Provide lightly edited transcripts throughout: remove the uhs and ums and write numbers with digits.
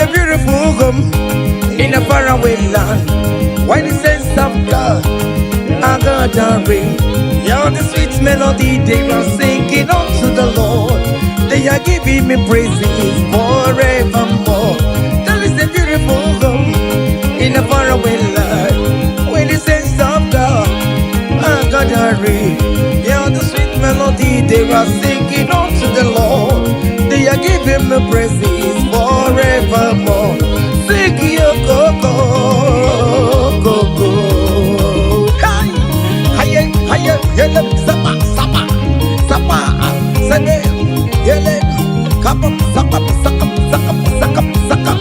a beautiful home in a faraway land where the saints of God are gathering. Yeah, the sweet melody they are singing unto the Lord. They are giving me praises forevermore. There is a beautiful home in a faraway land where the saints of God are gathering. Yeah, the sweet melody they are singing unto the Lord. They are giving me praises forevermore. Sing yo go go go go. Hi, hi, hi, yele, sapa, sapa, sapa, sene, yele, kapa, sapa, saka, saka, saka, saka.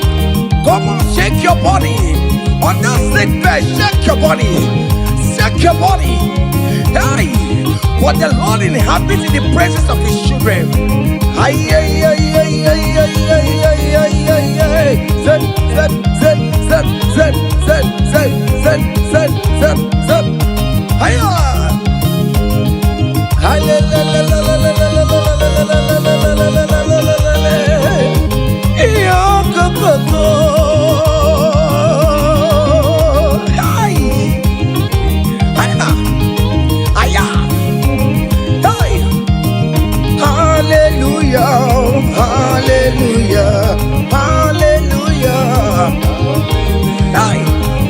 Come on, shake your body. On that sick bed, shake your body. Shake your body. Hey, what the Lord inhabits in the presence of his children. Ay, ay, ay, ay, ay, ay, ay, ay, ay, ay, ay. Zep, zep, zep, zep, zep, zep, zep, zep, zep, zep, zep. Hiya! Hi, la, la, la, la, la, la, la, la, la, la, la, la, la, la, la, la, la, la, la. Iyo, go, go, go. Ay. Hiya. Hiya. Hey. Hallelujah, hallelujah, hallelujah. Ay,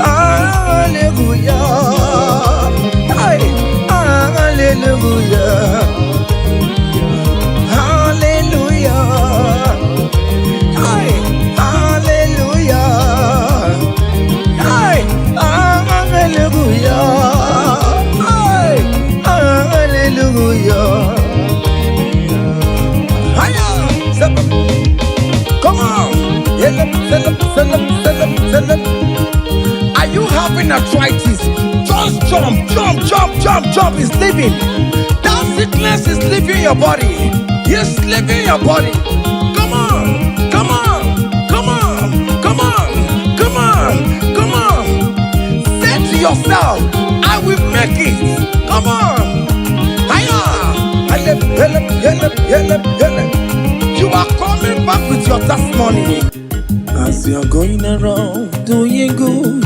hallelujah. Ay, hallelujah. Hallelujah. Ay, hallelujah. Ay, hallelujah. Ay, hallelujah. Hiya! Come on! Yelep, selep, selep, selep, selep. Are you having arthritis? Just jump, jump, jump, jump, jump. It's leaving. That sickness is leaving your body. It's leaving your body. Come on, come on, come on, come on, come on, come on. Say to yourself, I will make it. Come on. Hiya! Helep, helep, helep, helep, helep. You are coming back with your testimony. As you're going around doing good,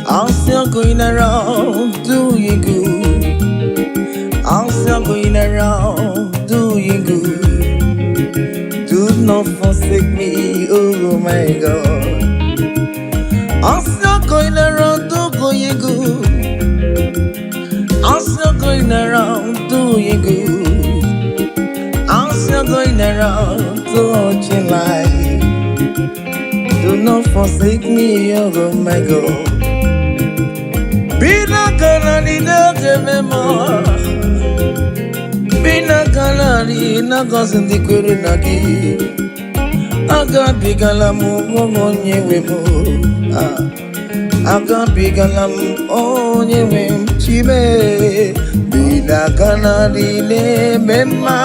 as you're going around doing good, as you're going around doing good, do not forsake me, oh my God. As you're going around doing good, as you're going around doing good, as you're going around touching life, do not forsake me, oh my God. Bina kanani na mema. Bina kanani na gosi ndị kwere na gị. Agabigala m onye nwe m. Ah. Agabigala m onye nwe m chime. Bina kanani na-eme mma.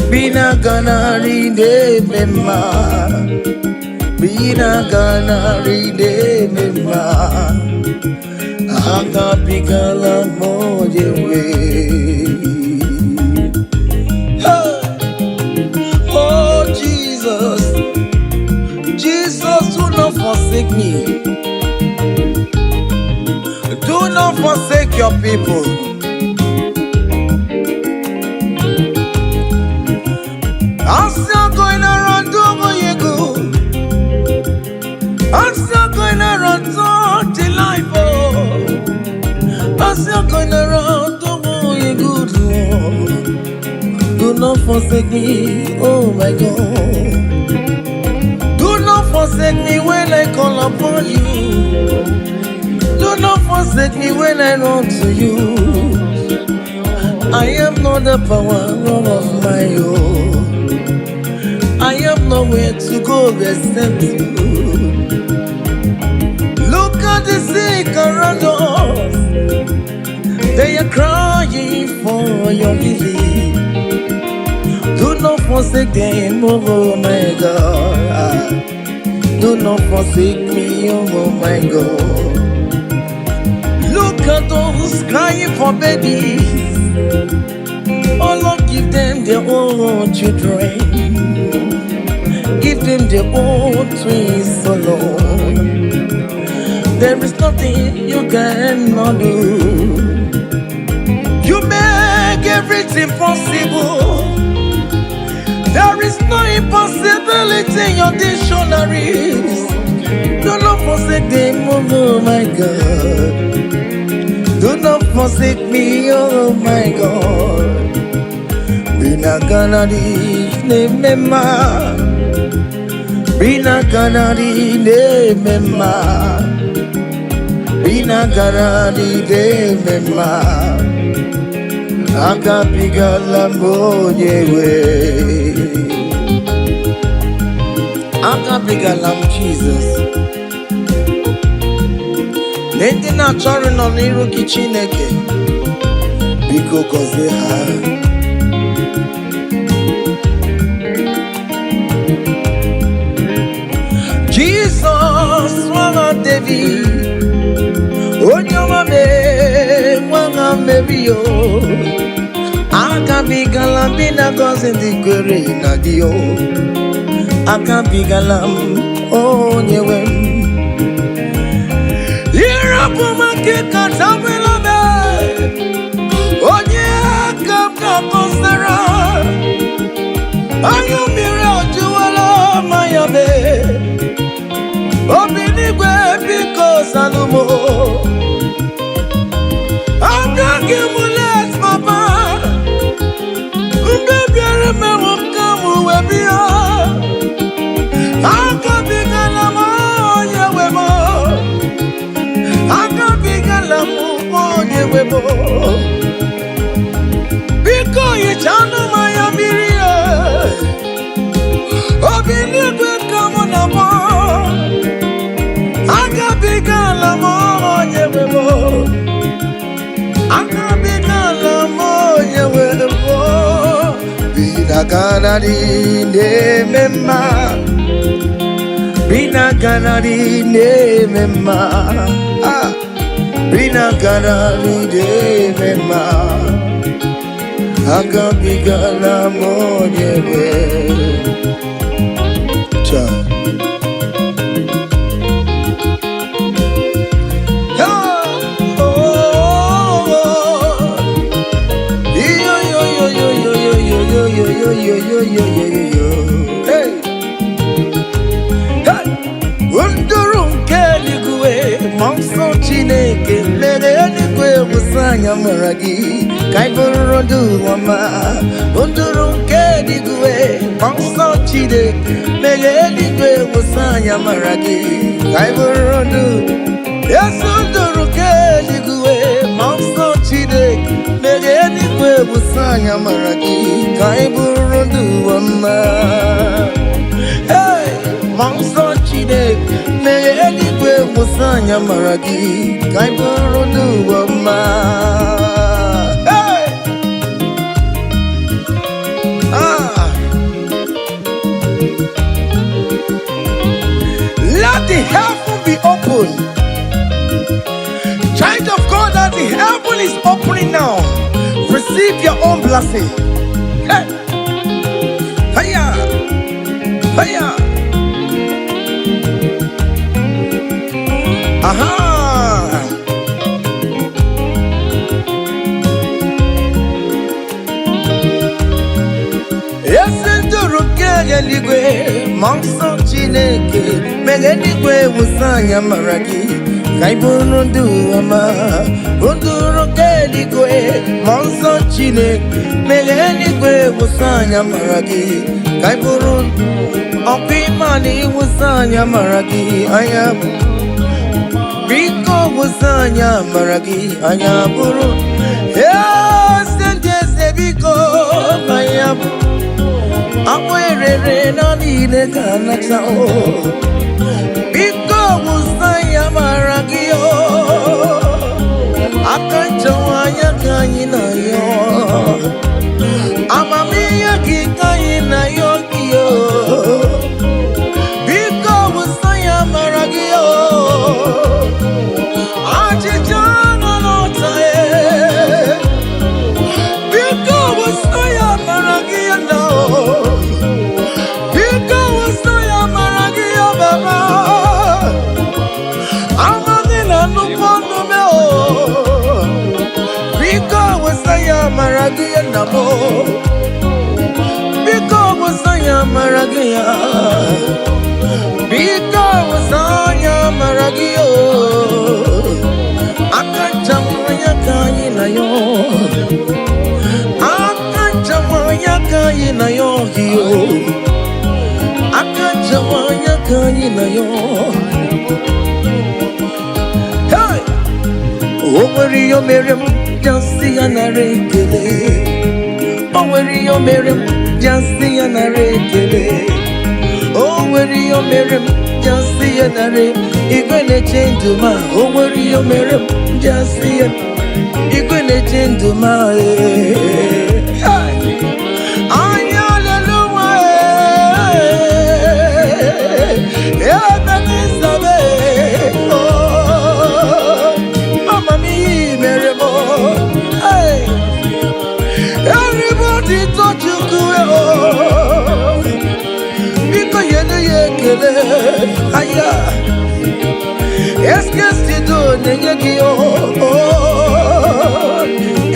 Bina kanani na-eme mma. Bina kanani na-eme mma. Agabigala m onye nwe. Hey! Oh Jesus, Jesus, do not forsake me. Do not forsake your people. I'm still going around doing good. I'm still going around touching life. Oh. I'm still going around doing good. Oh. Do not forsake me, oh my God. Do not forsake me when I call upon you. Do not forsake me when I run to you. I am not the power of my own. I have nowhere to go except you. Look at the sick around us. They are crying for your healing. Do not forsake them, oh my God. Do not forsake me, oh my God. Look at those crying for babies. Oh Lord, give them their own children. Give them their own twins alone. There is nothing you cannot do. You make everything possible. There is no impossibility in your dictionaries. Do not forsake them, oh my God. Do not forsake me, oh my God. Binaganadi nemema. Binaganadi nemema. Binaganadi nemema. Agabigala m onye nwe. Agabigala m Jizọs. Ndị na-achọrọ nọ n'iru gị, Chineke, biko gọzie ha. Jizọs nwa David, onye ọma mee nwa Meri o, agabigala m na gọzi ndị kwere na gị o. Agabigala m onye nwe m. Ịrapụ m aka katabela m, onye aka m ga-akọsara. Anya mmiri ajụwala manya mee. Obi n'igwe, biko zanụ m. Abịaghị m late, papa. Mgbe bịara mewo ka m wee bịa. Agabigala m onye nwe m. Agabigala m onye nwe m. Biko hichanụ m anya mmiri e. Obi n'igwe ka mụ na mụ. Agabigala m onye nwe m. Agabigala m onye nwe m. Binaganari na-eme mma. Binaganari na-eme mma. Ah. Binaganari na-eme mma. Agabigala m onye nwe. Cha. Oh, oh, oh. Yo, yo, yo, yo, yo, yo, yo, yo, yo, yo, yo, yo, yo, yo, yo. Hey, hey. Nduru nke eluigwe, ma nsọ Chineke mere eluigwe wụsa anya mara gị ka anyị bụrụ ndụ ọma. Nduru nke eluigwe, ma nsọ Chineke mere eluigwe wụsa anya mara gị ka anyị bụrụ ndụ. Yesu, nduru nke eluigwe, ma nsọ Chineke mere eluigwe wụsa anya mara gị ka anyị bụrụ ndụ ọma. Hey! Ma nsọ Chineke mere eluigwe wụsa anya mara gị ka anyị bụrụ ndụ ọma. Hey! Ah! Let the heaven be open. Child of God, as the heaven is opening now, receive your own blessing. Hey! Hiya! Hiya! Aha! Ezi nduru nke eluigwe, ma nsọ Chineke mere eluigwe wụsa anya mara gị ka ị bụrụ ndụ ọma. Nduru nke eluigwe, ma nsọ Chineke mere eluigwe wụsa anya mara gị ka ị bụrụ ọkwa ịma na ịwụsa anya mara gị anya. Biko wụsa anya mara gị anya bụrụ eze ndị eze. Biko anya bụ akpụ erere na niile ka nata o. Biko wụsa ya mara gị o. Aka nchewa anya ka anyị na-ayọ, amamihe gị ka anyị na-ayọ gị o. Biko wụsa ya mara gị o. Achịcha nọ n'ọta e. Biko wụsa ya mara gị na o. Biko wụsa na m. Biko wụsa ya amara gị ya. Biko wụsa ya amara gị o. Aka nchawa ya ka anyị na ya. Aka nchawa ya ka anyị na ya gị o. Aka nchawa ya ka anyị na ya. Hey! O nwere ihe o mere m ji asị ya nara ekele. O nwere ihe o mere m ji asị ya nara ekele. O nwere ihe o mere m ji asị ya nara. Igwe na-eche ndụ ma o nwere ihe o mere m ji asị ya. Igwe na-eche ndụ ma ee. Hey! Anya leluwa ee. Ebe n'isabe oh. Amamihe mere m oh. Hey! Everybody touch Chukwu oh. Biko nyere ya ekele aya. Eskesido na-enye gị oh.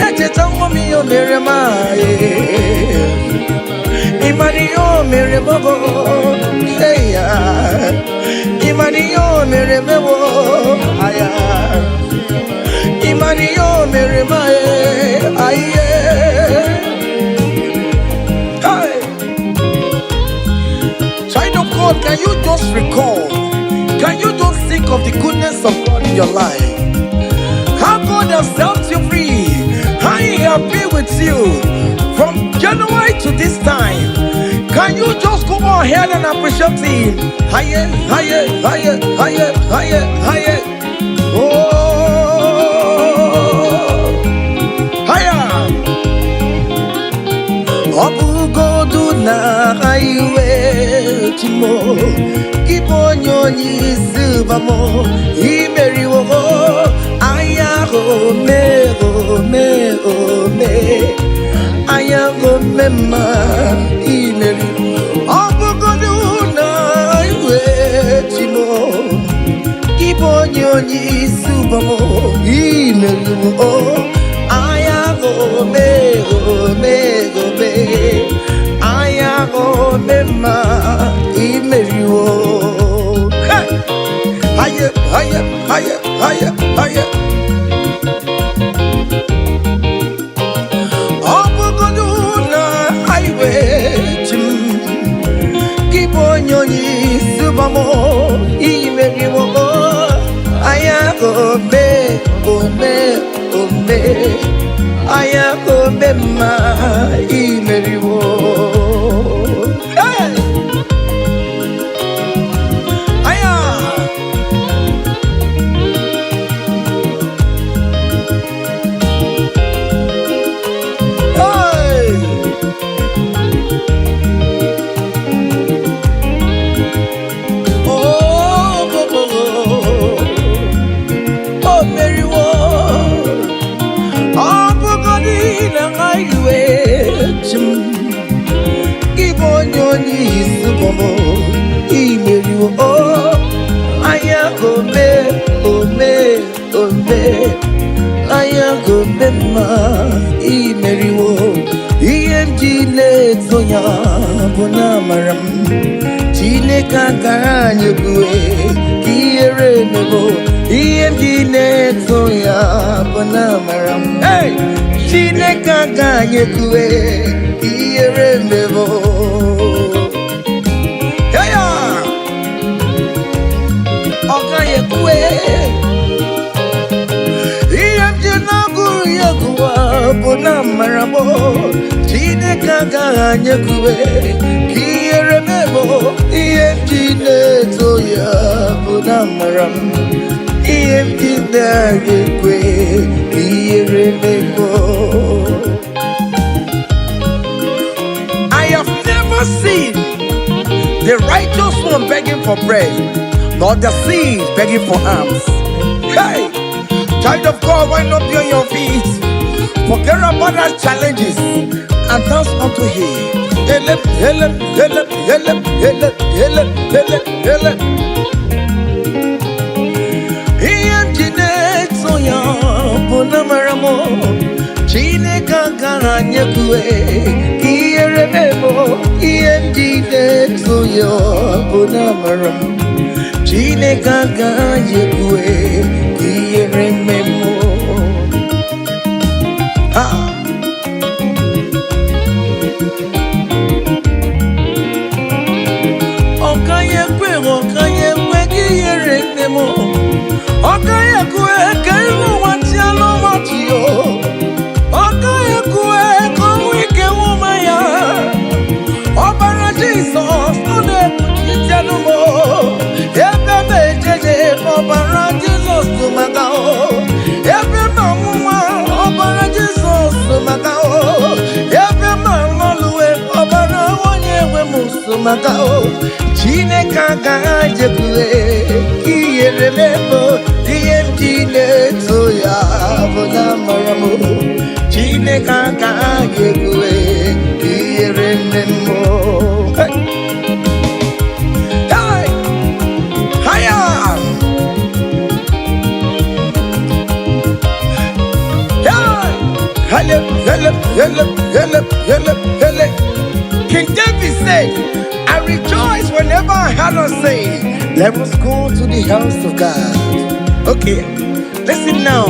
Echeta nwa m ihe o mere m ịmara ihe o mere m bụ eya. Ịmara ihe o mere m bụ aya. Ịmara ihe o mere m aye. Hey! Child of God, can you just recall? Can you just think of the goodness of God in your life? How God has set you free, how He has been with you from January to this time. Can you just go ahead and appreciate Him? Higher, higher, higher, higher, higher, higher. Oh, higher. Ọ bụgodu na iwe chimo gị bụ onye onye isi ụbamo imeriwo anya ome ome ome anya ome mma imeri. Ọ bụgodu na iwe chimo gị bụ onye onye isi ụbamo imeriwo anya ome ome ome anya ome mma imeriwo. Hey! Haye, haye, haye, haye, haye. Ọ bụgodu na highway chi m gị bụ onye onye isi ụbamo imeriwo anya ome ome ome anya ome mma imeriwo. Hey! Aya! Hey! Oh, oh, oh, oh, oh, meriwo. Ọ bụgodị na highway chi m gị bụ onye onye isi bọmọ imeriwo o anya ome ome ome anya ome mma imeriwo. Ihe m ji na-eto ya bụ na amara m Chineke akara anyị ebue ka ihere emebo. Ihe m ji na-eto ya bụ na amara m. Hey! Chineke aka anyị ekue ka ihere emebo. Hey ya! Ọ gaghị ekwe. Ihe m ji na-agụrụ ya gụwa bụ na amara m Chineke agaghị anyị ekwe ka ihere mebo. Ihe m ji na-eto ya bụ na amara m. Ihe m ji na-agaghị ekwe ka ihere mebo. I have never seen the righteous one begging for bread, nor the seed begging for alms. Hey, child of God, why not be on your feet? Forget about our challenges and dance unto Him. Ele, ele, ele, ele, ele, ele, ele, ele. Ihe m ji na-eto ya bụ na mara m Chineke agaghị Agaghị ekwe ka ihere mee m. Ihe m ji na-eto ya bụ na amara m. Chineke agaghị ekwe ka ihere mee m. Ah! Ọ gaghị ekwe, ọ gaghị ekwe ka ihere mee m. Ọ gaghị ekwe ka iru ụwa chịa n'ọchị o. Ọ gaghị ekwe ka ọnwụ ike nwụma ya. Ọbara Jizọs, ọ na-ekpuchite m o. Ebe m ejeje, ọbara Jizọs tụ maka o. Ebe m anwụnwa, ọbara Jizọs tụ maka o. Ebe m alọluwe, ọbara onye nwe m so maka o. Chineke agaghị ekwe ka ihere mee m. Ihe m ji na-eto ya bụ na amara m. Chineke agaghị ekwe ka ihere mee m. Hey! Hey! Hiya! Hey! Hele, hele, hele, hele, hele, hele. King David said, "I rejoice whenever I heard us say, 'Let us go to the house of God.'" Okay, listen now.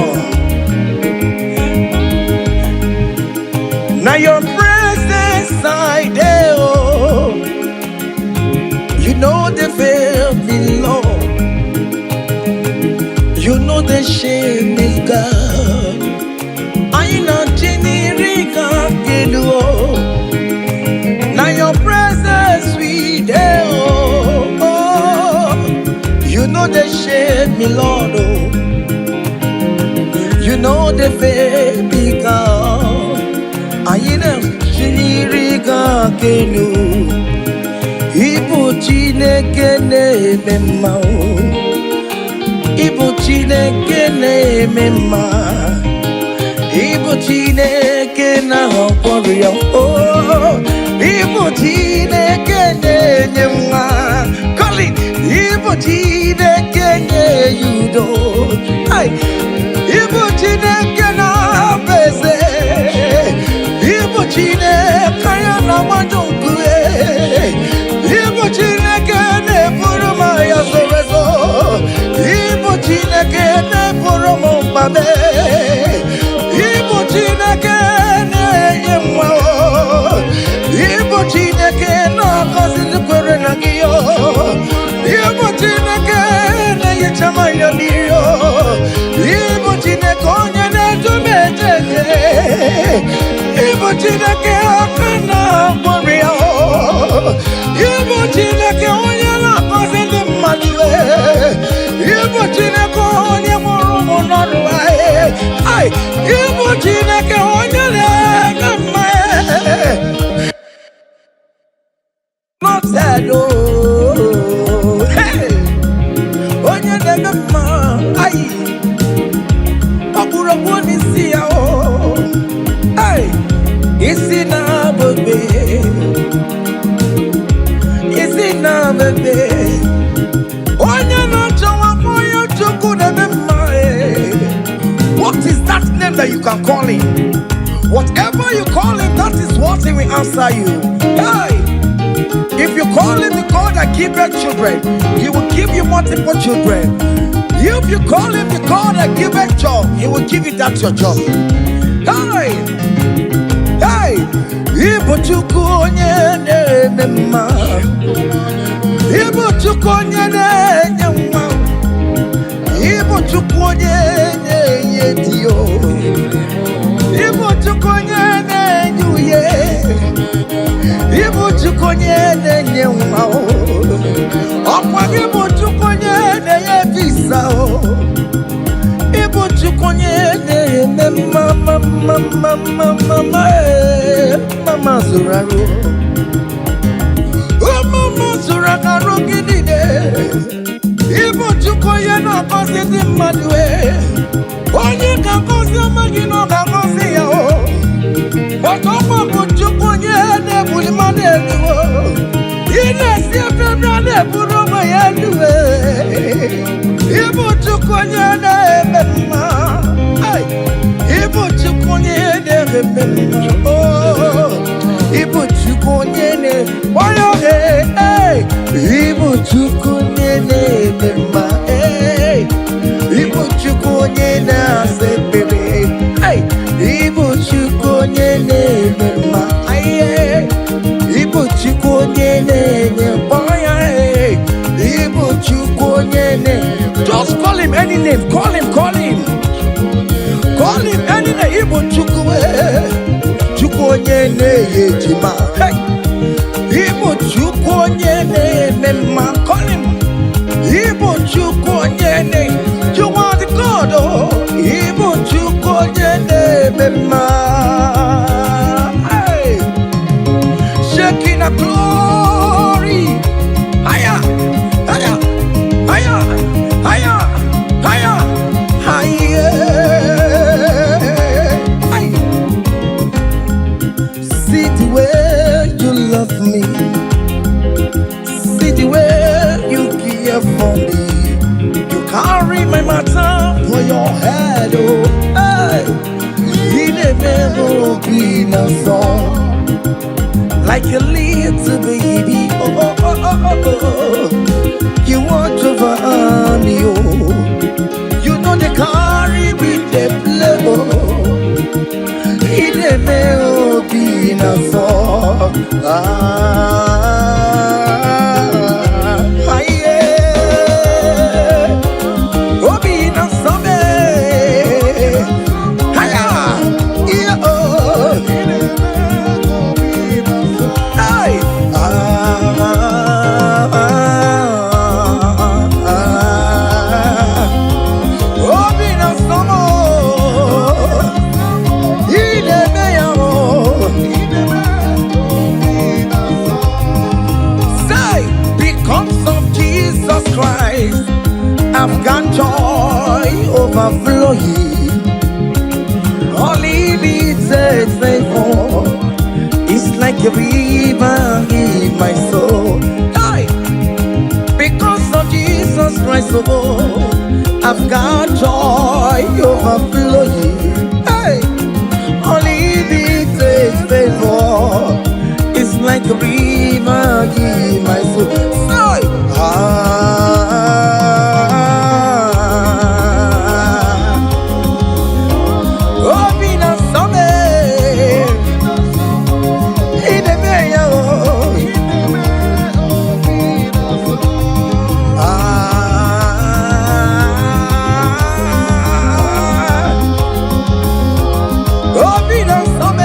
Now your presence I dey, oh. You know they fail me, Lord. You know the shame is God. I know Chinirika Kedu. Now your presence we dey, oh, oh. You know the shame me, Lord, oh. You know the fail me, God. I know Chinirika Kenu. Ibu Chineke na-eme mma o. Ibu Chineke na-eme mma. Ibu Chineke na-agwọ ya o. Ibu Chineke na-enye nwa. Colin, Ibu Chineke na-enye udo. Ai! Ibu Chineke na-abụ eze. Ibu Chineke ya na-agbaju nkume. Ibu Chineke na-eburu m agha zoro ezo. Ibu Chineke na-eburu m mkpa m. Ibu Chineke na-enye nwa o. Ibu Chineke na-agọzi ndị kwere na gị o. Ibu Chineke na-ehicha m anya mmiri o. Ibu Chineke onye na-edu m eje eje. Ibu Chineke aka na-agwọrọ ya o. Ibu Chineke onye na-agọzi ndị mmadụ e. Ibu Chineke onye mụrụ ụmụ n'ọrụ e. Ai, Ibu Chineke onye na-eme mma e. Not sad, oh. Hey! Onye na-eme mma, ai, ọkpụrụkpụ n'isi ya o. Ai, isi na-abụbe, isi na-abụbe. Onye na-achọ nwa onye Chukwu na-eme mma e. What is that name that you can call him? Whatever you call him, that is what he will answer you. Hey! If you call him the God that giveth children, he will give you multiple children. If you call him the God that giveth job, he will give you that your job. Hey! Hey! Ibu Chukwu onye na-eme mma. Ibu Chukwu onye na-enye nwa. Ibu Chukwu onye na-enye di o. Ibu Chukwu onye na-enye uye. Ibu Chukwu onye na-enye nwa o. Ọkwa gị bụ Chukwu onye na-enye visa o. Ibu Chukwu onye na-eme mma mma mma mma mma mma mma ee. Mama zụrụ arụ. Mama zụrụ arụ gị niile. Ibu Chukwu onye na-agọzi ndị mmadụ e. Onye ga-agọzi ọma gị na ọ ga-agọzi ya o. Ọtọkwa bụ Chukwu onye na-ebuli mmadụ elu o. Ị na-esi ebe ebe a na-eburu onwe ya elu e. Ibu Chukwu onye na-eme mma. Ai! Ibu Chukwu onye na-eme mma. Oh, ịbụ Chukwu onye na-onye ee, ịbụ Chukwu onye na-eme mma. Ee, ịbụ Chukwu onye na-asa ekpere. Hey, ịbụ Chukwu onye na-eme mma. Aye, ịbụ Chukwu onye na-enye mkpọya. Ee, ịbụ Chukwu onye na. Just call him any name. Call him, call him. Call him any name. Ịbụ Chukwu, ee. Chukwu onye na-enye ejima. Hey, ịbụ Chukwu onye na-eme mma. Call him. Ịbụ Chukwu onye na. You are the God, oh. Ịbụ Chukwu onye na-eme mma. Hey. Shekinah glory. Higher, higher, higher, higher, higher, higher. Hey. See the way you love me. See the way you care for me. You carry my matter for your head, oh. Hey. You never be no song like a little baby. Oh, oh, oh, oh, oh, oh. You want over me, oh. You know they carry with the play, oh. Ị na-eme obi na-asọ. Ah, yeah. Obi na-asọ me. Haya, yeah, oh. Hey. Ah, ah, ah. Obi na-asọ m. Ị na-eme ya, oh. Say, because of Jesus Christ, I've got joy overflowing. Unlimited favor. It's like a river in my soul. Hey! Because of Jesus Christ, oh, I've got joy overflowing. Hey! Unlimited favor. It's like a river in my soul. Say, ah, obi na-asọ m. Ị na-eme ya, oh. Ah, obi na-asọ m.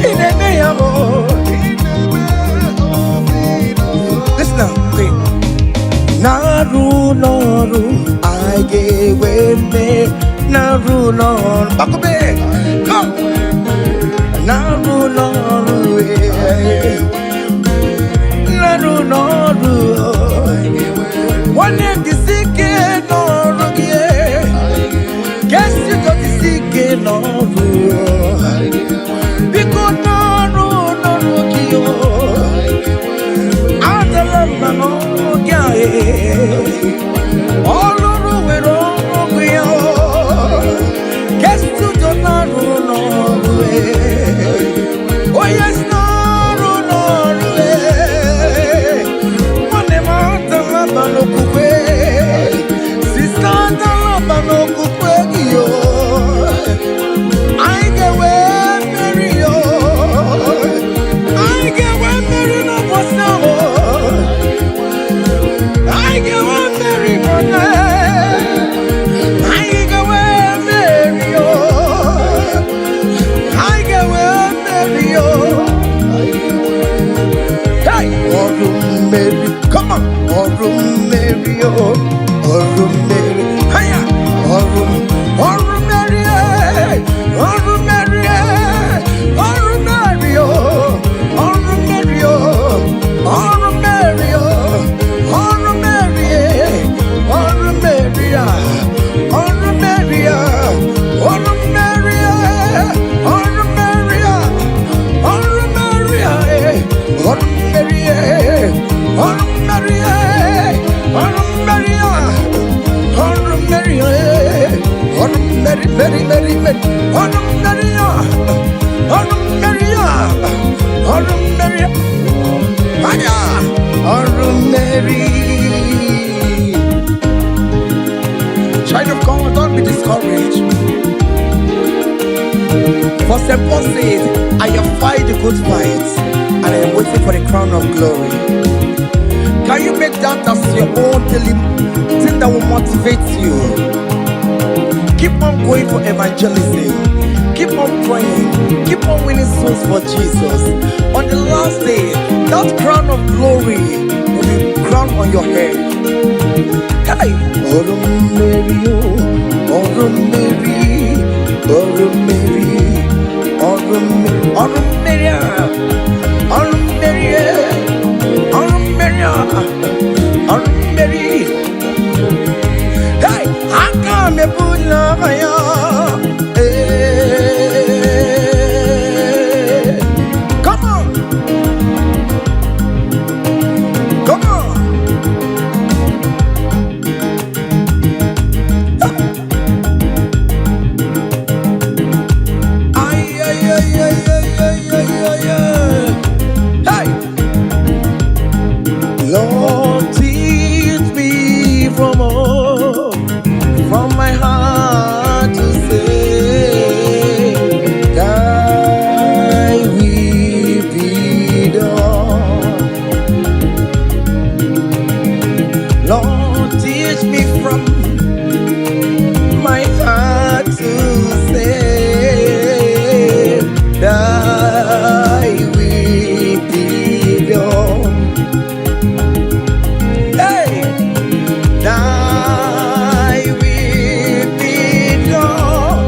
Ị na-eme ya, oh. Listen now, okay. Na-arụ n'ọrụ anyị ga-enwe mmeri. Na-arụ n'ọrụ, Gbakọbe, come. Na-arụ n'ọrụ, eh. Na-arụ n'ọrụ, nwanne m, jisi ike n'ọrụ gị, eh. Kesi jisi ike n'ọrụ, biko, n'ọrụ n'ọrụ gị, oh. Adala mba n'ọrụ gị a, eh. Ọlụrụ nwere ọrụ ya. Kestudo na-arụ n'ọrụ, eh. Onye si n'ọrụ n'ọrụ, eh. Nwanne m, adala mba n'okwukwe. Sister, adala mba n'okwukwe gị, o. Anyị ga-enwe mmeri, o. Anyị ga-enwe mmeri n'ụbọchị ahụ. Anyị ga-enwe mmeri, brother. Anyị ga-enwe mmeri, o. Anyị ga-enwe mmeri, o. Hey! Ọrụ mmeri, come on! Ọrụ mmeri, o. Ọrụ mmeri, haya! Ọrụ ọrụ mmeri, eh! Ọrụ mmeri, eh! Ọrụ mmeri, o. Ọrụ mmeri, o. Ọrụ mmeri, o. Ọrụ mmeri, eh! Ọrụ mmeri, ah! Ọrụ mmeri, ah! Ọrụ mmeri, eh! Ọrụ mmeri, ah! Ọrụ mmeri, ah, eh! Ọrụ mmeri, eh! Ọrụ mmeri, eh! Ọrụ mmeri, ah! Ọrụ mmeri, eh! Mmeri, ọrụ mmeri ya, ọrụ mmeri ya, ọrụ mmeri anya, ọrụ mmeri. Child of God, don't be discouraged. For St. Paul says, "I have fight the good fight, and I am waiting for the crown of glory." Can you make that as your own daily thing that will motivate you? Keep on going for evangelism. Keep on praying. Keep on winning souls for Jesus. On the last day, that crown of glory will be crowned on your head. Hey! Ọrụ mmeri, oh, ọrụ mmeri, ọrụ mmeri, ọrụ mmeri, ọrụ mmeri a, ọrụ mmeri, eh, ọrụ mmeri a, ọrụ mmeri. Hey! Aka m ebula ya. Hey! Come on, come on. Ay, ay, ay, ay, ay, ay, ay, ay, ay. Hey! Lord, teach me from my heart to say, Thy will be done. Lord, teach me from my heart to say, Thy will be done. Hey! Thy will be done.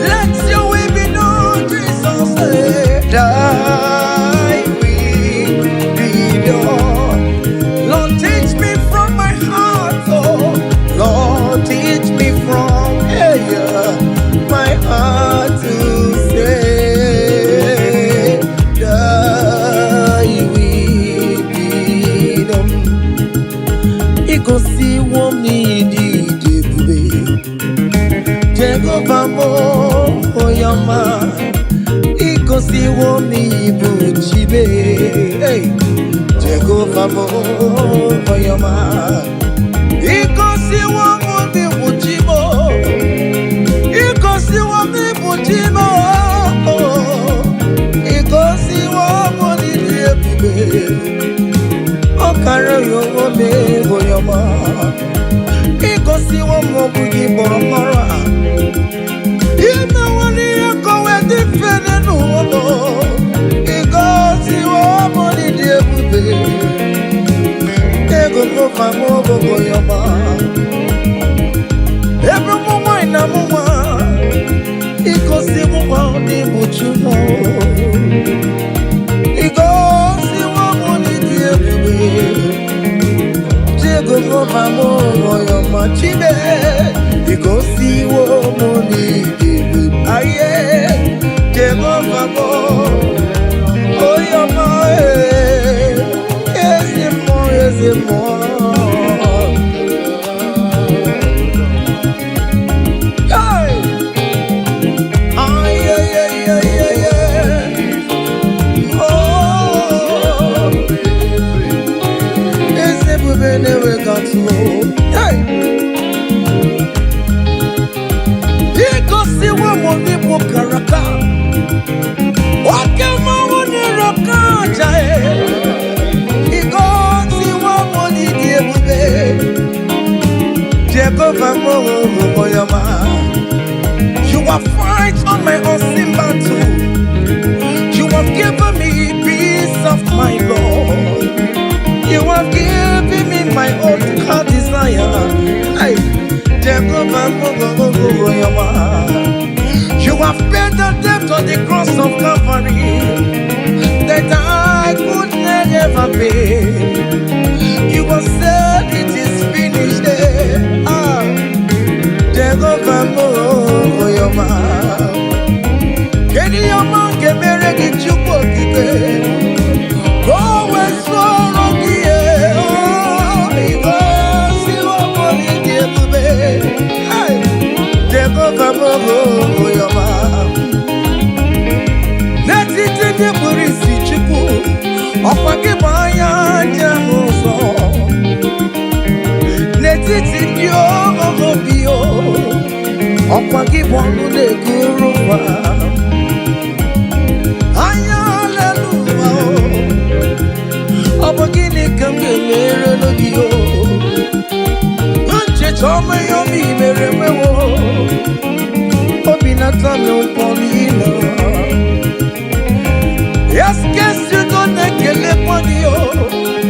Let your will be done, Jesus. Hey. Thy will be done. Lord, teach me from my heart, oh. Lord, teach me from, hey, my heart to say, Thy will be done. Igosiwo m n'ịdị ebube, Jehova m, onye ọma. Igosiwo m n'ịbụ Chibe. Hey! Jehova m, onye ọma. Igosiwo m n'ịbụ Chi m. Igosiwo m n'ịbụ Chi m. Igosiwo m n'ịdị ebube. Ọ kara ya onwe m, onye ọma. Igosiwo m ọ bụ gị kpọrọ m ọrụ a. Imewo n'ihe ka o wee dị mfe n'ụwa m. Igosiwo m n'ịdị ebube. Jehova m, onye ọma. Ebe ụmụ nwanyị na mụ nwa, igosiwo m n'ịbụ Chukwu. Igosiwo m n'ịdị ebube. Jehova m, onye ọma, Chibe. Igosiwo m n'ịdị ebube. Aye, Jehova m, onye ọma, eh, ezi mmụọ, ezi mmụọ. Hey! Ay, ay, ay, ay, ay, ay. Oh, eze ebube na-enweghị atụ. Hey! Igosiwo m n'ịbụ karaka. Oke mmanwụ na-ere oke aja, e. Igosiwo m n'ịdị ebube. Jehova m, onye ọma. You have fight on my unseen battle. You have given me peace of my Lord. You have given me my own heart desire. Hey, Jehovah, onye ọma. You have paid the debt on the cross of Calvary that I could never pay. You have said it is finished. Eh. Ah, Jehovah, onye ọma. Kedu ihe ọma nke mere gị, Chukwu Okike? Ka o wee soro gị, eh, oh, igosiwo m n'ịdị ebube. Hey! Jehova m, onye ọma. Ndị obi o, ọkwa gị bụ ọnụ na-ekuru ụwa. Anya lelu ụwa o, ọ bụ gịnị ka m ga-emere gị o? Ncheta ọma ihe ọma i mere mewo, obi na-atọ m ụtọ n'ile. Yes, udo na-ekelekwa gị o,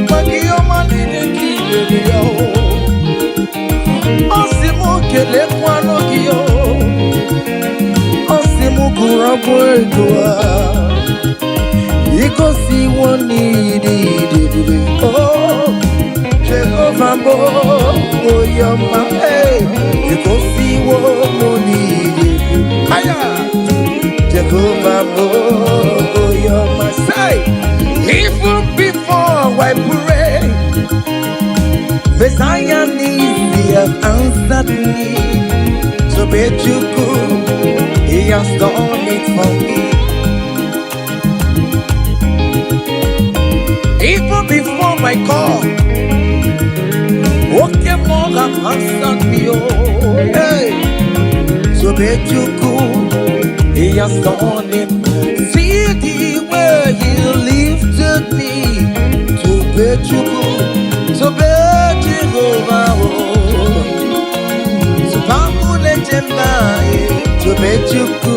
maka ihe ọma niile ka i mere ya o. Ọ sị m kelekwanụ gị o, ọ sị m gụrụ abụ ego a. Igosiwo n'ịdị ebube o, Jehova bụ onye ọma, ee, igosiwo m n'ịdị ebube. Aya! Jehova bụ onye ọma. Say, even before I pray, Messiah needs have answered me. Tobechukwu, he has done it for me. Even before my call, okay, more have answered me. Oh, hey, Tobechukwu, he has done it. See the way he lifted me. Tobechukwu, Tobechukwu, Tobechukwu,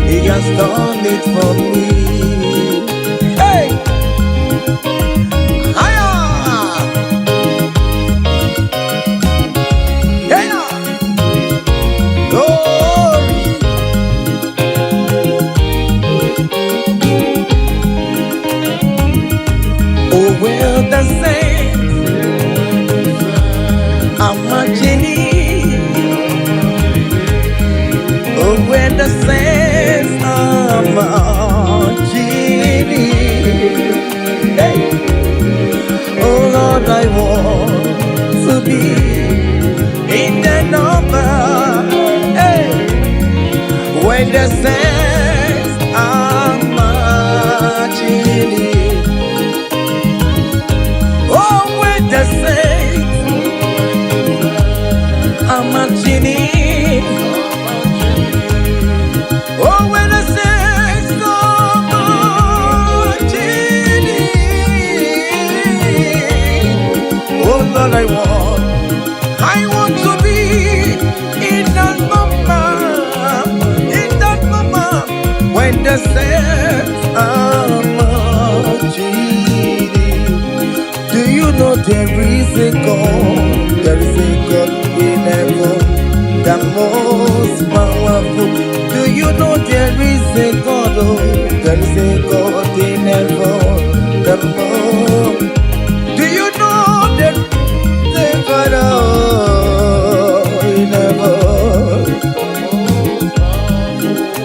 he has done it for me. Hey! Hiya! Hey! Glory! Oh, well, the saints are marching in. Oh, when the saints are marching in. Hey! Oh, Lord, I want to be in the number. Hey! When the saints are marching in. Oh, when the saints are marching in. Oh, when the saints are marching in. Oh, Lord, I want to be in that number, in that number, when the saints are marching in. Do you know there is a God? There is a God in heaven, the most powerful. Do you know there is a God? Oh, there is a God in heaven, the most. Do you know there is a God, oh, in heaven?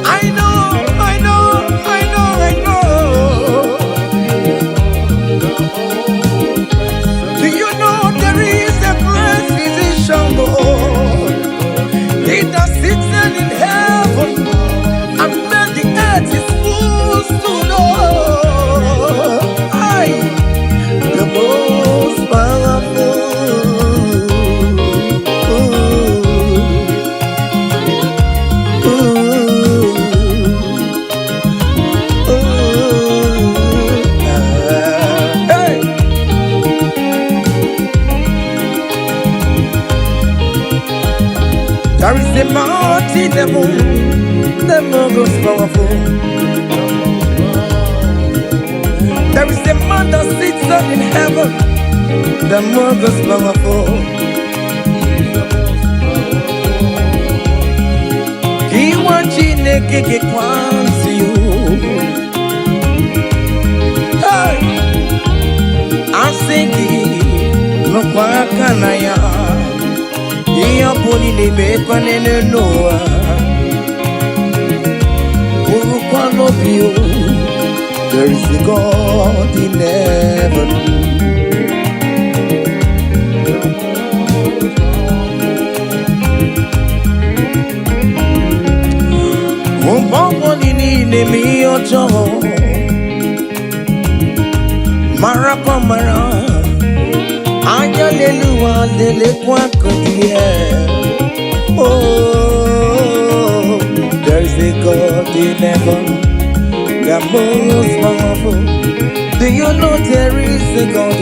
I know, I know, I know, I know. Do you know there is a great physician, oh, he that sits in heaven and made the earth his footstool, oh, I, the most powerful. Ooh, ooh, ooh, ah, hey. There is a mighty devil, the most powerful. There is a man that sits up in heaven, the most powerful. He wants Chineke ga-ekwansi you. Hey! Asị gị nụkwa aka na ya, ihe ọ bụla ị na-emekwa n'elu n'ụwa, bụrụkwa n'obi o, there is a God in heaven. Mgbe ọbụla ị na-eme ihe ọjọọ, marakwa mara, anya n'elu ụwa Lelekwa the. Oh, there is a God in heaven, the most powerful. Do you know there is a God? Oh,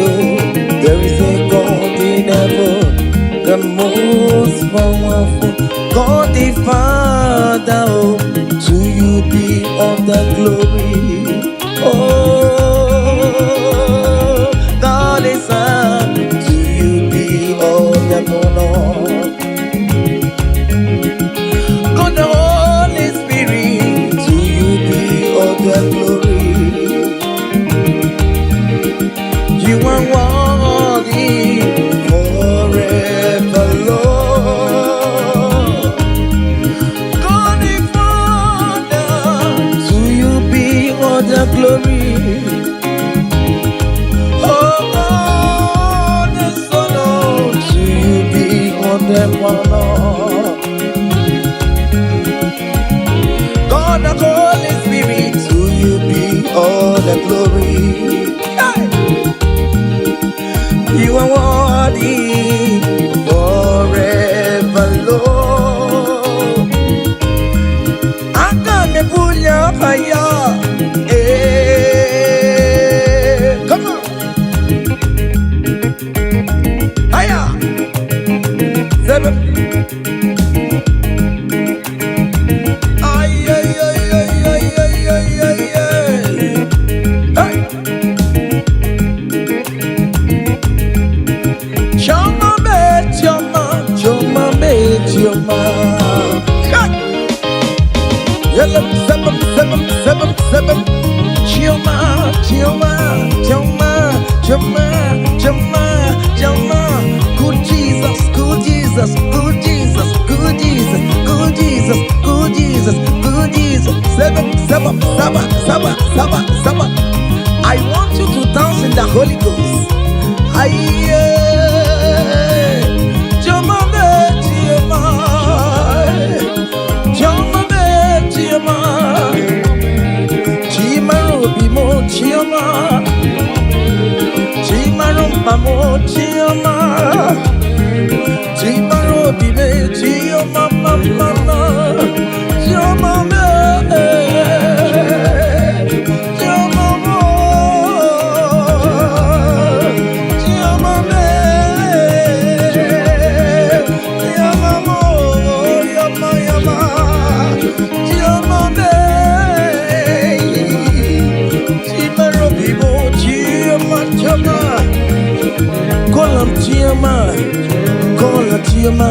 there is a God in heaven, the most powerful. God the Father, oh, to you be all the glory. Oh, God the Son, to you be all the honor. God the Holy Spirit, to you be all the glory. You are worthy forever, Lord. God the Father, to you be all the glory. Oh, God the Son, oh, to you be all the honor. God the Holy Spirit, to you be all the glory. Hey! You are worthy forever, Lord. Aga m ebuli afa ya. Ee, come on. Aya. Seven. Ay, ay, ay, ay, ay, ay, ay, ay, ay. Hey. Chioma me, Chioma, Chioma me, Chioma. Hey. Yellow, seven, seven, seven, seven. Chioma, Chioma, Chioma, Chioma, Chioma, Chioma. Good Jesus, good Jesus, good Jesus, good Jesus, good Jesus, good Jesus, good Jesus. Seven, seven, seven, seven, seven, seven. I want you to dance in the Holy Ghost. Aye. Chioma me, Chioma. Chioma me, Chioma. Chimara obi mo Chioma. Chimara mkpa mo Chioma. Chimara obi me Chioma mama. Chioma me. Chioma mo. Chioma me. Chioma mo. Yama yama. Chioma me. Chimara obi mo Chioma Chioma. Call am Chioma. Call her Chioma.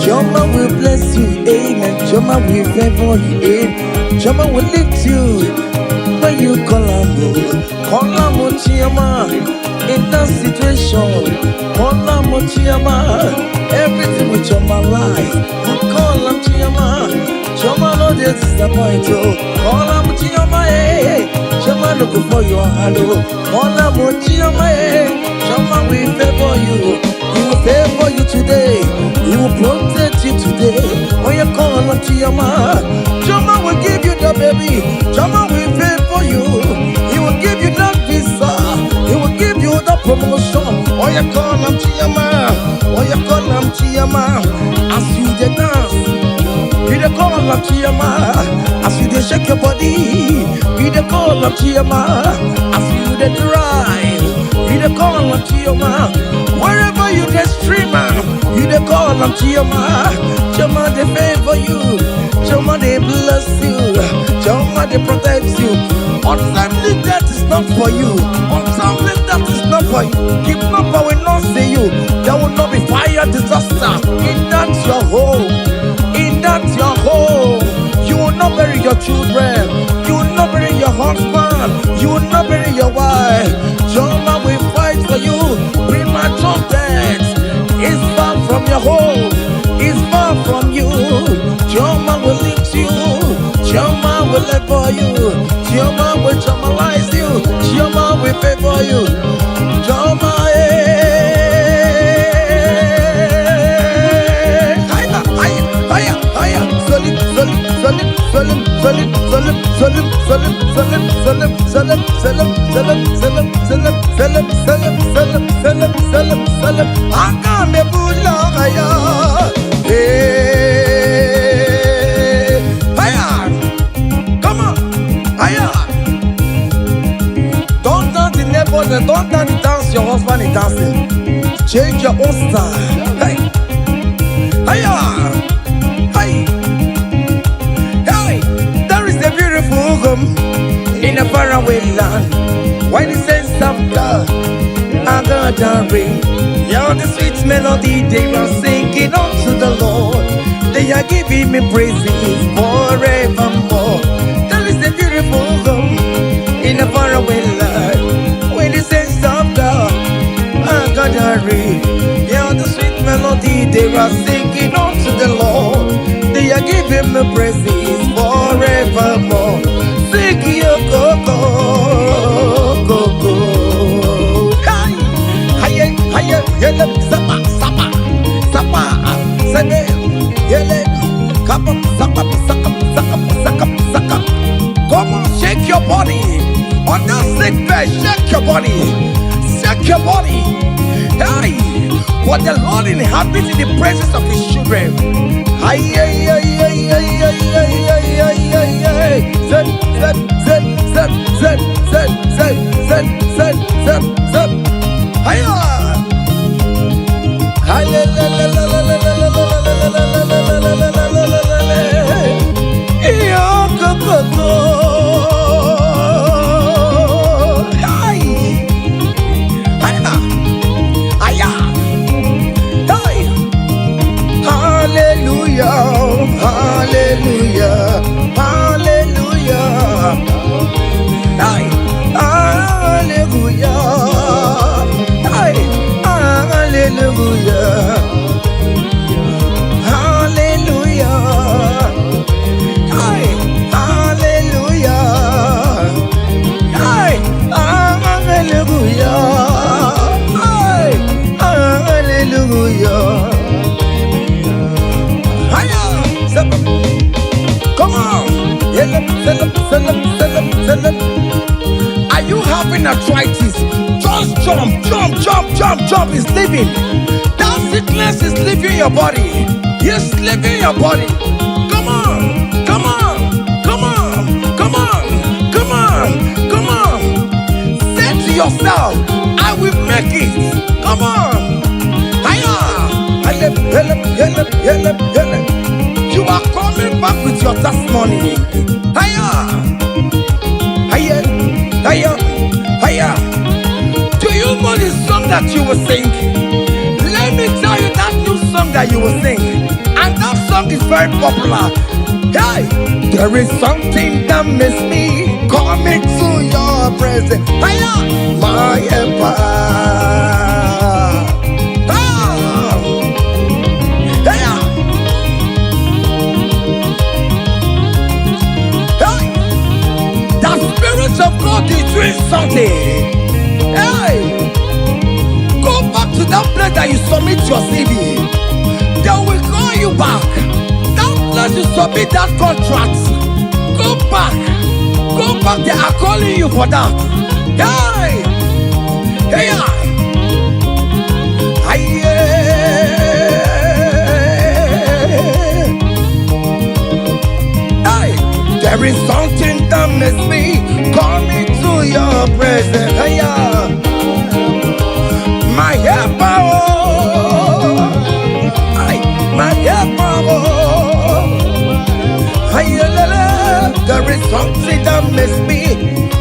Chioma will bless you, amen. Chioma will favor you, amen. Chioma will lift you when you call her. Call her Chioma. In that situation, call her Chioma. Everything with Chioma lies. Call her Chioma. Chioma no dey disappoint you. Call her Chioma, eh. Chioma no go for your hand, oh. Call her Chioma, eh. Chioma will favor you. He will favor you today. He will protect you today. When you call on Chioma, Chioma will give you the baby. Chioma will favor you. He will give you that visa. He will give you the promotion. When you call on Chioma, when you call on Chioma, as you dey dance, you dey call on Chioma. As you dey shake your body, you dey call on Chioma. As you dey drive, you dey call on Chioma. Wherever you dey stream, you dey call on Chioma. Chioma dey favor you. Chioma dey bless you. Chioma dey protect you. Untimely death is not for you. Untimely death is not for you. Kidnapper will not see you. There will not be fire disaster in that your home. In that your home. You will not bury your children. You will not bury your husband. You will not bury your wife. Chioma will fight for you. Premature death is far from your home. Is far from you. Chioma will lift you. Chioma will level you. Chioma will chamalize you. Chioma will favor you. Chioma, eh. Higher, higher, higher, higher. Solid, solid, solid, solid, solid, solid, solid, solid, solid, solid, solid, solid, solid, solid, solid, solid, solid, solid. selem, selem, selem. Aga m ebuli aha ya. Hey, higher. Come on, higher. Don't dance the neighbors and don't dance the dance your husband is dancing. Change your own style. Hey, higher. Hey, hey. There is a beautiful home in a faraway land. When the saints of God are gathering, hear the sweet melody they are singing unto the Lord. They are giving me praises forevermore. There is a beautiful home in a faraway land. When the saints of God are gathering, hear the sweet melody they are singing unto the Lord. They are giving me praises forevermore. Sing your go go go go. Hi, hi, hi, yele, sapa, sapa, sapa, sene, yele, kapa, sapa, saka, saka, saka, saka. Come on, shake your body. On that sick bed, shake your body. Shake your body. Hey, what the Lord inhabits in the presence of his children. Ay, ay, ay, ay, ay, ay, ay, ay, ay, ay, ay. Zep, zep, zep, zep, zep, zep, zep, zep, zep, zep, zep. Hiya! Hi, la, la, la, la, la, la, la, la, la, la, la, la, la, la, la, la, la, la, la. Iyo, go, go, go. Ay. Hiya. Hiya. Hey. Hallelujah, hallelujah, hallelujah. Hey, hallelujah. Hey, hallelujah. Hallelujah. Hey, hallelujah. Hey, hallelujah. Hey, hallelujah. Hiya! Step up. Come on. Yellow, yellow, yellow, yellow, yellow. Are you having arthritis? Just jump, jump, jump, jump, jump. It's leaving. That sickness is leaving your body. It's leaving your body. Come on, come on, come on, come on, come on, come on. Say to yourself, "I will make it." Come on. Hiya. Help, help, help, help, help. You are coming back with your testimony. Hiya. Hiya. Hiya. Hiya. Do you know the song that you will sing? Let me tell you that new song that you will sing. And that song is very popular. Hey, there is something that makes me come into your presence. Hiya, my helper. Ah, hiya. Hey, the Spirit of God is doing something. Hey, go back to that place that you submit your CV. They will call you back. That place you submit that contract. Go back. Go back. They are calling you for that. Hey, hey, hey. Hey, there is something that makes me come into your presence. Hey, my helper, oh. Ay, my helper, oh. Ay, la, la. There is something that makes me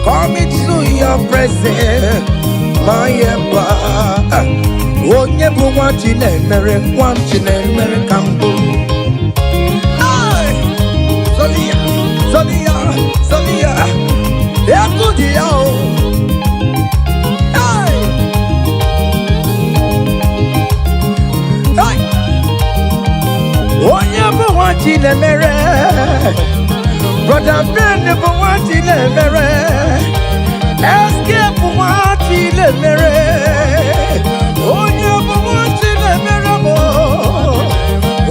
come into your presence. My helper. Onye bụ nwa Chinemere, nwa Chinemere ka mbụ. Ay, Solia, Solia, Solia. Egwu dị ya o. Hey! Hey! Onye bụ nwa Chinemere, Brother Ben bụ nwa Chinemere, Escape bụ nwa Chinemere, onye bụ nwa Chinemere bụ,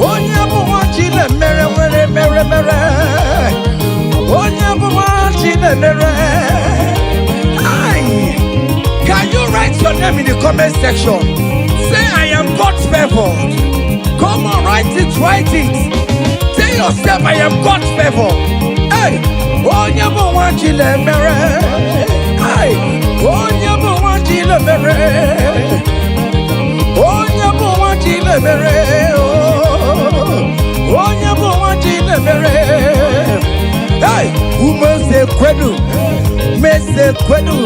onye bụ nwa Chinemere nwere mere mere, onye bụ nwa Chinemere. Aye. Can you write your name in in the comment section. Say, "I am God favored." Come on, write it, write it. Tell yourself, "I am God favored." Hey, onye bụ nwa Chinemere. Hey, onye bụ nwa Chinemere. Onye bụ nwa Chinemere. Oh, onye bụ nwa Chinemere. Hey, umeze kwenu, meze kwenu,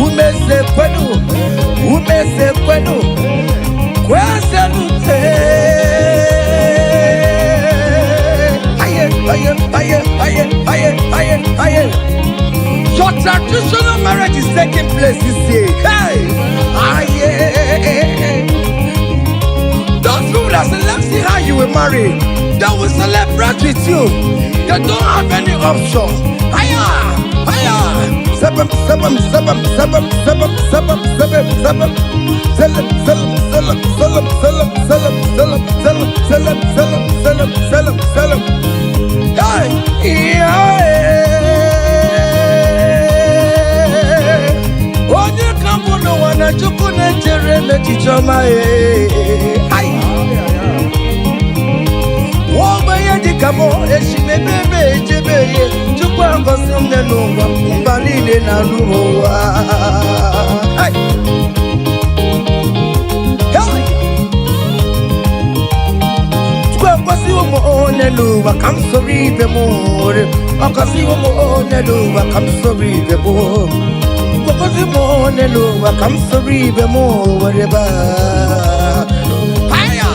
umeze kwenu, umeze kwenu, kwezelute. Aye, aye, aye, aye, aye, aye, aye. Your traditional marriage is taking place this year. Hey, aye. Those people that say, "Let's see how you will marry," they will celebrate with you. They don't have any option. Higher, higher. Seven, seven, seven, seven, seven, seven, seven, seven. Seven, seven, seven, seven, seven, seven, seven, seven, seven, seven, seven, seven, seven. Hey, yeah. Onye ka mbụ n'ụwa na Chukwu na-echere m echiche ọma ee. Ai. Nwa ogbenye dịka m eshimebe ebe echebe ihe Chukwu agọzi m n'ụwa mba niile na-anụ ụwa. Ai. Hey! Chukwu agọziwo m onye n'ụwa ka m soro ibe m nwere ọgọziwo m onye n'ụwa ka m soro ibe m gọzi m onye n'ụwa ka m soro ibe m were baa. Haya!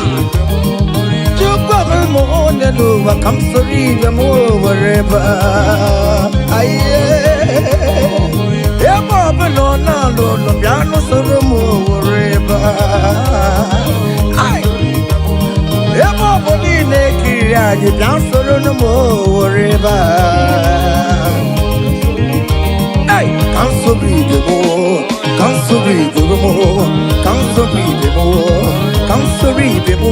Chukwu agọzi m onye n'ụwa ka m soro ibe m were baa. Aye. Ebe ọbụla ọ na-alụ ụlọ bịa nụsoro m were baa. Ai! Ebe ọ bụ niile ekiriri anyị bịa soro m were baa. Hey, ka m soro ibe m, ka m soro ibe m, ka m soro ibe m, ka m soro ibe m,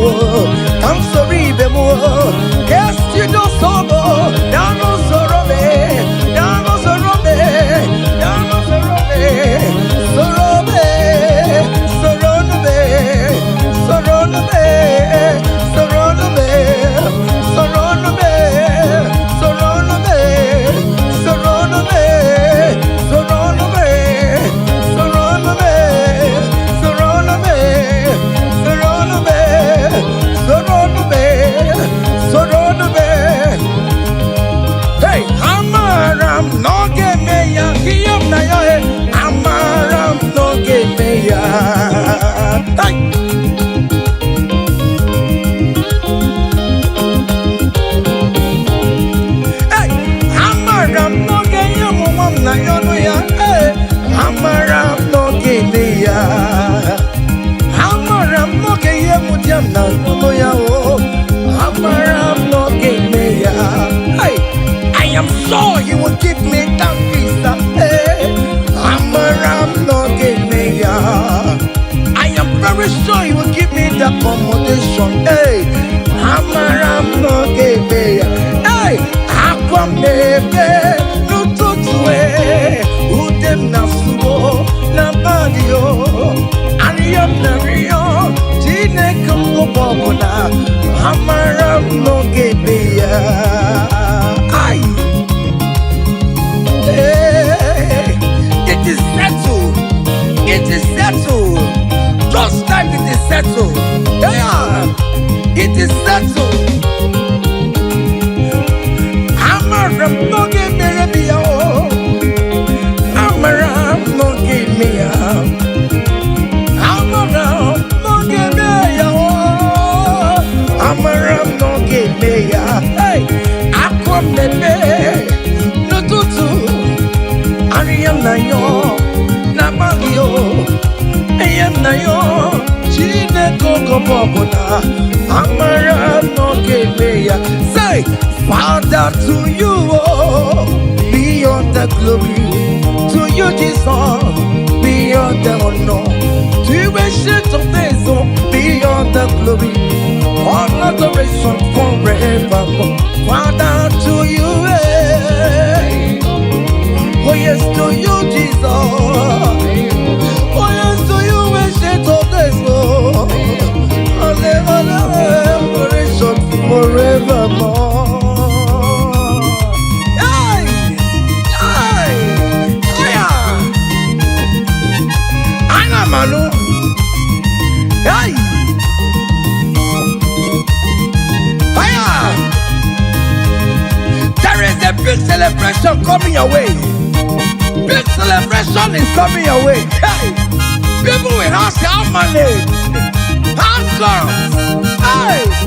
ka m soro ibe m, ka esi n'osoro, ya n'usoro me, ya n'usoro me, ya n'usoro me, soro me, soro me, soro me, soro me, soro me, soro me, soro me, soro me, soro me, soro me, soro me, soro me, soro me. Hey, amara m na ọ ga-eme ya ihe m na ya he amara m na ọ ga-eme ya. Hey! Hey! Amara m na ọ ga-enye m nwa m na ya ọnụ ya. Hey! Amara m na ọ ga-eme ya. Amara m na ọ ga-enye m di m na ọnụ ya o. Amara m na ọ ga-eme ya. Hey! I am sure he will give me that visa. Hey! Amara m na ọ ga-eme ya. I am very sure he will give me the accommodation. Hey, amara m na ọ ga-eme ya. Hey, akwa m na-ebe n'ụtụtụ e, ude m na-asụwo n'abalị o. Arịọ m na-arịọ Chineke m oge ọbụla, amara m na ọ ga-eme ya. Ai. Hey, it is settled. It is settled. Just like it is settled. Yeah, it is settled. Amara m na ọ ga-emere m ya o. Amara m na ọ ga-eme ya. Amara m na ọ ga-eme ya o. Amara m na ọ ga-eme ya. Hey, akwa m na-eme n'ụtụtụ. Arịa m na yọ n'abalị o. Enye m na yọ Chineke oge ọbụla amara m na ọ ga-eme ya. Say, Father, to you, oh, be all the glory. To you, Jesus, be all the honor. To you, Ancient of Days, oh, be all the glory. All adoration forever. Father, to you, eh. Oh yes, to you, Jesus. Oh yes, to you, Hey! Fire! There is a big celebration coming your way. Big celebration is coming your way. Hey! People will ask how many. How come? Hey!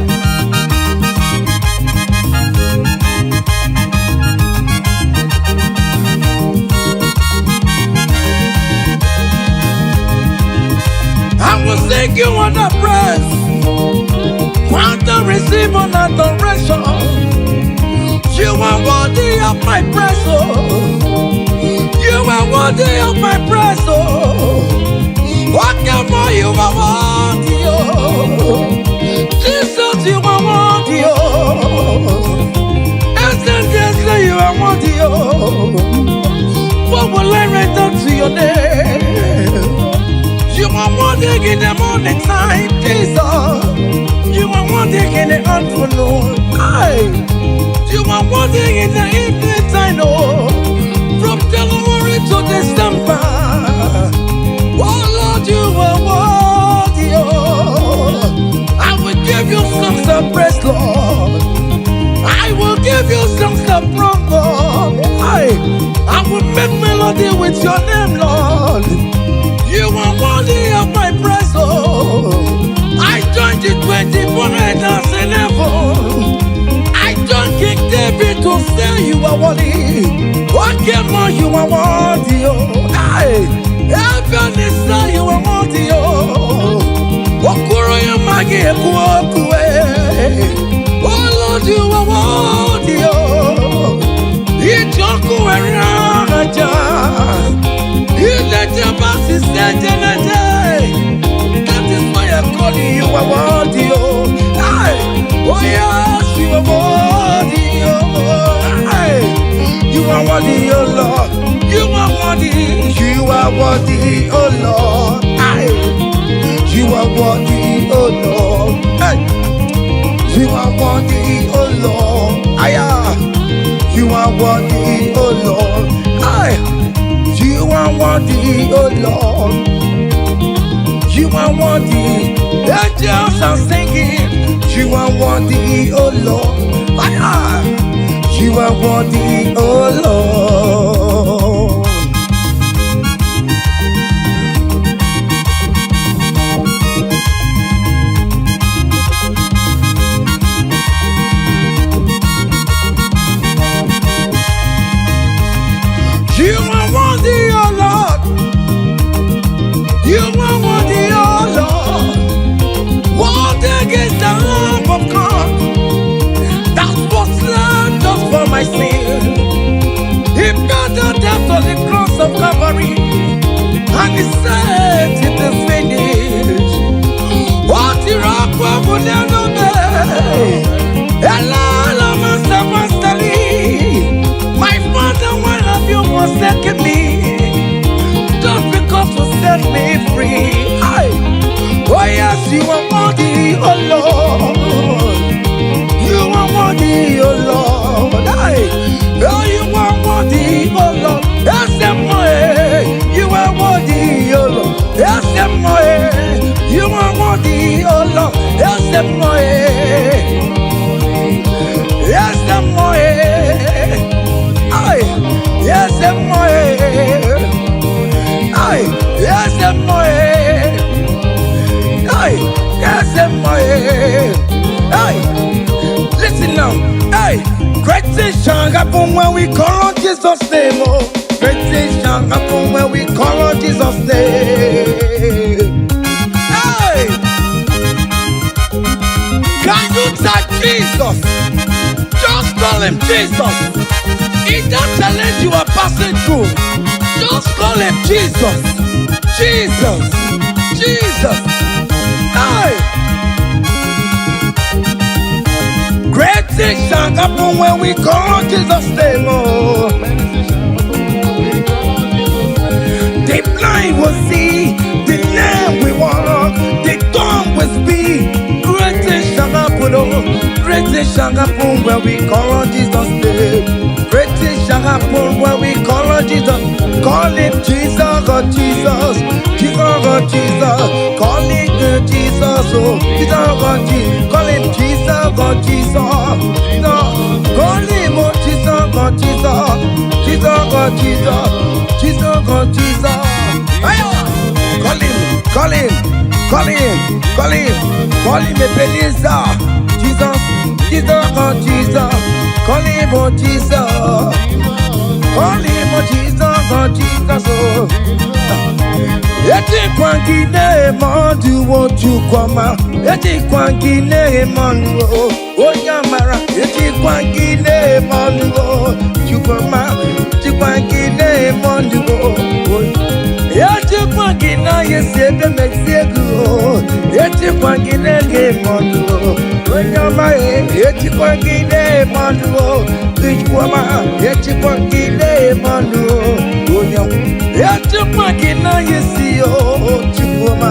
I will sing you on the praise. Want to receive an adoration. You are worthy of my praise, oh. You are worthy of my praise, oh. What can more you are worthy, oh. Jesus, you are worthy, oh. Essentially, you are worthy, oh. What will I render to your name? You are worthy in the morning time, Jesus. You are worthy in the afternoon. Aye. You are worthy in the evening time, oh. From January to December. Oh Lord, you are worthy, oh. I will give you songs of praise, Lord. I will give you songs of praise, Lord. I will make melody with your name, Lord. You are worthy of my praise, oh. I joined the 24 elders in heaven. I joined King David to say you are worthy. What came on, you are worthy, oh. Hey, heaven is say you are worthy, oh. Okuro ya magi eku oku, eh. Oh Lord, you are worthy, oh. Ijoku eraja. That is why I call you, you are worthy, oh. Aye. Oh yes, you are worthy, oh. Aye. You are worthy, oh Lord. You are worthy, you are worthy, oh Lord. Aye. You are worthy, oh Lord. Aye. You are worthy, oh Lord. Aye. You are worthy, oh Lord. Aye. You are worthy, oh Lord. You are worthy. Angels are singing. You are worthy, oh Lord. Ah, you are worthy, oh Lord. You are worthy, oh Lord. You are worthy, oh Lord. Worthy is the Lamb of God that was slain just for my sin. He paid the death on the cross of Calvary, and he said, it is finished. What rock will never be? My father, why have you forsaken me? Just because you set me free. Aye. Oh yes, you are worthy, oh Lord. You are worthy, oh Lord. Aye. Oh, you are worthy, oh Lord. Yes, you are worthy, oh Lord. Yes, you are worthy, oh Lord. Yes, yes, aye. Yes, aye. Yes, aye. Yes, aye. Listen now. Hey, great things shall happen when we call on Jesus' name. Oh, great things shall happen when we call on Jesus' name. Hey, can you type Jesus? Just call him Jesus. In that challenge you are passing through, just call him Jesus. Jesus. Jesus. Hey. Great things shall happen when we call on Jesus' name. Oh. The blind will see, the lame will walk, the dumb will speak. Great things shall happen, oh. Great things shall happen when we call on Jesus' name. Great things shall happen when we call on Jesus. Call him Jesus, oh Jesus, Jesus, oh Jesus. Call him Jesus, Oh, Jesus, God, Jesus. Call him Jesus, God, Jesus. No, call him, oh, Jesus, God, Jesus. Jesus, God, Jesus. Jesus, God, Jesus. Ayo! Call him, call him, call him, call him, call him Ebenezer. Jesus, Jesus, God, Jesus. Call him, oh, Jesus. Call him, oh, Jesus, God, Jesus. Oh. Ejikwa gị na-eme ọdụwo Chukwuma, ejikwa gị na-eme ọnụ o, onye amara, ejikwa gị na-eme ọnụ o, Chukwuma, ejikwa gị na-eme ọnụ o. Ejikwa gị na esi ebe mesi ego o, ejikwa gị na-ege eme ọnụ o, onye ọma e, ejikwa gị na-eme ọnụ o, Chukwuma, ejikwa gị na-eme ọnụ o, onye ọma. Ejikwa gị na esi o, Chukwuma,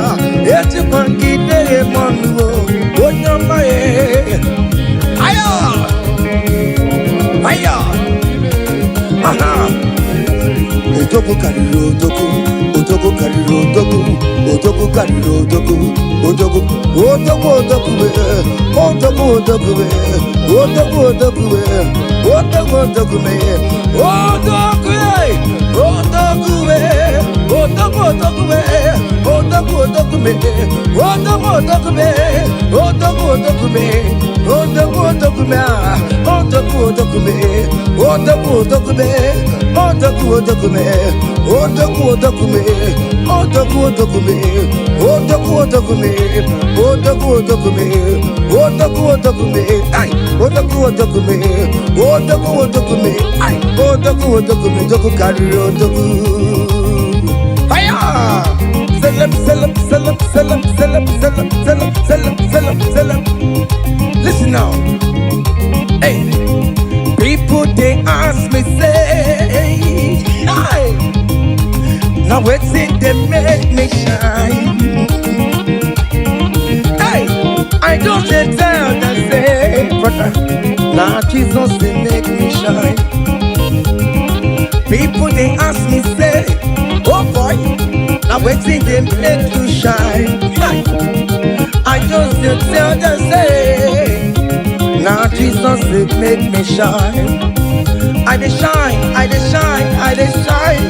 ejikwa gị na-eme ọnụ o, onye ọma e. Ayo! Ayo! Aha! Odogwu karịrị odogwu, odogwu karịrị odogwu, odogwu karịrị odogwu, odogwu, odogwu, odogwu, eh, odogwu, odogwu, eh, odogwu, odogwu, eh, odogwu, odogwu, eh, odogwu, eh, odogwu, eh, odogwu, odogwu, eh, odogwu, odogwu, eh, odogwu, odogwu, eh, odogwu, odogwu, eh, odogwu, odogwu, ah, odogwu, odogwu, eh, odogwu, odogwu, eh, odogwu, odogwu, eh, odogwu, odogwu, eh, odogwu, odogwu, eh, odogwu, odogwu, eh, odogwu, odogwu, eh, odogwu, odogwu, eh, ai, odogwu, odogwu, eh, odogwu, odogwu, eh, ai, odogwu, odogwu, odogwu karịrị odogwu. Hiya! Selem, selem, selem, selem, selem, selem, selem, selem, selem, selem. Listen now. Hey, people they ask me say, hey, now wetin dey make me shine? Hey, I just dey tell them say, brother, na Jesus dey make me shine. People they ask me say, oh boy, now wetin dey make you shine? Hey, I just dey tell them say, na Jesus dey make me shine. I dey shine, I dey shine, I dey shine,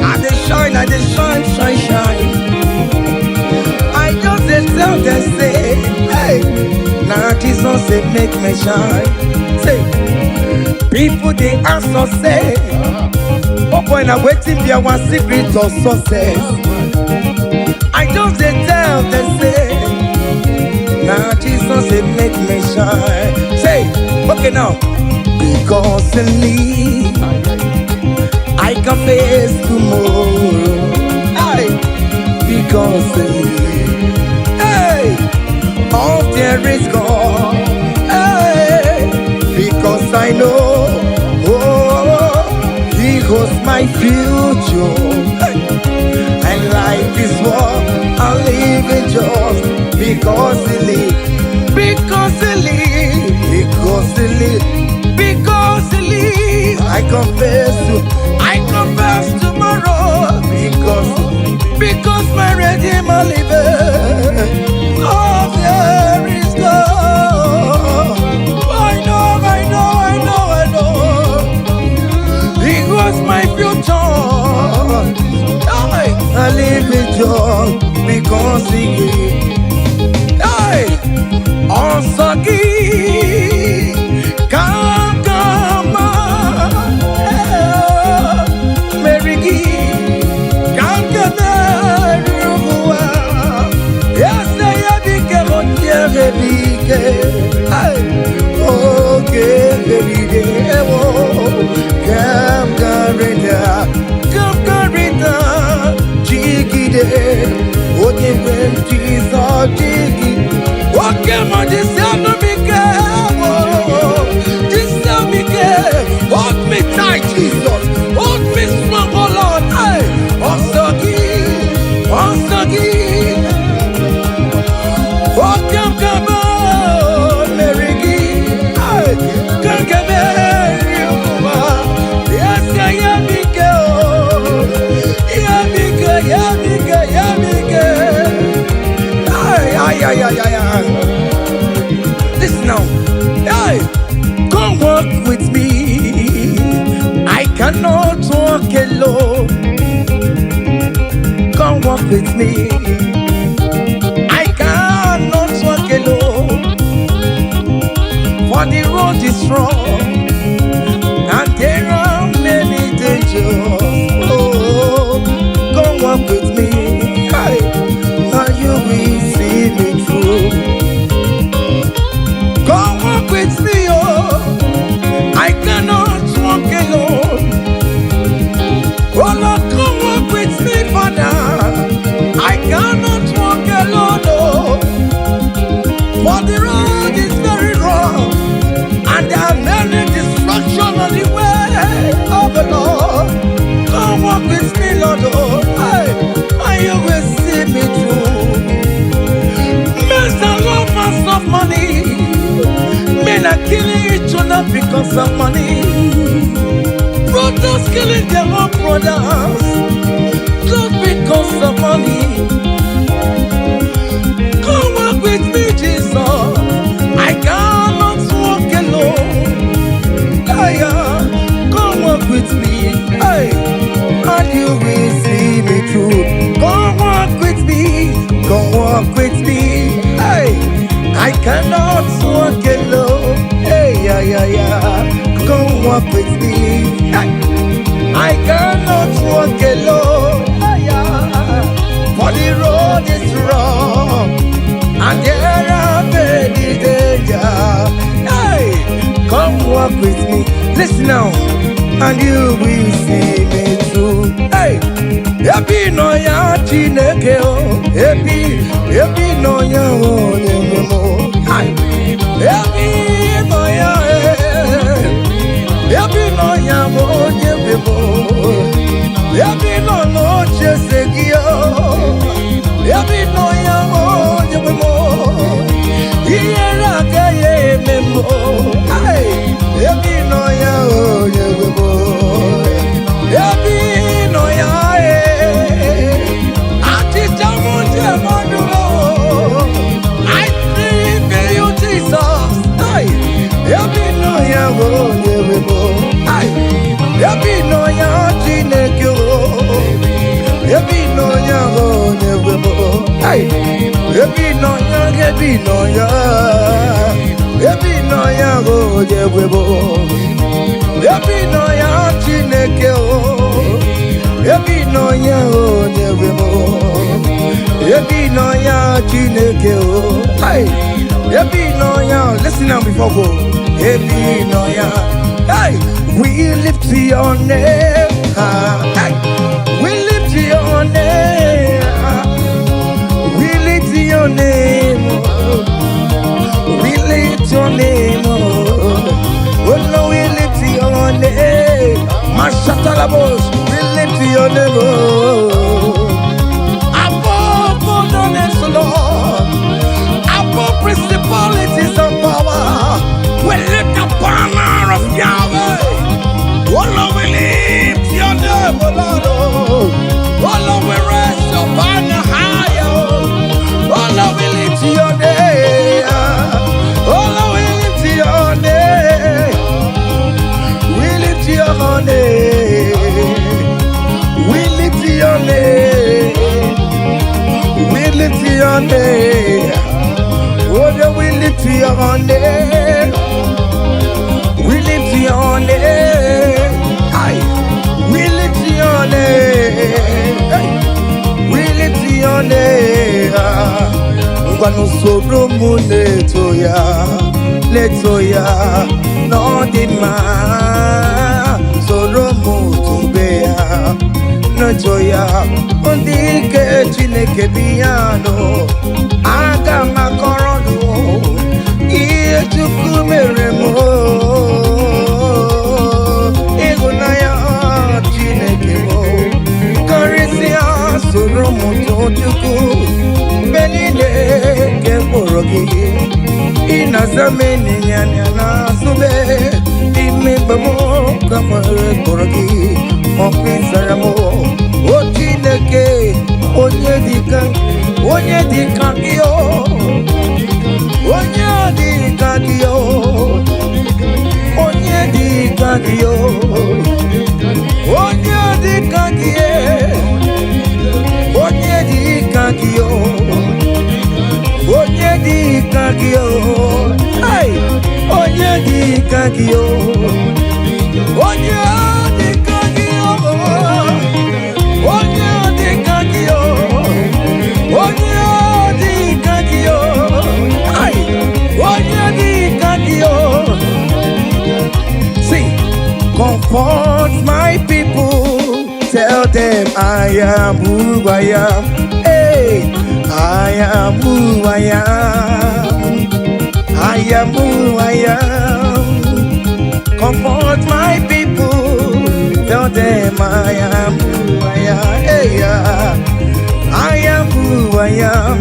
I dey shine, I dey shine, shine, shine. I just dey tell them say, hey, na Jesus dey make me shine. Say, people dey ask us say, oh boy, na wetin be our secret of success? I just dey tell them say, na Jesus dey make me shine. Say, okay now, because in me I can face tomorrow. Hey, because in me, hey, all there is God. Hey, because I know, oh, He holds my future. Hey, and life is what I live in just because He lives. Because He lives. Because He lives. Because He lives. I confess tomorrow. Because my Redeemer liveth. Oh, there is God. I know, I know, I know, I know. He was my future. I live in joy because He gave. Hey, ọsọ gị ka aga meri gị ka m ga-emeri ụwa ese ya bike onye bike. Hey, oge merire ewo ka m garịda ka m garịda jigide onye nwe m Jizọs jigide oke ma jisi anụ m ike ewo jisi m ike. Hold me tight, Jesus, hold me strong, oh Lord. Hey, ọsọ gị ọsọ gị oke m ka m meri gị. Hey, ka m ga-emeri ụwa ese ya m ike o ya m ike ya m ike ya m ike. Ay, ay, Ay, ay, ay, ay. Listen now. Hey, come walk with me. I cannot walk alone. Come walk with me. I cannot walk alone. For the road is rough and there are many dangers. Oh, come walk with me. Hey, and you will see me through. Come walk with me, oh. I cannot walk alone. Oh Lord, come walk with me, Father. I cannot walk alone, oh. For the road is very rough, and there are many destruction on the way of the Lord. Come walk with me, Lord, oh, hey, and you will see me through. Men are lovers of money. Men are killing each other because of money. Brothers killing their own brothers just because of money. Come walk with me, Jesus. I cannot walk alone. Hey, come walk with me. Hey, and you will see me through. Come walk with me. Come walk with me. Hey, I cannot walk alone. Hey, yeah, yeah, yeah. Come walk with me. Hey, I cannot walk alone. Hey, yeah. For the road is rough and there are many danger. Hey, come walk with me. Listen now, and you will see me through. Hey, ebe ị nọ ya Chineke o, ebe ị nọ ya onye nwe m o. Hey, ebe ị nọ ya, eh, ebe ị nọ ya bụ onye nwe m o. Ebe ị nọ n'oche eze gị o. Ebe ị nọ ya bụ onye nwe m o. Ihere agaghị eme m o. Hey, ebe ị nọ ya onye nwe m o. Ebe ị nọ ya eh. Achịcha m ji eme ọnụ o. I believe in you, Jesus. Hey, ebe ị nọ ya bụ onye nwe m o. Hey, ebe ị nọ ya Chineke o. Ebe ị nọ ya bụ onye nwe m o. Hey, ebe ị nọ ya, ebe ị nọ ya. Ebe ị nọ ya bụ onye nwe m o. Ebe ị nọ ya Chineke o. Ebe ị nọ ya onye nwe m o. Ebe ị nọ ya Chineke o. Hey, ebe ị nọ ya, listen now before go. Ebe ị nọ ya. Hey, we lift your name high. Hey, we lift your name high. We lift your name, oh. We lift your name, oh. Oh no, we lift your name. Mashatalabos, we lift your name, oh. Above all the names, Lord. Above principalities and power. We lift the banner of Yahweh. Oh Lord, we lift your name, oh Lord. Oh, oh Lord, we raise your banner higher. Oh Lord, we lift your name. Oh Lord, we lift your name. We lift your name. We lift your name. We lift your name. Oh, yeah, we lift your name. We lift your name. Aye. We lift your name. Hey. We lift your name. Ngwanụ soro m na-eto ya, na-eto ya n'ọ dị mma. Soro m tobe ya, na-eto ya. Ndị ike Chineke bi ya nụ. Aga m akọrọ nụ ihe Chukwu mere m. Ịhụnanya Chineke m karịsịa soro m too Chukwu mgbe niile nke mkpụrụ gị ị na-aza m ịnyịnya n'azụ m n'ime mgbe m ka nwere kpọrọ gị ọkụ ịzara m o Chineke onye dịka onye dịka gị o. Onye dị ka gị o. Onye dị ka gị o. Onye dị ka gị e. Onye dị ka gị o. Onye dị ka gị o. Hey! Onye dị ka gị o. Onye dị ka gị o. Onye dị ka gị o. Onye dị ka gị o. Hey! Onye dị ka gị o. See, comfort my people. Tell them I am who I am. Hey, I am who I am. I am who I am. Comfort my people. Tell them I am who I am. Hey, yeah. I am who I am.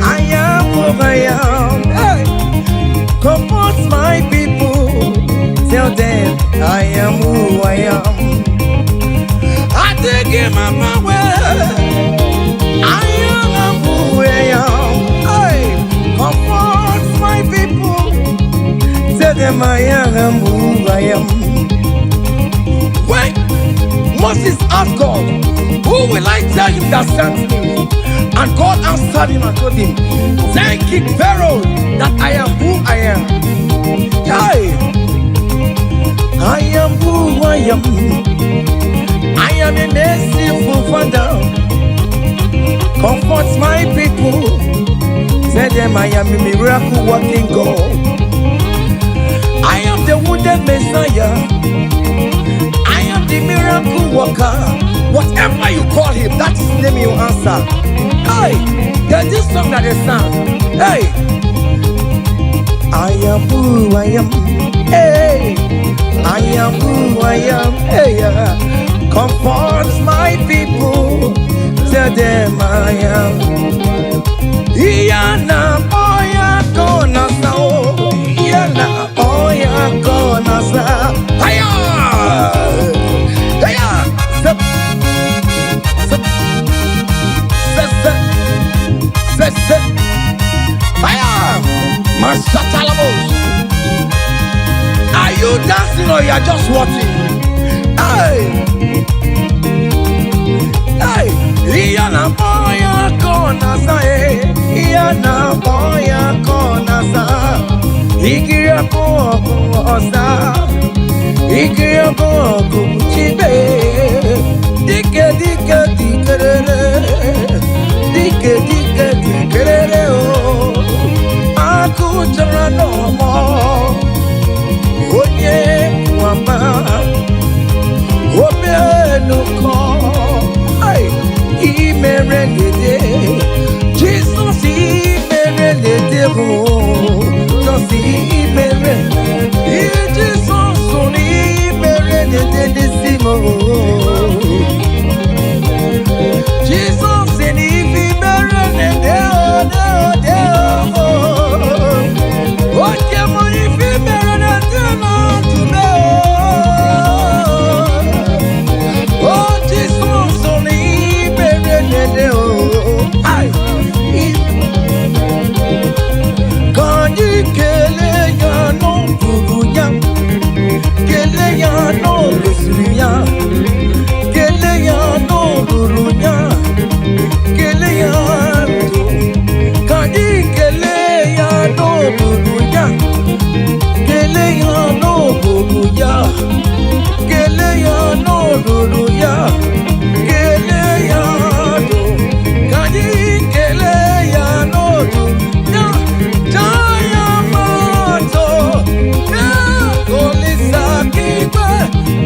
I am who I am. Hey. Comfort my people. Tell them I am who I am. I take him on my way. I am who I am. Hey, comfort my people. Tell them I am who I am. When Moses asked God, "Who will I tell him that sent me?" And God answered him and told him, "Tell King Pharaoh that I am who I am." Hey, I am who I am. I am a merciful Father. Comfort my people. Tell them I am a miracle working God. I am the wounded Messiah. I am the miracle worker. Whatever you call him, that is the name you answer. Hey, there's this song that they sang. Hey, I am who I am. Hey, I am who I am. Hey, yeah. Comfort my people. Tell them I am. Iyana oya kona sa o. Iyana oya kona sa. Hiya! Hiya! Step, step, step, step, step, step. Hiya! Masatalamos. Are you dancing or you are just watching? Hey! Hey! Iyana oya kona sa eh. Iyana oya kona sa. Ikiri ọkụ ọkụ ọsa. Ikiri ọkụ ọkụ chibe. Dike dike dikerere. Dike dike dikerere o. Akụ chọrọ n'ọmọ. Onye nwama. Omenụkọ. Ai, imere lede. Jesus imere lede o. Jesus imere. Jesus imere lede n'isi m o. Jesus imere lede o de o de o. Oke m ife mere lede na ndụ o. Oh, Jesus, imere lede o. Ai, ka anyị kelee ya n'ọbụrụ ya, kelee ya n'olosiri ya, kelee ya n'olulu ya, kelee ya ndụ. Ka anyị kelee ya n'olulu ya, kelee ya n'olulu ya, kelee ya n'olulu ya, kelee ya ndụ. Ka anyị kelee ya n'olulu ya, jaa ya mma ya Olisa k'igwe,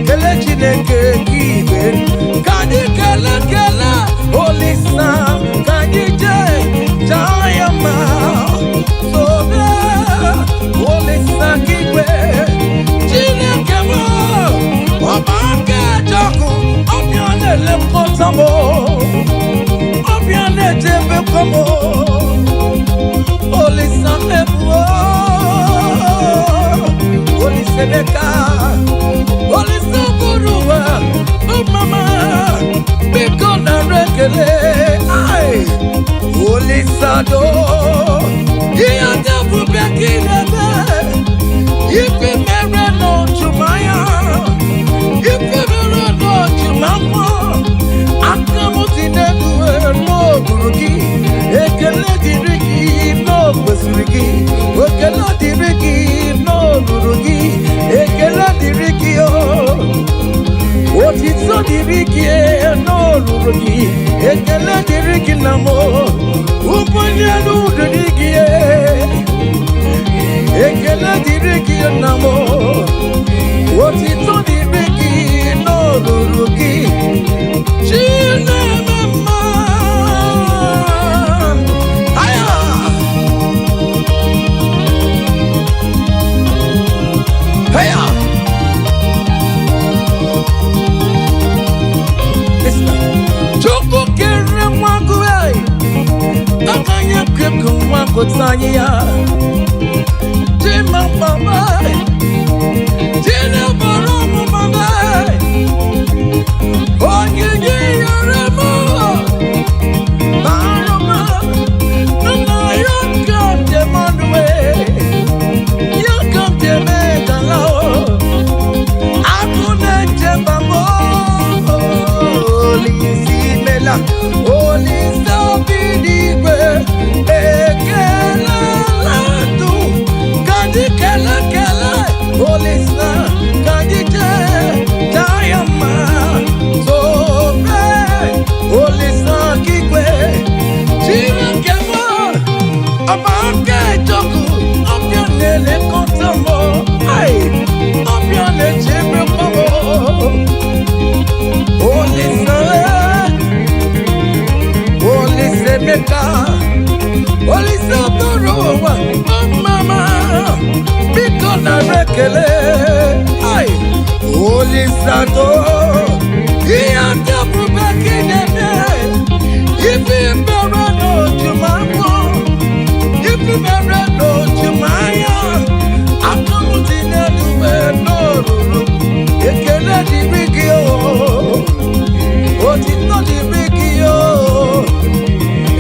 kelee Chineke k'igwe. Ka anyị kelee kelee Olisa, ka anyị jee jaa ya mma. Sobe Olisa k'igwe, Chineke m, ọba aka ejọkụ, ọbịa na-elekọta m, ọbịa na-echebekwa m. Olisa mebuo, Olisa Emeka, Olisa bụrụ ụwa, mama, biko nara ekele. Ai, Olisa do. Ihe ndị ebube ka ị na-eme. Ife mere n'ojumanya, ife mere n'ojumafọ, aka m dị n'elu n'okpuru gị. Ekele dịrị gị n'okwesịrị gị. Ekele dịrị gị n'olulu gị. Ekele dịrị gị o. Otito dịrị gị n'olulu gị. Ekele dịrị gị na m. Ụbọchị elu dịrị gị. Ekele dịrị gị na m. Otito dịrị gị n'olulu gị. Chineme mma. Aya! Aya! Listen. Chukwu kere nwa gị, aka ya kekụ nwa gụta anyị ya. Chima mama, Chinebara ọmụma m, onyinye yere m, bara m, nna ya ka m ji mmanụ, ya ka m ji eme gala o. Agụ na-eche mba m, Olise imela, Olise obi n'igwe, ekelela ndụ, ka anyị kele kele, Olise, ka anyị jee taa ya mma, tobe, Olise okigwe, Chineke m, ọba aka ejọkụ, ọbịa na-elekọta m, ai, ọbịa na-echebekwa m. Olise, Olise Emeka, Olise bụrụ ụwa, ọmama, biko nara ekele. Ai, Olise atọ, ihe ndị ebube ka ị na-eme, ife mere n'ojumafọ, ife mere n'ojumanya, aka m dị n'elu wee n'olulu, ekele dịrị gị o. Otito dịrị gị o,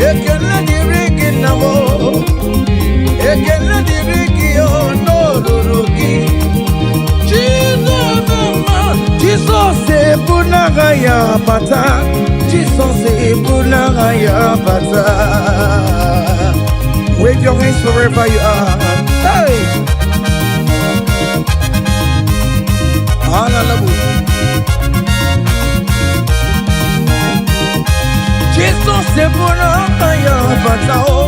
ekele dịrị gị nna m o, ekele dịrị gị o n'olulu gị. Chineke mma, Jizọs ebu n'agha ya bata, Jizọs ebu n'agha ya bata. Wave your hands wherever you are. Hey! Hallelujah. Jizọs ebu n'agha ya bata o,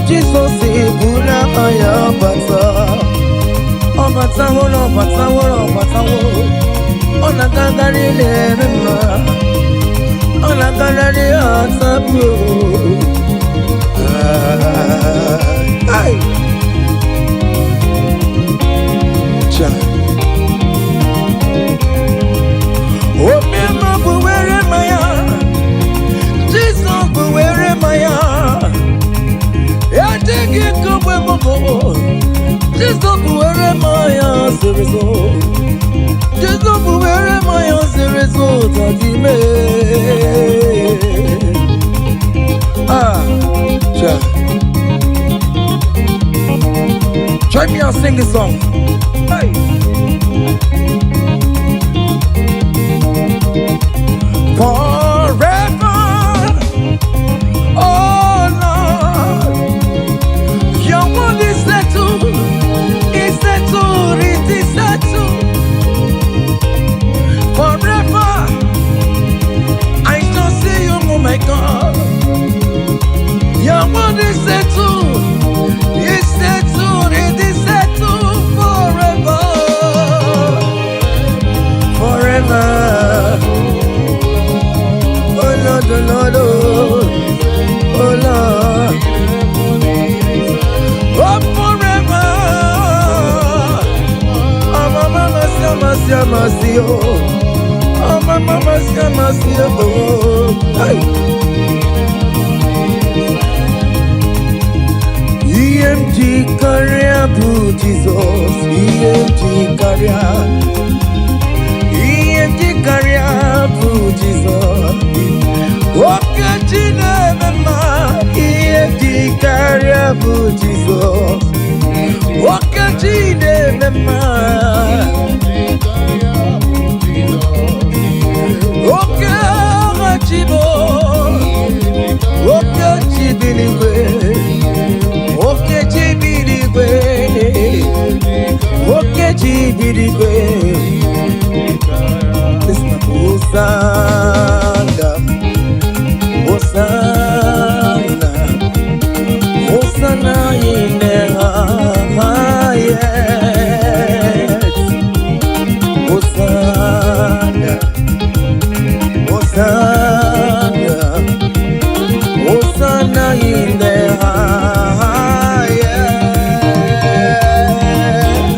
Jizọs ebu n'agha ya bata. Ọ batawo na ọ batawo na ọ batawo, ọ na-agagharị na-eme mma, ọ na-agagharị atapụ. Ai! Cha. Omema bụ were mmanya, Jizọs bụ were mmanya. Ejighị kogbe mbụ, Jizọs bụ were mmanya zoro ezo. Jizọs bụ were mmanya zoro ezo tadime. Ah, cha. Join me and sing this song. Hey. Forever, oh Lord, your word is settled, is settled, it is settled. Forever, I shall see you, oh my God. Your word is settled, it is settled forever, forever. Oh Lord, oh Lord, oh, oh Lord, oh forever. Oh mama, mama, mama, oh, oh mama, mama, mama, oh. Hey. Ihe m ji karịa bụ Jizọs, ihe m ji karịa, ihe m ji karịa bụ Jizọs. Oke chi na-eme mma, ihe m ji karịa bụ Jizọs. Oke chi na-eme mma. Oke agha chi bụ, oke chi bi n'igwe, oke chi bi n'igwe, oke chi bi n'igwe. Listen, Hosanna, Hosanna, Hosanna in the highest. Hosanna, Hosanna, Hosanna in the highest.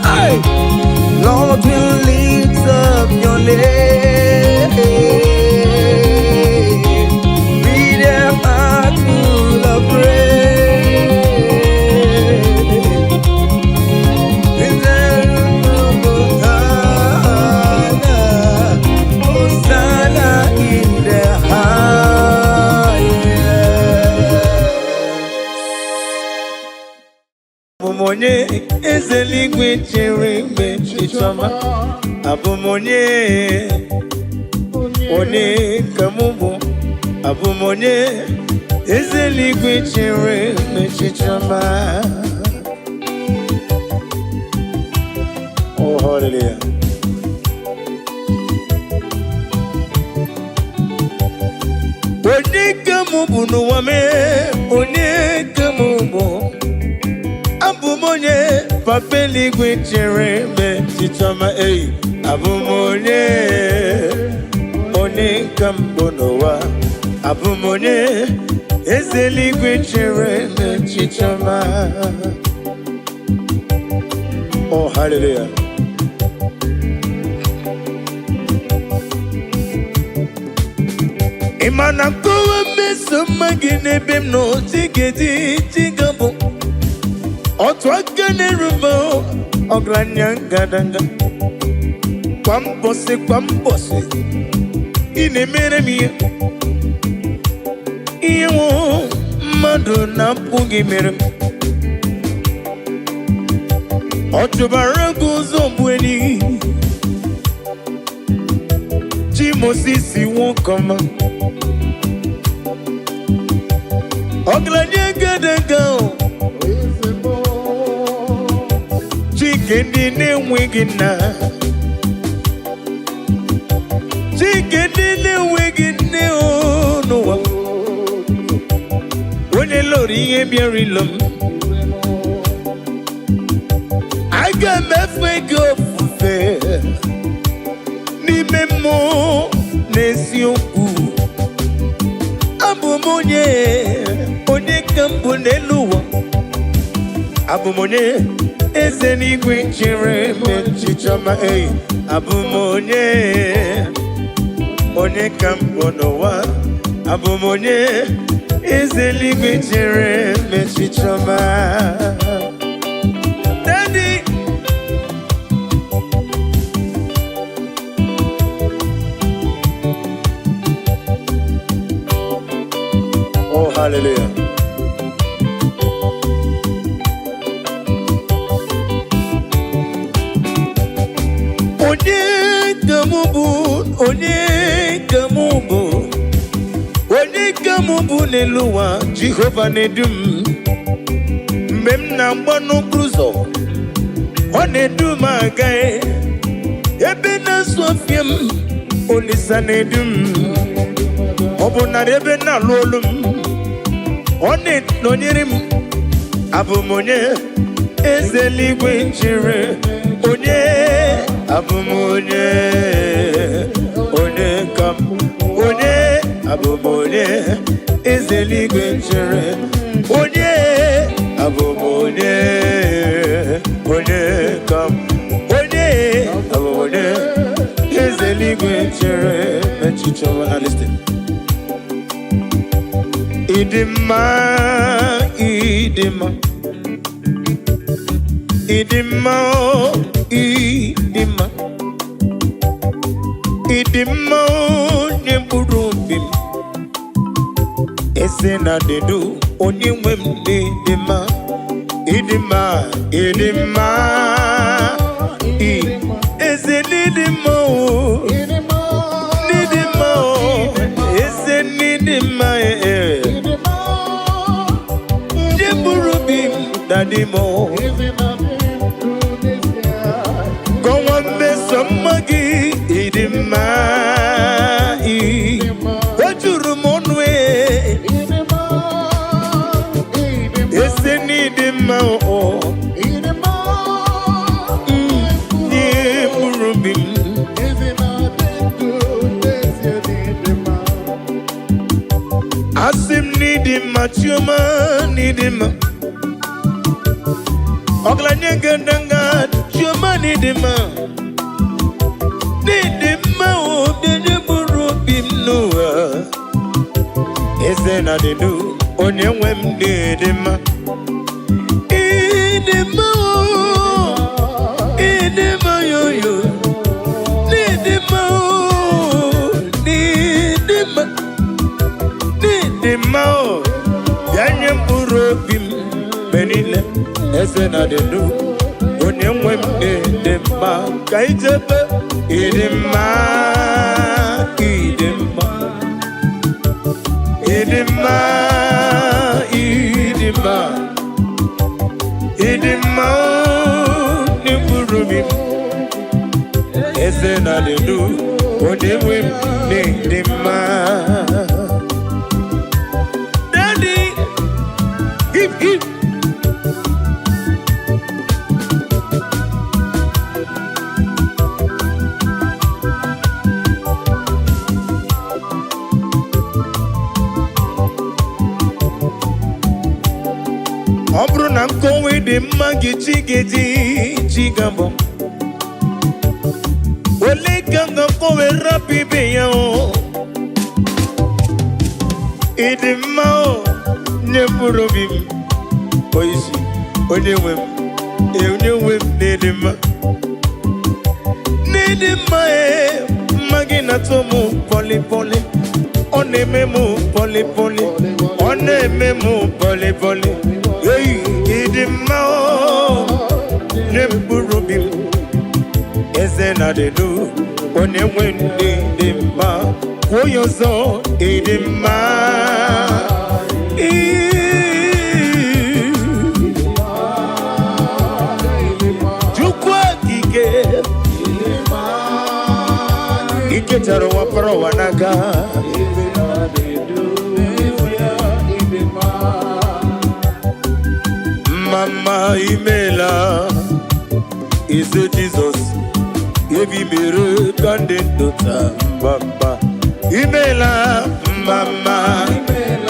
Hey! Lord, we lift up your name with a heart full of praise. Hosanna, Hosanna in the highest. Abụ m onye eze eluigwe chere mgbe chichọma. Abụ m onye, onye ka mụ bụ. Abụ m onye eze eluigwe chere mgbe chichọma. Oh, hallelujah. Onye ka mụ bụ n'ụwa mee, onye ka mụ bụ. Abụ m onye papa eluigwe chere mgbe chichọma ei. Abụ m onye, onye ka m bụ n'ụwa. Abụ m onye eze eluigwe chere mgbe chichọma. Oh, hallelujah. Ị ma na nkọwa mmeso mma gị n'ebe m nọ chigedi chigabụ otu aka na-erube ọgaranya ngadanga kwa mbọsị kwa mbọsị ị na-emere m ihe ihe nwụ mmadụ na-apụghị mere m. Ọ chụbara gị ụzọ bụ enyi chi Mosisi nwoke ọma ọgaranya ngadanga o. Chike ndị na-enweghị nna, Chike ndị na-enweghị nne o n'ụwa, onye lụrụ ihe bịara ilo m, aga m efe gị ofufe n'ime mmụọ na eziokwu. Abụ m onye, onye ka m bụ n'elu ụwa. Abụ m onye eze n'igwe chere m echiche ọma ei. Abụ m onye, onye ka m bụ n'ụwa. Abụ m onye eze n'igwe chere m echiche ọma. Daddy. Oh, hallelujah. Onye ka mụ bụ, onye ka mụ bụ, onye ka mụ bụ n'elu ụwa, Jehova na-edu m. Mgbe m na-agba n'okporo ụzọ, ọ na-edu m aga. Ebe na-asụ ọfịa m, Olisa na-edu m. Ọ bụ narị ebe na-alụ olu m, ọ na-enọnyere m. Abụ m onye eze eluigwe chere, onye abụ m onye, onye ka m, onye abụ m onye eze eluigwe chere, onye abụ m onye, onye ka m, onye abụ m onye eze eluigwe chere echiche ọma. Na listen. Ịdị mma, ịdị mma, ịdị mma, o, ịdị mma, ịdị mma, onye mkpụrụ obi m, eze na dedu onye nwe m dị mma. Ịdị mma, ịdị mma, eze n'ịdị mma o, n'ịdị mma o, eze n'ịdị mma ee. Ndị mkpụrụ obi m daddy m o. Kọwa mmeso mma gị, ịdị mma ị. O juru m ọnụ ee. Eze n'ịdị mma o. Ndị mkpụrụ obi m. Asị m n'ịdị mma, Chioma, n'ịdị mma. Ọgaranya ngandanga, Chioma, n'ịdị mma. N'ịdị mma o, bịa mkpụrụ obi m n'ụwa. Eze na dịdu, onye nwe m, n'ịdị mma. Ịdị mma o, ịdị mma yoyo. N'ịdị mma o, n'ịdị mma. N'ịdị mma o, bịa nye mkpụrụ obi m mgbe niile. Eze na dịdu, onye nwe m, n'ịdị mma. Ka ijebe ịdị mma, ịdị mma. Ịdị mma, ịdị mma, ịdị mma o, n'mkpụrụ obi m. Eze na dịdu, onye nwe m, n'ịdị mma. Daddy, hip hip. Ọ bụrụ na nkọwa dị mma gị, chi ga-eji chi ga-abụ ole ka m ga-akọwe rapụ ibe ya o. Ịdị mma o, nye mkpụrụ obi m oisi, onye nwe m ee, onye nwe m, n'ịdị mma, n'ịdị mma ee. Mma gị na-atọ m pọlị pọlị, ọ na-eme m pọlị pọlị, ọ na-eme m pọlị pọlị. Ei, ịdị mma o, nye mkpụrụ obi m. Eze na dịdu, onye nwe ndị dị mma. Kwuo ya ọzọ, ịdị mma. Ii. Chukwu okike ikechara ụwa kpọrọ ụwa n'aka. Mama, imela. Eze Jizọs, ebi mere ka ndị ndụ taa. Mama, imela. Mama,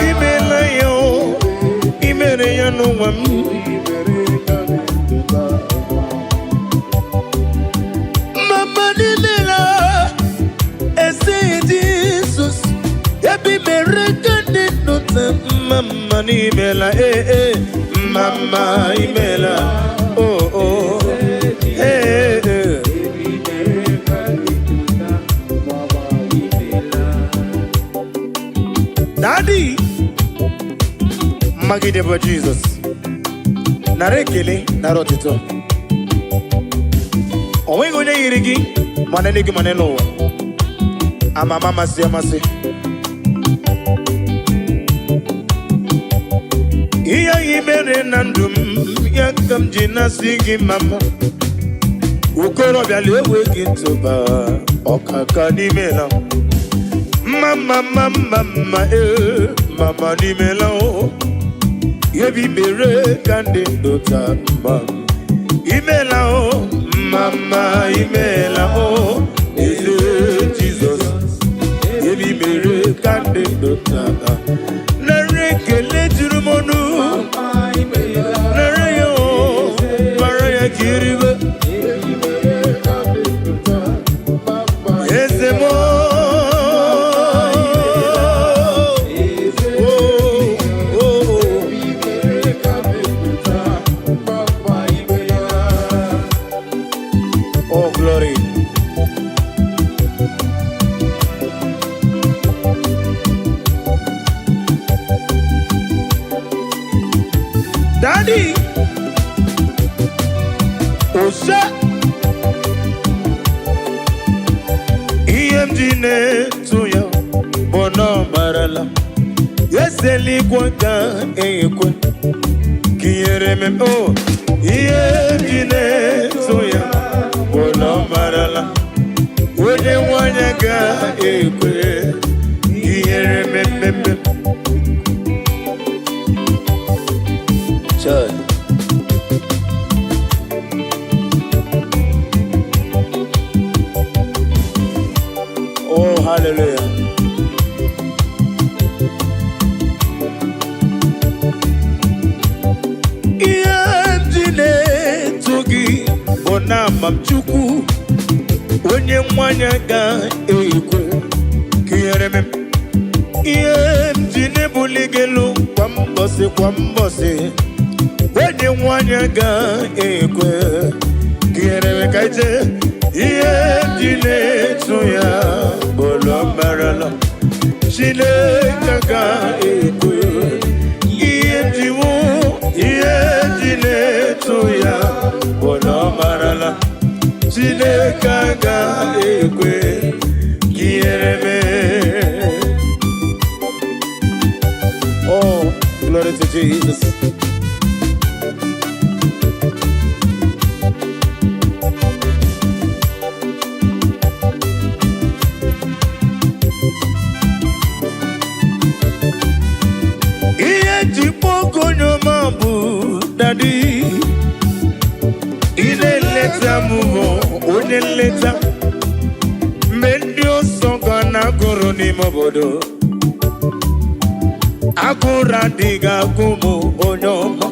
imela ya o, imere ya n'ụwa m. Mama, imela. Eze Jizọs, ebi mere ka ndị ndụ taa. Mama, imela ee ee. Mama, imela oh oh ee ee. Daddy, mmagide bụ Jizọs, nara ekele, nara ọtụtụ. O nweghị onye yiri gị, ma n'eluigwe ma n'elu ụwa. Ama ama, amasị amasị. Ihe anyị mere na ndụ m ya ka m ji na-asị gị mama. Okorobịa na-ewe gị ntụba ọkaka n'ime na mma mma mma mma mma ee. Mama, n'imela o, ebi mere ka ndị ndụ taa. Mma, imela o. Mama, imela o. Eze Jizọs, ebi mere ka ndị ndụ taa. Nara ekele juru m ọnụ, nara ya o, mara ya ka iribe. Eze m o, o, o. Oh, glory. Daddy. Ose ihe m ji na-etu ya bụ na ọ marala eze eluigwe ga-ekwe ka ihere m o. Ihe m ji na-etu ya bụ na ọ marala onye nwanyị ga-ekwe ka ihere mmemme. Chai. Oh, hallelujah. Ihe m ji na-eto gị bụ na ama m Chukwu onye nwanyị ga-ekwe ka ihere m. Ihe m ji na-ebuli gị elu kwa mbọsị kwa mbọsị, onye nwanyị ga-ekwe ka ihere m ka ije. Ihe m ji na-eto ya bụ na ọ marala Chineke ga-ekwe. Ihe m ji wụ ihe m ji na-eto ya bụ na ọ marala Chineke ga-ekwe ka ihere mee. Oh, glory to Jesus. Ihe ji kpọọ onye ọma bụ Daddy. Ị na-eleta m bụ onye nleta. Mgbe ndị ọsọ ga na-agụrụ n'ime obodo, agụrụ adịghị agụ m, onye ọma.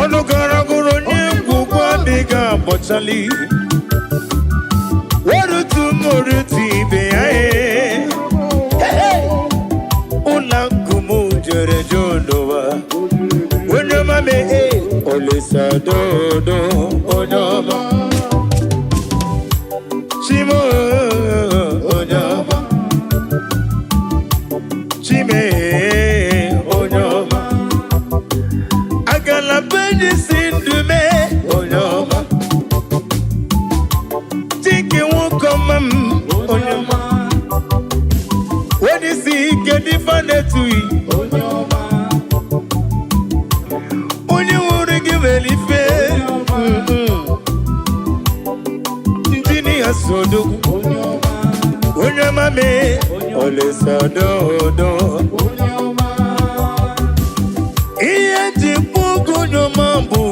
Ọnụ gara gụrụ onye ngwugwu adịghị agbọchali. Werutu m orutu ibe ya ee. Ụlọ akụ m jere jụ n'ụwa. Onye ọma mee Olisa dodo, onye ọma. Chimo, onye ọma. Chime, onye ọma. Agala benyi si ndụ mee, onye ọma. Chike nwoke ọma m, onye ọma. Onye isi ike dịfa na-etughị. Onye nwụrụ gị nwere ife. Injinia Sodogwu, onye ọma mee Olisa dodo. Ihe ji kpọgo onye ọma bụ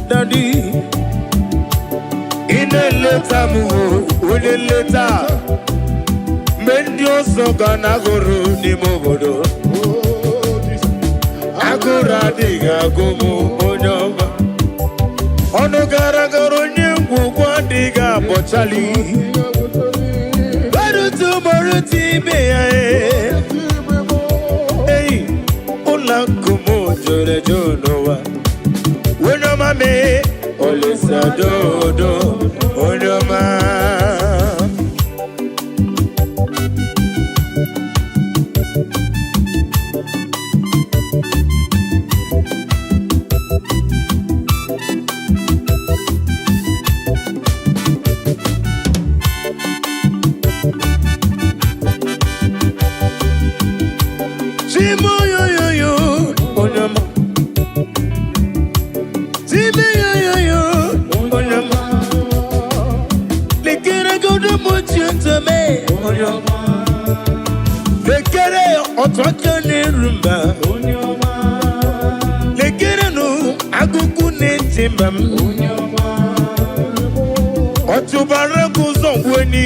Daddy. Ị na-eleta m o, onye nleta. Mgbe ndị ọzọ ga na-agụrụ n'ime obodo, agụrụ adịghị agụ m, onye ọma. Ọnụ gara gara onye ngwugwu adịghị abọchali. Gbarutu gbarutu ibe ya ee. Ei, ụlọ akụ m jụrụ eju n'ụwa. Onye ọma mee Olisa dodo, onye ọma. Chimoyoyoyo, onye ọma. Chimeyoyoyo, onye ọma. Lekere godo mochi ntome, onye ọma. Lekere otu aka na-eru mba. Lekere nụ agụkụ na-eti mba m. Ọtụbara gị ụzọ ngweni.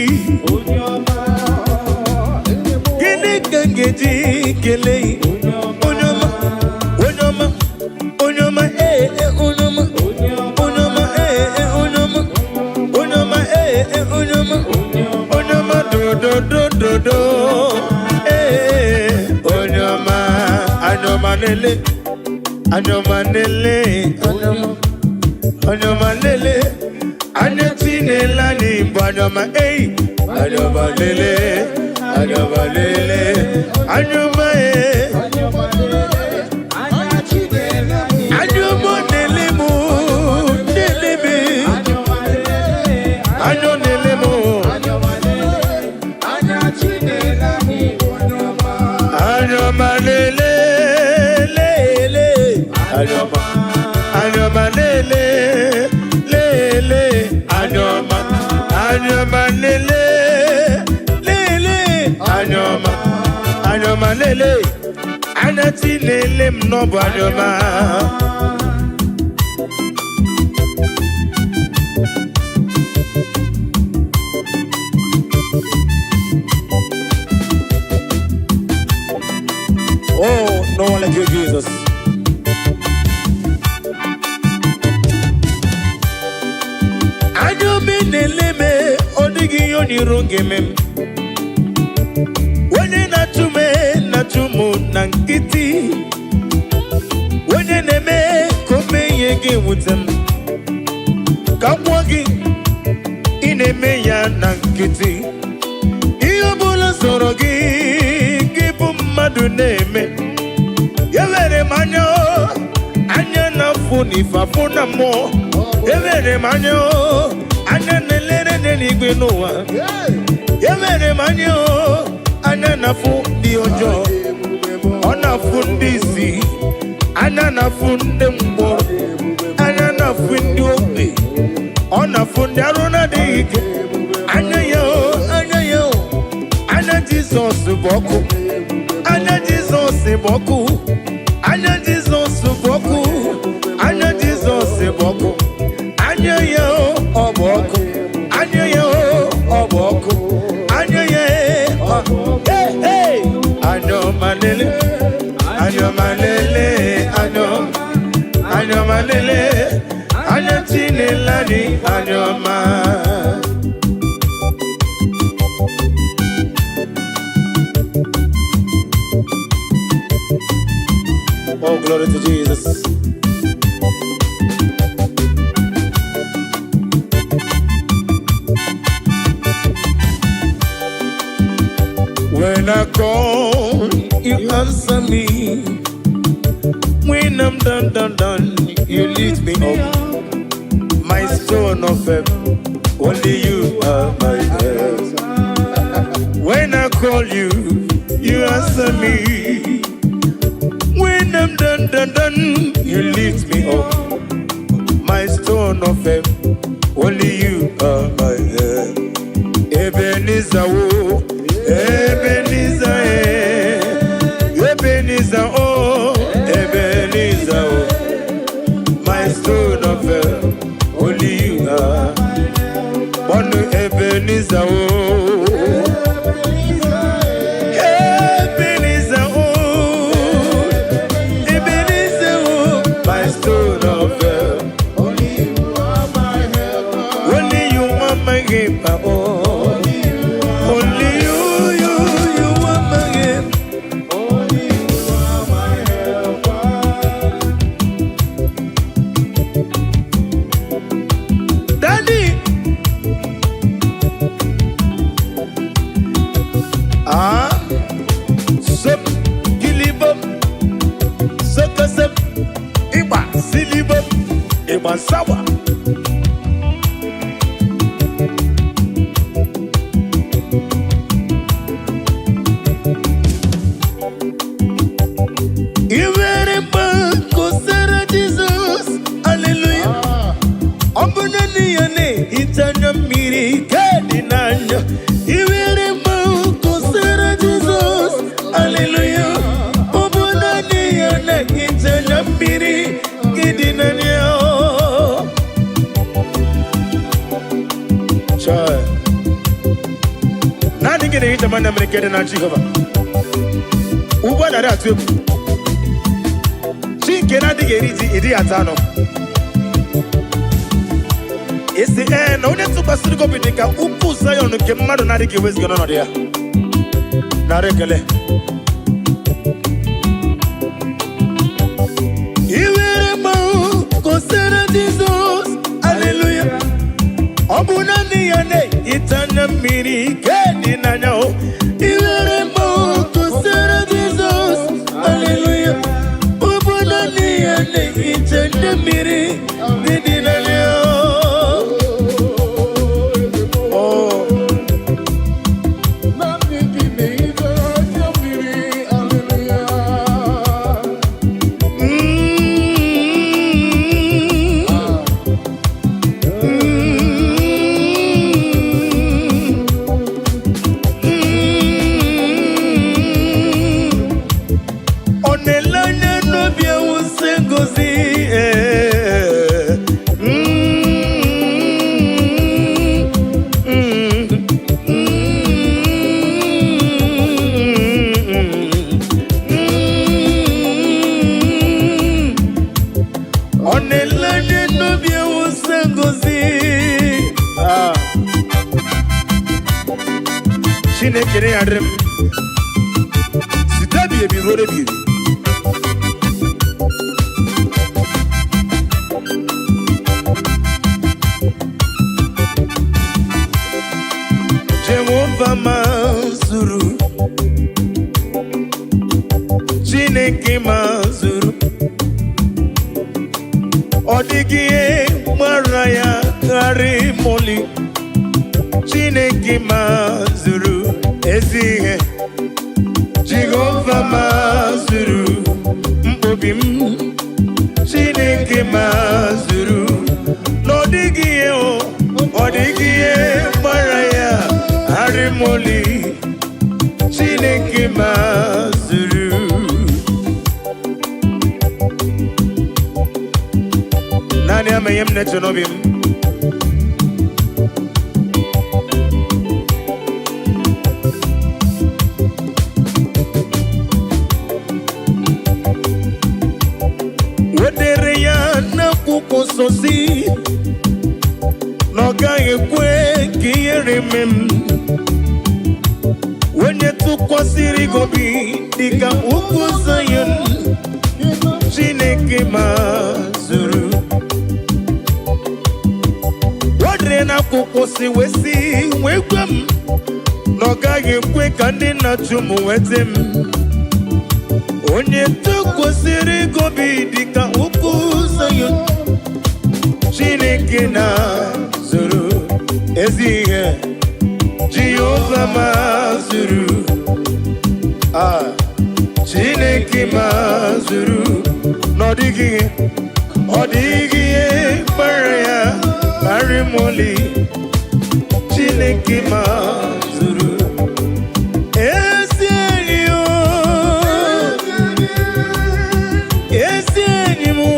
Gịnị ka m ga-eji kelee onye ọma, onye ọma, onye ọma, ee ee, onye ọma, onye ọma, ee ee, onye ọma, onye ọma, ee ee, onye ọma, onye ọma, dododododo, ee, onye ọma, anya ọma lele, anya ọma lele, anya ọma, anya ọma lele, anya tinela anyị bụ anya ọma, ei, anya ọma lele, anya ọma lele, anya ọma, ee. Anya ọma lele mụ, lele me. Anyọma, anyọma lele, lele, anyọma, anyọma lele, lele, anyọma, anyọma lele, anya chi lele m n'ọbụ anyọma. Oh, no one like you, Jesus. Anya obi na-ele m, ọ dịghị ihe onyiro ga-eme m. Onye na-achụ m na-achụ m na nkịtị. Onye na-eme ka o mee ihe ga-ewute m. Ka m gwụọ gị, ị na-eme ya na nkịtị. Ihe ọ bụla sọrọ gị, gị bụ mmadụ na-eme. Ewere m anya o, anya na-afụ n'ife afụ na mmụọ. Ewere m anya o, anya na-elere n'eluigwe n'ụwa. Ewere m anya o, anya na-afụ ndị ọjọọ. Ọ na-afụ ndị isi, anya na-afụ ndị mkpọrọ, anya na-afụ ndị ogbi, ọ na-afụ ndị arụ na-adịghị ike. Anya ya o, anya ya o, anya Jizọs bụ ọkụ. Anya Jizọs bụ ọkụ. Anya Jizọs bụ ọkụ. Anya Jizọs bụ ọkụ. Anya ya o, ọ bụ ọkụ. Anya ya o, ọ bụ ọkụ. Anya ya e, ọ. Hey, hey! Anya ọma lele, anya ọma lele, anya ọma, anya ọma lele, anya Chinele anyị, anya ọma. Oh, glory to Jesus. When I call, you answer me. When I'm done, done, done, you lift me up. My stone of help, only you are my help. When I call you, you answer me. When I'm done, done, done, you lift me up. My stone of help, only you are my help. Ebenezer, oh, Ebenezer, eh. Ebenezer, oh, Ebenezer, oh. My stone of help, only you are. One Ebenezer, oh, Ebenezer, oh, Ebenezer, oh, my stone of help. Only you are my helper. Only you are my helper, oh. Only you, you are my helper. Only you are my helper. Daddy. Ah, sop, kilibom, sokosop, ịgba silibom, ịgba sawa. I nwere mgbe kosara Jizọs, haleluya. Ọ bụ naanị ya na-ehicha anya mmiri ke dị n'anya. I nwere mgbe kosara Jizọs, haleluya. Ọ bụ naanị ya na-ehicha anya mmiri ke dị n'anya. Chai. Naanị gị na-ehicha m anya mmiri ke dị na Jehova. Ugbu a narị atụ egwu. Chi nke na-adịghị eri ji ịdịghị ata anụ. Isi ee na onye tụkwasịrị gị obi dị ka ugwu Zayọn nke mmadụ na-adịghị eweziga n'ọnọdụ ya. Nara ekele. I were mmanwụ kosara Jizọs, aleluya. Ọ bụ naanị ya na-ehicha anya mmiri ke dị n'anya o. I were mmanwụ kosara Jizọs, aleluya. Ọ bụ naanị ya na-ehicha anya mmiri dị n'anya o. Oh. Naanị gị na-ehicha anya mmiri, hallelujah. Chineke ya dịrị m site ebighị ebi ruo ebighị ebi. Jehova mazuru, Chineke mazuru, ọ dịghị ihe gbara ya gharị moli. Chineke mazuru ezi ihe, Jehova mazuru mkpobi m, Chineke mazuru, na ọ dịghị ihe o, ọ dịghị ihe gbara ya gharị moli. Chineke mazuru. Naanị ama ihe m na-eche n'obi m. Wedere ya n'akwụkwọ nsọ si na ọ gaghị ekwe ka ihere mee m. Onye tụkwasịrị gị obi dịka ugwu Zayọn, Chineke mazuru. Wedere n'akwụkwọ si wee sị wee gwa m na ọ gaghị ekwe ka ndị na-achụ m nweta m. Onye tụkwasịrị gị obi dịka ugwu Zayọn, Chineke na-zuru ezi ihe, Jehova mazuru. Ah, Chineke mazuru, na ọ dịghị ihe, ọ dịghị ihe kpara ya karị moli. Chineke mazuru ezi enyi o, ezi enyi m o.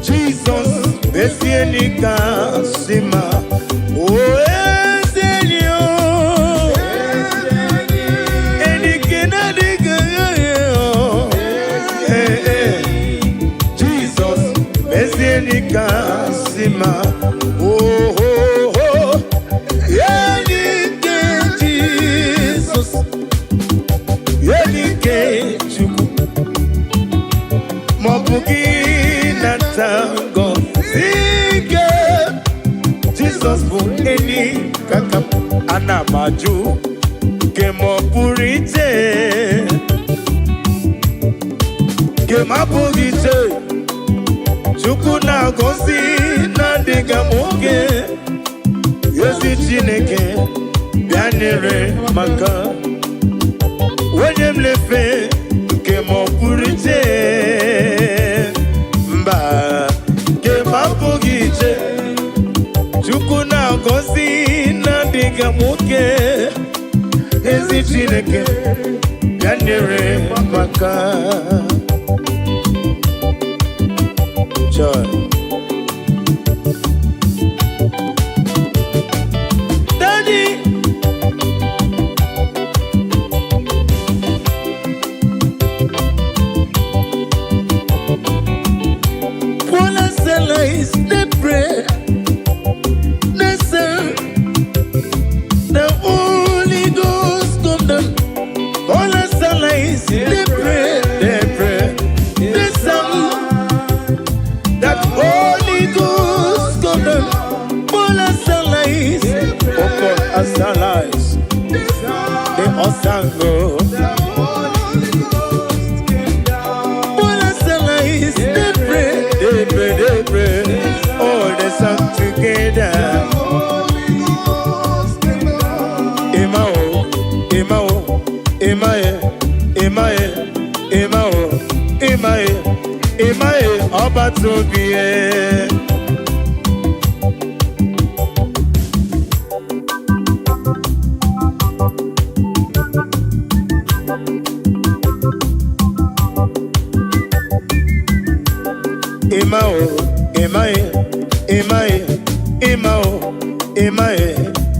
Jizọs ezi enyi kasị mma. O ezi enyi o, enyi nke na-adịghị aghaghị o. Ee, ee. Jizọs ezi enyi kasị mma. Oh, oh, oh. Enyi nke Jizọs, enyi nke Chukwu, ma ọ bụ gị nata ngọzi nke Jizọs bụ enyi kaka m. Ana m ajụ nke ma ọ pụrụ iche, nke m abụghị iche. Chukwu na-agọzi na-adịghị m oge. Ezi Chineke bịa nyere maka onye m lefe nke ma ọ pụrụ iche, mba, nke m abụghị iche. Chukwu na-agọzi na-adịghị m oke. Ezi Chineke bịa nyere maka. Joy. Daddy. Paul and Silas, they pray, they say, the Holy Ghost come down. Paul and Silas, they pray, they sang that Holy Ghost come down. Paul and Silas, oh Paul and Silas, they all sang, oh. Paul and Silas, they pray, they pray, they pray. Oh, they sang together. Emma oh, Emma oh, Emma eh, Emma eh, Emma oh, Emma eh, Emma eh, ọba tóbi eh. Emma oh, Emma eh, Emma eh, Emma oh, Emma eh,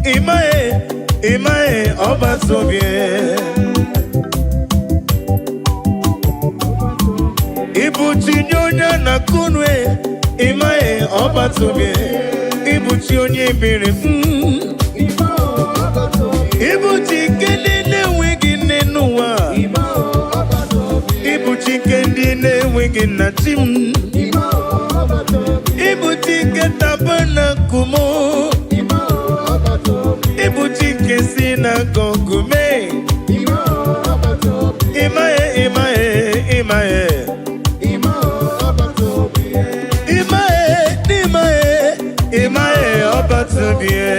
Emma eh, Emma eh, ọba tóbi eh. Ibuchi nye onye na-akụnwe, ịmaghị ọba tóbi. Ibuchi onye biri. Nke ndị na-enweghị nna, chi m. Ịbụ Chike tabernacle m. Ịbụ Chike synagogue mee. Ịmaghị, ịmaghị, ịmaghị. Ịmaghị, n'ịmaghị, ịmaghị ọbatụbie.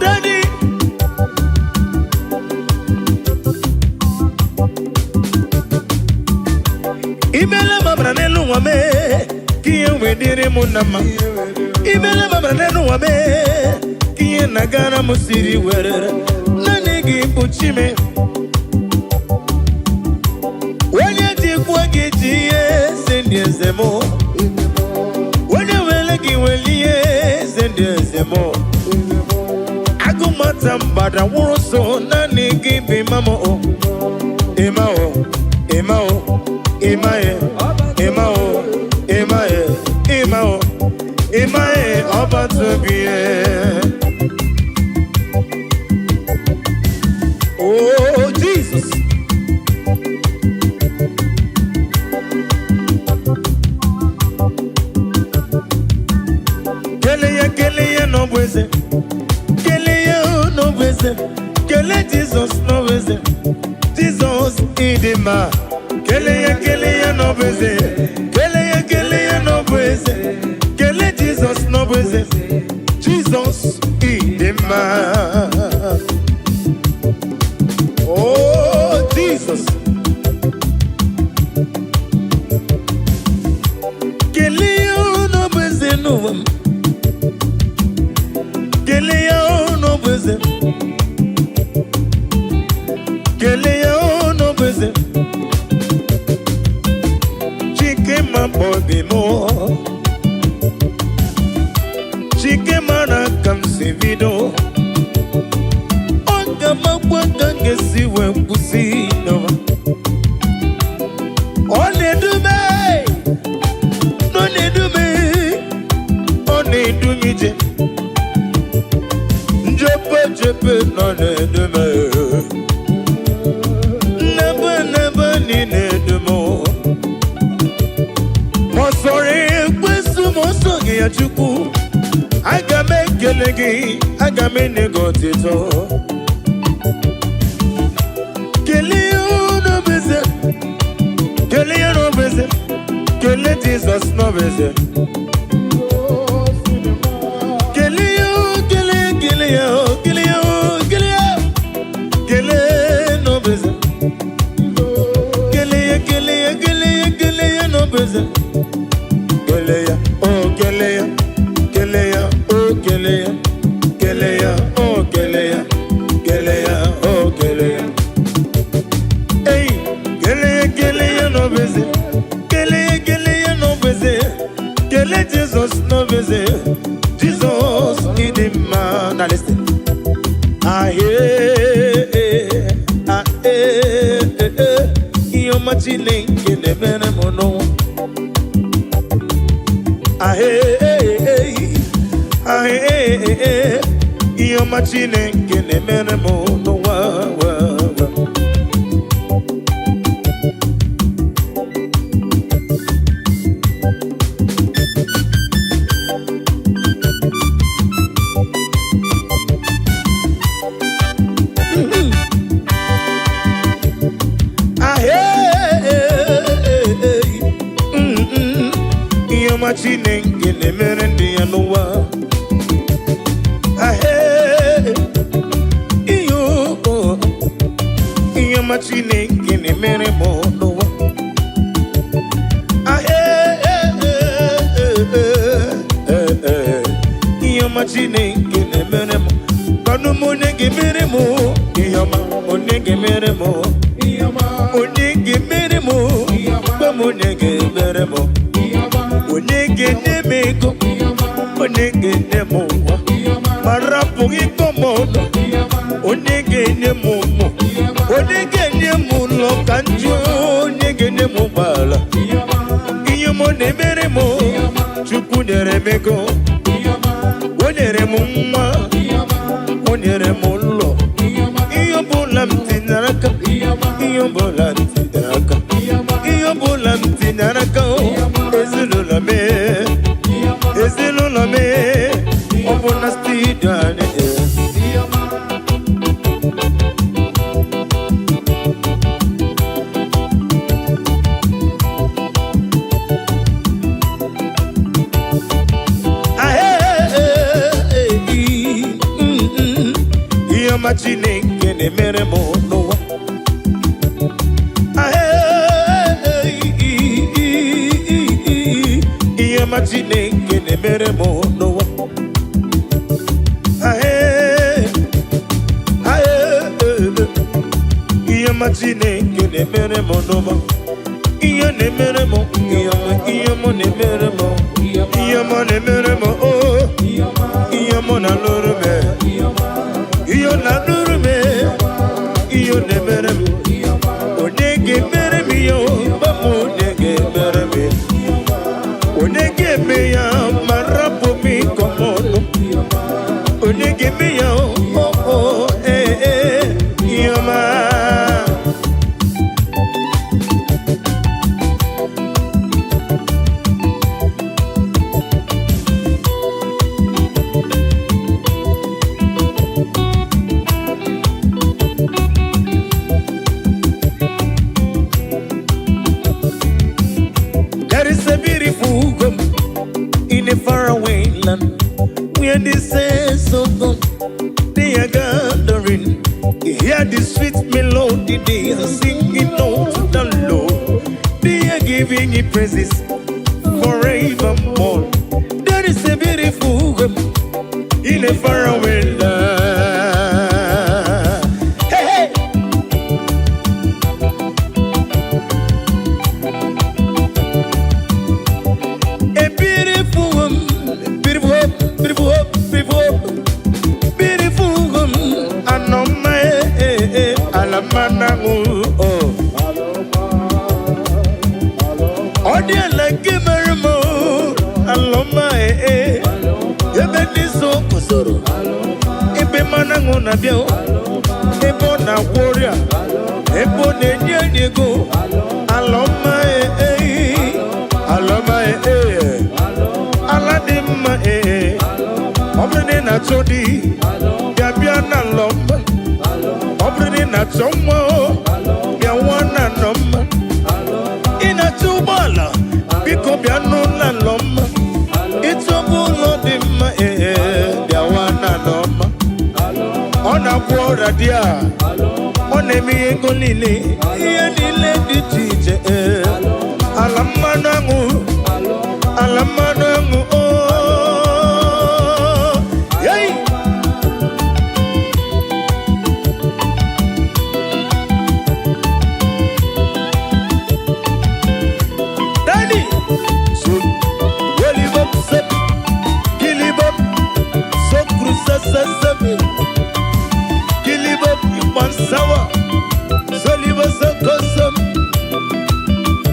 Daddy. Imele mabara n'elu ụwa mee ka ihe wee dịrị m na mma. Imele mabara n'elu ụwa mee ka ihe na-agara m siri were. Naanị gị bụ chi m. Onye jikwa gị ji ihe eze ndị eze m. Onye were gị were ihe eze ndị eze m. Agụmata mgbada nwụrụ so, naanị gị bụ ịma m o. Ịma o, ịma o, ịma e, ịma o, ịma e, ịma o, ịma e, ọba tobi e. Oh, Jesus. Kele ya, kele ya n'ọbụ eze. Kele ya n'ọbụ eze. Kele Jizọs n'ọbụ eze. Jizọs, ịdị mma. Kele ya, kele ya n'ọbụ eze. Kele ya, kele ya n'ọbụ eze. Kele Jizọs n'ọbụ eze. Jizọs, ịdị mma. Oh, Jesus. Kele ya n'ọbụ eze n'ụwa m. Kele ya n'ọbụ eze. Kele ya n'ọbụ eze. Chike ma obi m. Chike mara ka m si bido. Ọ ga-amakwa ka m ga-esi wee kwụsị n'ụwa. Ọ na-edume, ọ na-edume, ọ na-edu m ije. Njepe jepe nọ na-edume. Nnebe nnebe niile edu m. Ma ọ sọrọ ekwesu, ma ọ sọghị ya, Chukwu, aga m ekele gị, aga m enye gị otito. Kelee ya n'obeze, kelee ya n'obeze, kelee Jizọs n'obeze. Kelee ya, kelee, kelee ya, kelee ya, kelee ya, kelee n'obeze. Kelee ya, kelee ya, kelee ya, kelee ya n'obeze. Kelee ya, oh, kelee ya, kelee ya, oh, kelee ya, kelee ya, oh, kelee ya, kelee ya, oh, kelee ya. Hey, kelee ya, kelee ya n'obeze. Kelee ya, kelee ya n'obeze. Kelee Jizọs n'obeze. Jizọs, ịdị mma. Now listen. Ah, eh, ah, eh, eh, eh. Ihe ọma Chineke na-emere m n'ụwa. Ah, eh, eh, eh. Ah, eh, eh, eh. Ihe ọma Chineke na-emere m n'ụwa. Wa, wa. Ah, eh, eh, eh, eh. Ihe ọma Chineke na-emere ndị ya n'ụwa. Ah, eh, ihe o- ihe ọma Chineke na-emere m n'ụwa. Ah, eh, eh, eh, eh, eh, eh. Ihe ọma Chineke na-emere m. Gwanụ m onye ga-emere m ihe ọma, onye ga-emere m, onye ga-emere m. Gwa m onye ga-emere m, onye ga-enye m ego, onye ga-enye m ụwa ma rapụghị ịkọ m ọnụ, onye ga-enye m ụmụ, onye ga-enye m ụlọ ka njụ, onye ga-enye m ụgbọala. Ihe m na-emere m, Chukwu nyere m ego, o nyere m nwa, o nyere m ụlọ. Ihe ọbụla m tinyere aka, ihe ọbụla m tinyere aka o, ezinụlọ m, ezinụlọ m, ọ bụ na studio anyị. Ihe ọma Chineke na-emere m n'ụwa. Ihe ọma Chineke na-emere m n'ụwa. Ahee, ahee, ihe ọma Chineke na-emere m n'ụwa. Ihe na-emere m, ihe ọma, ihe ọma na-emere m, ihe ọma na-emere m, oh, ihe ọma na-alụrụ m, ihe ọ na-alụrụ m, ihe ọ na-emere m. Onye ga-emere m ihe o, papa, onye ga-emere m ya? Onye ga-eme ya ma rapụ m ịkọ m ọnụ? Onye ga-eme ya o, o, ee, ee, ihe ọma. There is a beautiful home in a faraway land where the saints of God, they are gathering. Hear the sweet melody they are singing out to the Lord. They are giving Him praises forevermore. There is a beautiful home in a faraway land. Hey, hey! A beautiful woman, beautiful hope, beautiful hope, beautiful hope, beautiful woman. Anoma eh eh, alamana oh. Ọ dị ala nke mere m o, alọma eh eh. Ebe ndị so guzoro, ebe mmanụ aṅụ na-abịa o, ebe ọ na-agwọ ọrịa, ebe ọ na-enye enyi ego, alọma eh eh, alọma eh eh. Ala dị mma ee, ọ bụrụ na ị na-achọ di, bịa bịa na alọma. Ọ bụrụ na ị na-achọ nwa o, bịa nwa na alọma. Ị na-achọ ụgbọala, biko bịa n'ụlọ alọma. Ịchọba ụlọ dị mma ee, bịawa na alọma. Ọ na-agwọ ọrịa dị a, ọ na-eme ihe ego niile, ihe niile dị iche iche ee. Ala mmanụ aṅụ, ala mmanụ aṅụ ooo. Hey! Daddy! So, welibop sep, kilibop, sokru sasasame, kilibop ipansawa, soliba sokosam,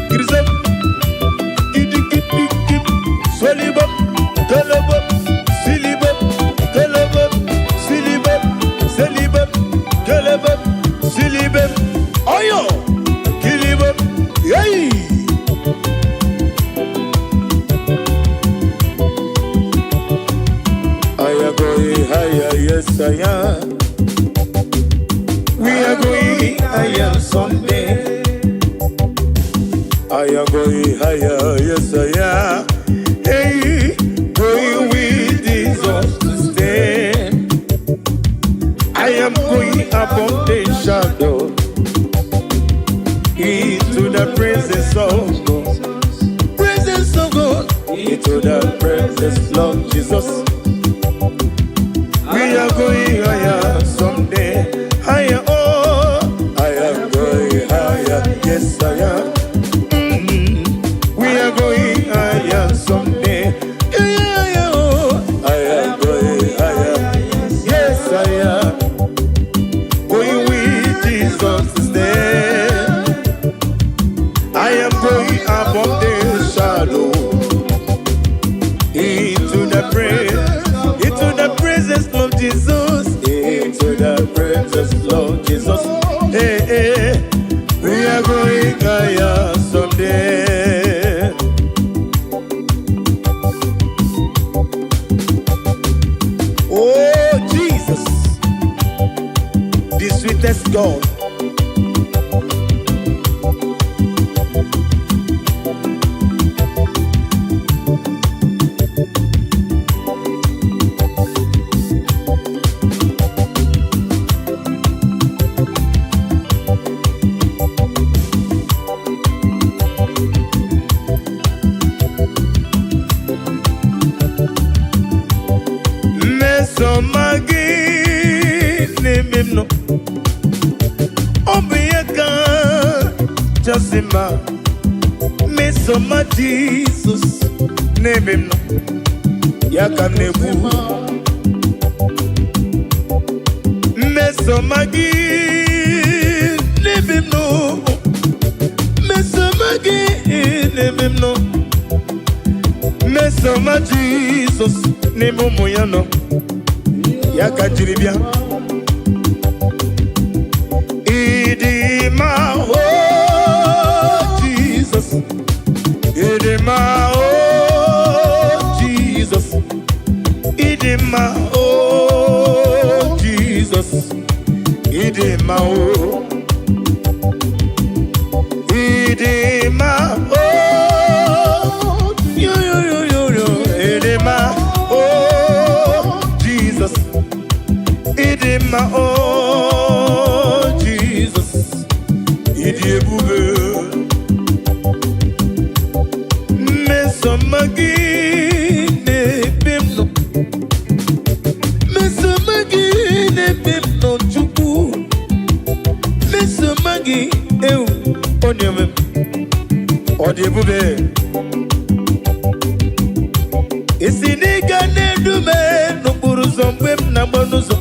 grisam, kidikidikip, solibop, kelebop, silibop, kelebop, silibop, selibop, kelebop, silibop, oyo, kilibop, yay! I am going higher, yes I am. We are going higher someday. I am going higher, yes I am. Hey, going with Jesus to stay. I am going above the shadow into the presence of God. Presence of God, into the presence of Jesus. We are going higher someday. Higher, oh, I am going higher. Yes, I am. We are going higher someday. Yeah, oh, I am going higher. Yes, I am. Going with Jesus to stay. I am going above the shadow into the presence of Jesus, into the presence of Jesus. Hey, hey. Sweetest God. Mmesoma gị n'ebe m nọ, ọ bụ ihe kachasị mma. Mmesoma Jizọs n'ebe m nọ, ya ka m na-ekwu. Mmesoma gị n'ebe m nọ, mmesoma gị n'ebe m nọ, mmesoma Jizọs n'ebe ụmụ ya nọ, ya ka m jiri bịa. Ịdị mma, o Jizọs, ịdị mma, o Jizọs, ịdị mma, o Jizọs, ịdị mma, o ịdị mma, o yo yo yo yo yo, ịdị mma, o Jizọs, ịdị mma, o Jizọs, ịdị ebube. Mmesoma gị na-ebe m nọ, mmesoma gị na-ebe m nọ, Chukwu, mmesoma gị ewu onye nwe m, ọ dị ebube. Isi n'ịga na-edu m n'okporo ụzọ mgbe m na-agba n'ụzọ,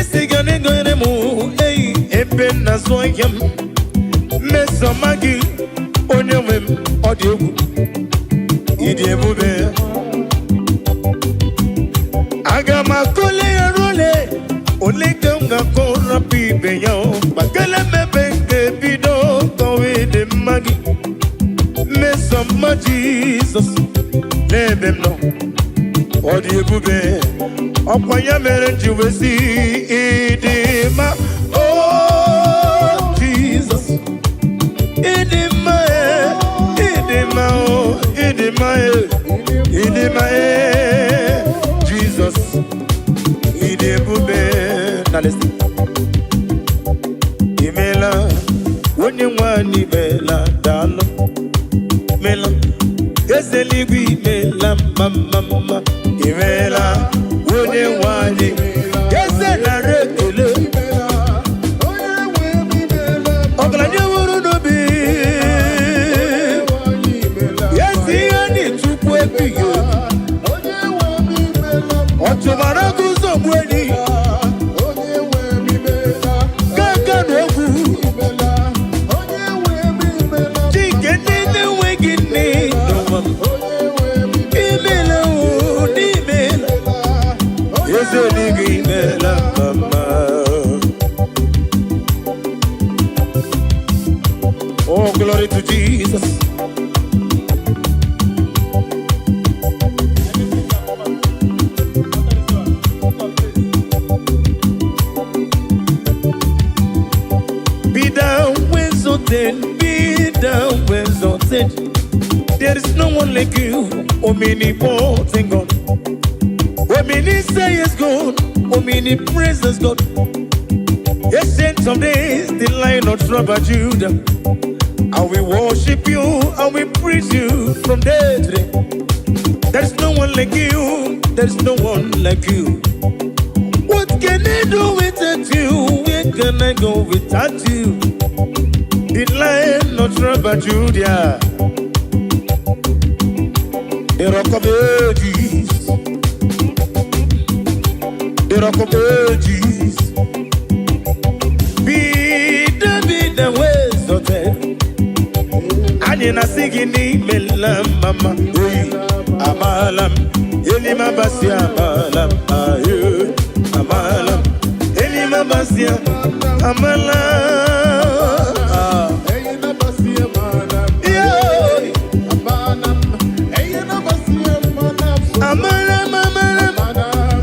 isi ga na-egonyere m eyi ebe m na-azụ ahịa m. Mmesoma gị, onye nwe m, ọ dị egwu, ịdị ebube. Aga m akọle ya role ole ka m ga-akọ rapụ ibe ya o gbakele mebe nke bido kọwa ịdị mma gị. Mmesoma Jizọs n'ebe m nọ, ọ dị ebube. Ọkwa ya mere m ji wee sị ịdị mma, o Jizọs, ịdị mma e, ịdị mma o, ịdị mma e, ịdị mma e, Jizọs, ịdị ebube. Na listen. Imela, onye nwanyị, imela, daalụ, imela, eze eluigwe, imela, mma mma mma, imela, onye nwanyị, eze, nara ekele. Ọgaranya nwere n'obi ezi ihe anyị, Chukwu ebighị obi, ọ chụbara gị ụzọ gbuo enyi gaga na ogwu chike ndị na-enweghị nne n'ụwa. Imela o, n'imela, eze eluigwe, imela mama. Oh, glory to Jesus. Be thou exalted, be thou exalted. There is no one like you, omnipotent God. Omniscient God, omnipresent God. Ancient of days, the Lion of tribe of Judah. And we worship you and we praise you from day to day. There is no one like you, there is no one like you. What can I do without you? Where can I go without you? The Lion of tribe of Judah, the Rock of Ages, the Rock of Ages. Be thou exalted. Anyị na-asị gị n'imela mama oyi, amaala m elimabasi, amaala m ayo, amaala m elimabasi, amala. Ah. Yeah. Amala m, amala m,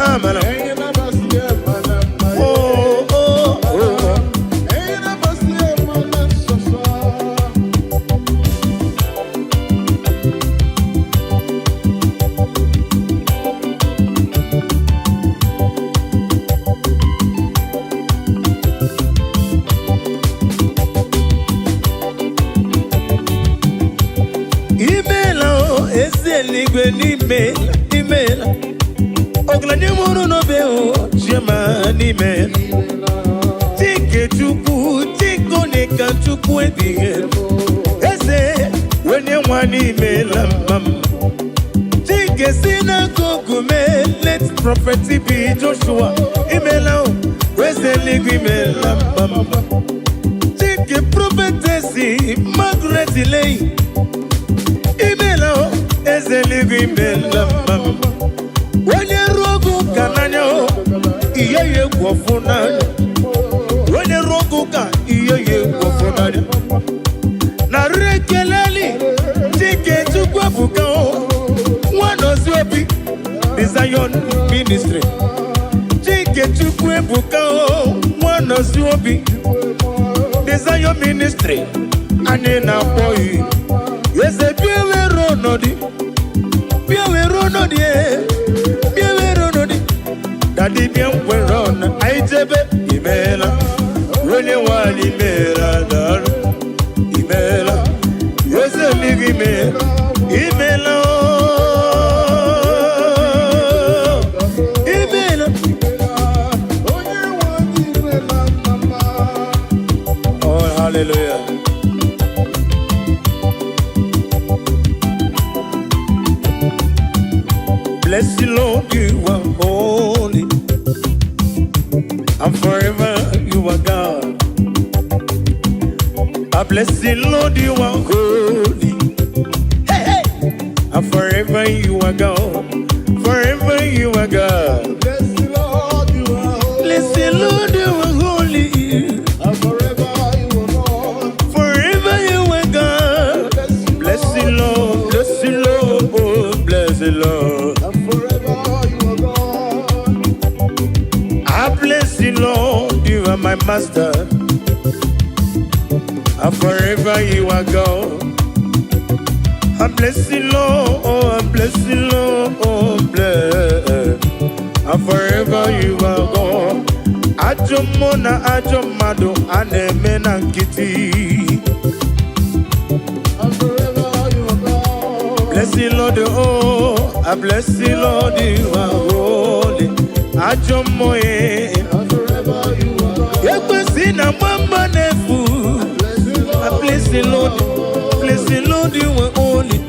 amala m. Oh, oh, oh. Eluigwe n'ime imeela. Ọgaranya mụrụ n'obe o, Chioma n'ime. Chike Chukwu, Chike onye ka Chukwu ebighị ebi. Eze onye nwa n'imela mma m. Chike si n'akụkụ mee, late Prophet B. Joshua, imela o, eze eluigwe imela mma m. Chike Prophetess Margaret Leyi, imela o, eze eluigwe imela mma m. Onye ruo oge ụka n'anya o, ihe ya egwu ọfụ n'anya. Onye ruo oge ụka, ihe ya egwu ọfụ n'anya. Narị ekeleli Chike Chukwu Ebuka o, Nwanọzi Obi, The Zion Ministry. Chike Chukwu Ebuka o, Nwanọzi Obi, The Zion Ministry. Anyị na-akpọ ya eze, bịa were ọnọdụ, bịa were ọnọdụ e, bịa were ọnọdụ. Daddy, bịa nwere ọnụ anyị jebe. Imeela, onye nwanyị, imeela, daalụ, imeela, eze eluigwe, imeela, imeela ooo, imeela. Onye nwe anyị imela mma. Oh, hallelujah. Bless you, Lord, you are holy, and forever you are God. I bless you, Lord, you are holy. Hey, hey. And forever you are God. Forever you are God. Bless the Lord, you are holy. Bless you, Lord, you are holy. And forever you are God. Forever you are God. Bless you, Bless you, Lord. Bless you, Lord. Oh, bless you, Lord. And forever you are God. I bless you, Lord. You are my master. And forever you are God. I bless you, Lord. Oh, I bless you, Lord. Oh, bless. And forever you are God. Ajọ mmụọ na ajọ mmadụ a na-eme na nkịtị. And forever you are God. Bless you, Lord, oh, I bless you, Lord, you are holy. Ajọ mmụọ eh. And forever you are God. Ekwesị na mama na-efu. Bless you, I Lord. bless you, Lord. Bless you, Lord, you are holy.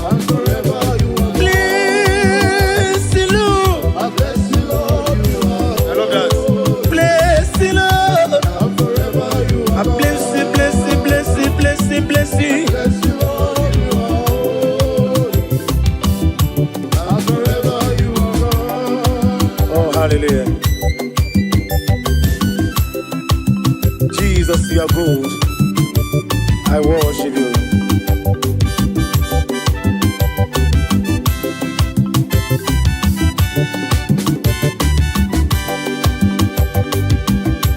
And forever you are God. Bless you, Lord. I bless you, Lord, you are I love that. Bless you, Lord. And forever you I are God. bless you, bless you, bless you, bless you, bless you. Bless you, Lord, you are holy. And forever you are God. Oh, hallelujah. Jesus, you are good. I worship you.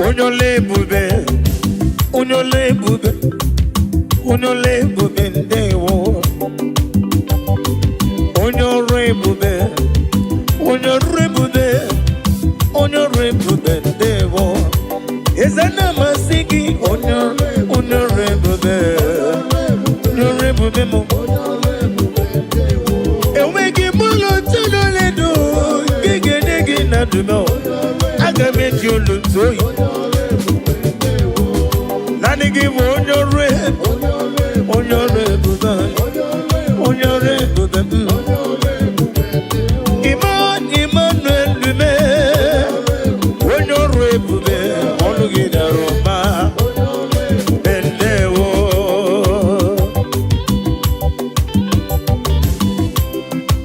Onye ọla ebube, onye ọla ebube, onye ọla ebube, ndewo. Onye ọrụ ebube, onye ọrụ ebube, onye ọrụ ebube, ndewo. Eze na-amasị gị, onye ọrụ ebube, onye ọrụ ebube m. Enweghị m ụlọ tụlụledo nke ga-enye gị na ndụmọ. Aga m eji olu ntụ oyi. Naanị gị bụ onye ọrụ ebube, onye ọrụ ebube, onye ọrụ ebube m. Emmanuel Lume, onye ọrụ ebube, ọnụ gị dara ụba. Ndewo.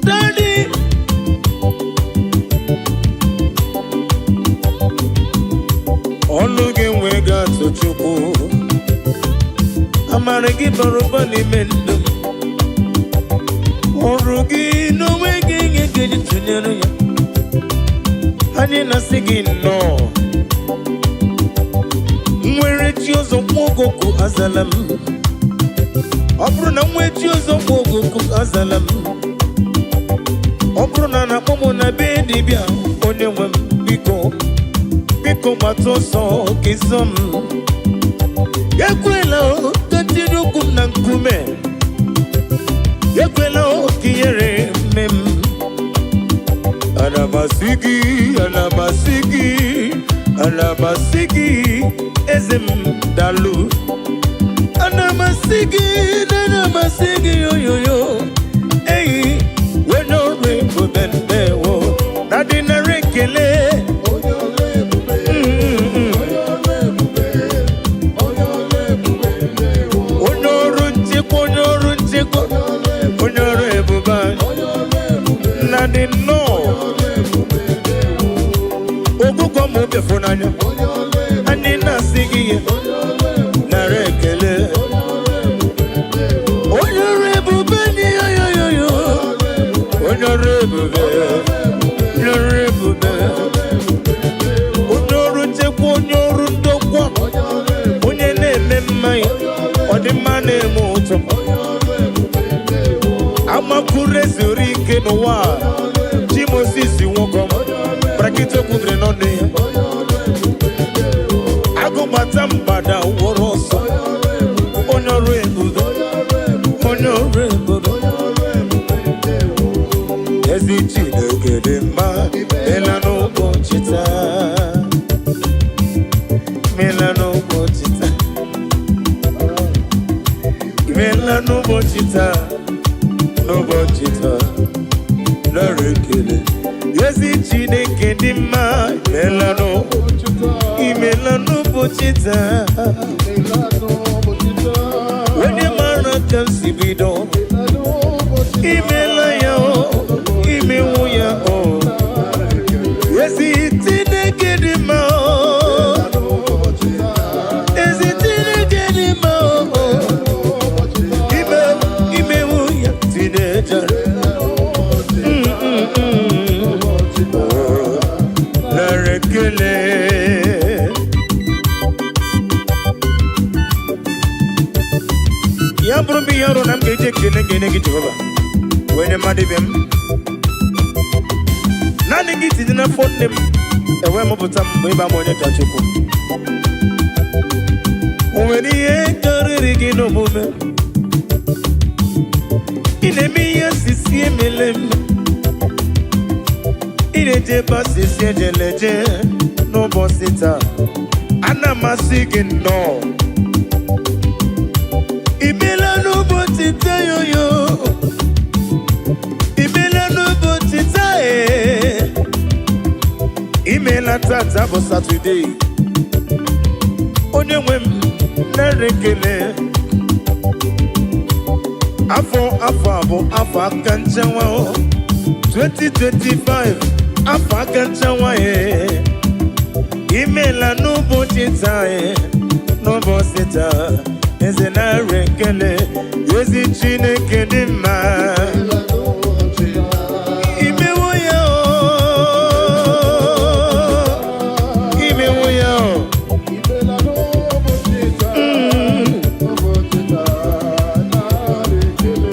Daddy, ọnụ gị nwee ga-atụ Chukwu. Amara gị bara ụba n'ime ndụ m. Ọrụ gị n'onwe gị ihe ga-eji tụnyere ya. Anyị na-asị gị nnọọ. Nwere chi ọzọ nwa ogogo azala m. Ọ bụrụ na nwee chi ọzọ nwa ogogo azala m. Ọ bụrụ na na-akpọ m na be dibịa, onye nwe m, biko, biko, gbata ọsọ ka ịzọ m. Ekwela o, ka tinye ụkwụ m na nkume. Ekwela o, ka ihere. m asị gị, ana m asị gị, ana m asị gị, eze m, dalụ. Ana m asị gị, ana m asị gị, oyoyo eyi onye ọrụ ebube, ndewo na dị nara ekele. Onye ọrụ ebube, onye ọrụ ebube, onye ọrụ ebube, ndewo. Onye ọrụ nchekwa, onye ọrụ nchekwa, onye ọrụ ebube anyị. Onye ọrụ ebube, Nna dị nnọọ. ọrụ ebube, ndewo. Ogụgọ ma obi n'anya. Onye ọrụ ebube, Anyị na-asị gị ihe onye ọrụ ebube, nara ekele. onye ọrụ ebube, ndewo. Onye ọrụ ebube dị, yoyoyoyo. Onye ọrụ ebube, onye ọrụ ebube, onye ọrụ nchekwa, onye ọrụ ndokwa, Onye ọrụ ebube, onye na-eme mmanya ọdịmma na-eme ụtọ. Onye ọrụ ebube, ndewo. Amakwuru ezuru ike n'ụwa a. Chi Moses nwoke brakịta okwubiri n'ọnụ ya. Onye ọrụ ebube, ndewo. Agụgbata mgbada wụrụ ọsọ. Onye ọrụ ebube, Onye ọrụ ebube, onye ọrụ ebube, onye ọrụ ebube. Onye ọrụ ebube, ndewo. Ezi Chineke dị mma, mela n'ụbọchị taa, mela n'ụbọchị taa, mela n'ụbọchị taa, n'ụbọchị taa, nara ekele. Ezi Chineke dị mma, mela Ụbọchị taa, imela n'ụbọchị taa. imela n'ụbọchị taa. Onye mara ka m si bido. Imela n'ụbọchị taa. Imela ya o, imewu ya o. Ezi Chineke dị mma o. N'ụbọchị taa, Ezi Chineke dị mma o. n'ụbọchị taa, Ime imewu ya tinejere. n'ụbọchị taa, Nara ekele. Ya bụrụ m ihe ọrụ na m ga-eji ekele ga-enye gị, Jehova, wee nye mmadụ ibe m. Naanị gị tinye n'afọ nne m ewee mụpụta m mgbe ịba m onye ka Chukwu. O nwere ihe karịrị gị n'omume? Ị na-eme ihe sisi emele m. Ị na-eje ebe asịsị ejeleje n'ụbọchị taa. Ana m asị gị nnọọ. Imela n'ụbọchị taa, yoyo. Imela n'ụbọchị taa ee. Imela. Tata bụ Satọde. Onye nwe m, nara ekele. Afọ afọ a bụ afọ aka nchewa o. 2025, afọ aka nchewa e. Imela n'ụbọchị taa e. N'ụbọchị taa, eze, nara ekele. Ezi Chineke dị mma. Imela n'ụbọchị taa. Imewo ya o, imewo ya o. Imela n'ụbọchị taa, ụbọchị taa, nara ekele.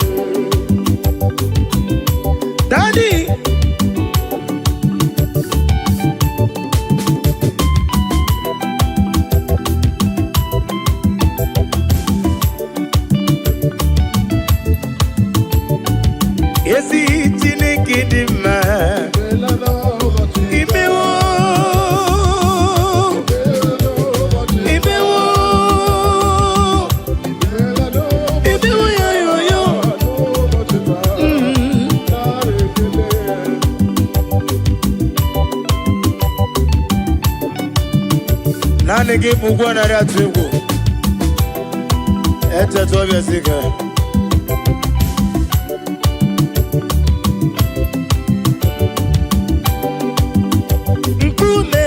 Daddy. Ezi Chineke dị mma. Imela n'ụbọchị taa. Imewo. Imela n'ụbọchị taa. Imewo. Imela n'ụbọchị Imewo ya yo yo. n'ụbọchị taa, nara ekele. Naanị gị bụ ụgwọ narị atụ egwu. Echeta ọbịa si ka. Nkume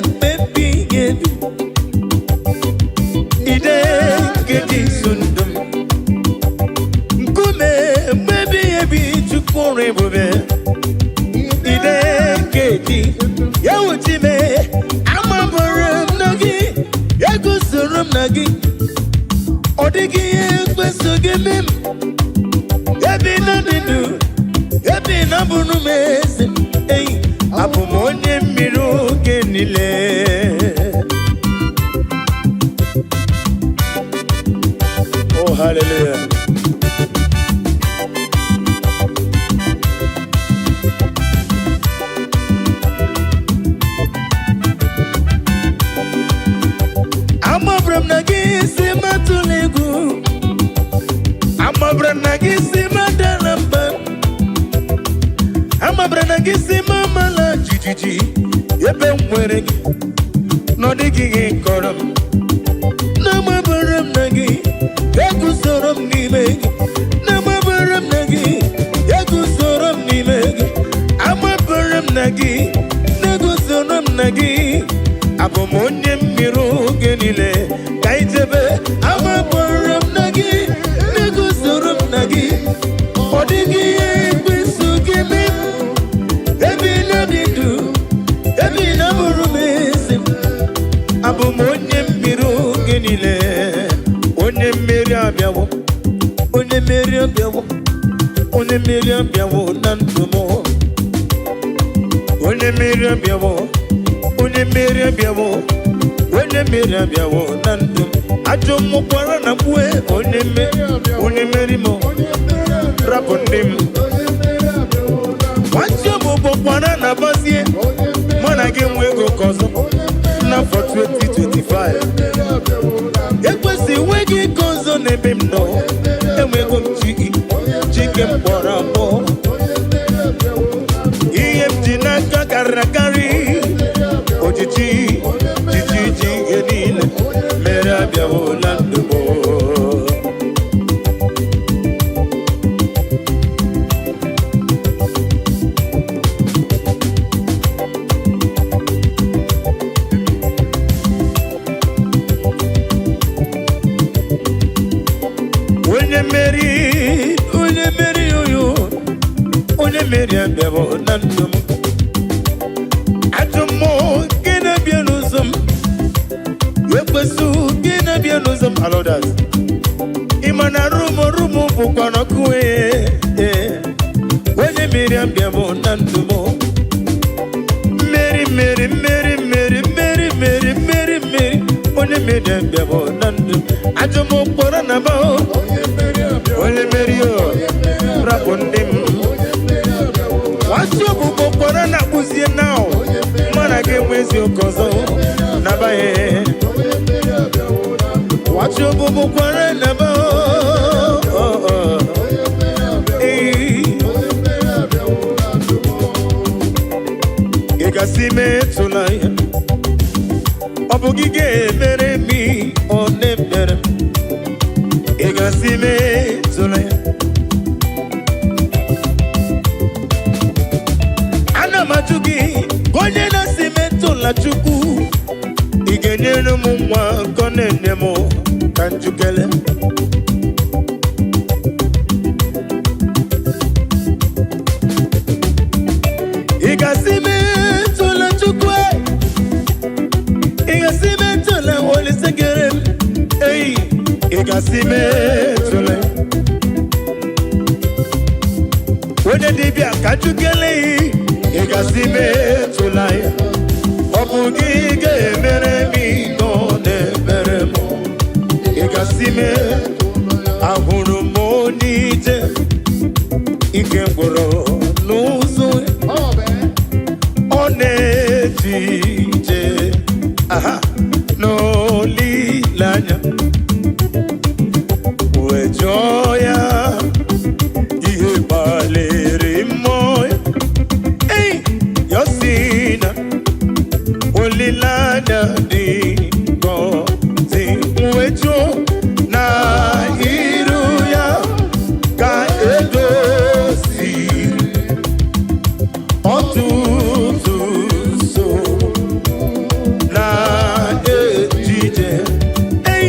mmebi ebi. Ide nke dị nso ndụ m. Nkume mmebi ebi, Chukwu ọrụ ebube. Ide nke dị ya wuchime amabụrụ m na gị eguzoro m na gị. Ọ dịghị ihe ekweso gị eme m. Ebe na dị ndụ, ebe na bụrụ m eze eyi, abụ m onye mmiri oge niile. Oh, hallelujah. Gị si m amala jijiji ebe m nwere gị na ọ dịghị ihe kọrọ m. Na-amabara m na gị eguzoro m n'ime gị. Na-amabara m na gị eguzoro m n'ime gị. Amabara m na gị na-eguzoro m na gị. Abụ m onye mmiri oge niile ka ijebe. Amabara m na gị na-eguzoro m na gị. Ọ dịghị ihe ekwensu ga-eme m. Ebe ị na-adị ndụ, ebe ị na-abụrụ m eze m. Abụ m onye mmiri oge niile. Onye mmeri abịawo, onye mmeri abịawo, onye mmeri abịawo na ndụ m. Onye mmeri abịawo, onye mmeri abịawo, onye mmeri abịawo na ndụ m. Ajọ mmụkwara na mkpue onye mmeri, onye mmeri m rapụ ndị m. Nwachi ọbụbọ kwara na bazie mụ na gị nwe ego ka ọzọ n'afọ 2025. Ekwesị enweghị ike ọzọ n'ebe m nọ. Enwego m chi, chike m kpọrọ akpọ. Ihe m ji n'aka karịrị akarị. Ojiji jiji ji ihe niile mere abịawo na ndụ m. Onye mmeri, onye mmeri, oyo, onye mmeri abịawo na ndụ m. Ajọ mmụọ nke na-abịa n'ụzọ m, ekwesị gị na-abịa n'ụzọ m, alodas. Ị ma na rumo rumo bụkwa n'ọkụ. Ee, onye mmeri abịawo na ndụ m. Mmeri, mmeri, mmeri, mmeri, mmeri, mmeri, mmeri, mmeri, onye mmeri abịawo na ndụ m. Ajọ mmụọ kpọrọ na ba onye mmeri o rapụ ndị m. Nwatị ọbụbọ kpọrọ na akpụzie na mana gị enwe eziokwu ọzọ nabaghị. Nwatị ọbụbọ kwara na ba. Ee, ị gasị metụla ya. Ọ bụ gị ga-emere m ihe ọ na-emere m. Ị gasị metụla ya. Ana m ajụ gị ka onye na-asị metụla Chukwu, ị ga-enyere m nwa nke ọ na-enye m ka njukele. Ị ga-asị metụla Chukwu e. Ị ga-asị metụla Olise kere m ei. Ị ga-asị metụla onye dibịa ka njukele. Ị ga-asị metụla ya. Ọ bụ gị ga-emere m ihe ọ na-emere m. Ị ga-asị mee. Ahụrụ m onye ije ike gwụrụ n'ụzọ. Ọ na-eje ije aha n'olileanya wee jụọ ya ihe gbalịrị mmụọ ya. Ei, ya sị na olileanya dị ngọzi wee jụọ na iru ya ka edoziri ọtụtụ nsogbu na ejije. Ei,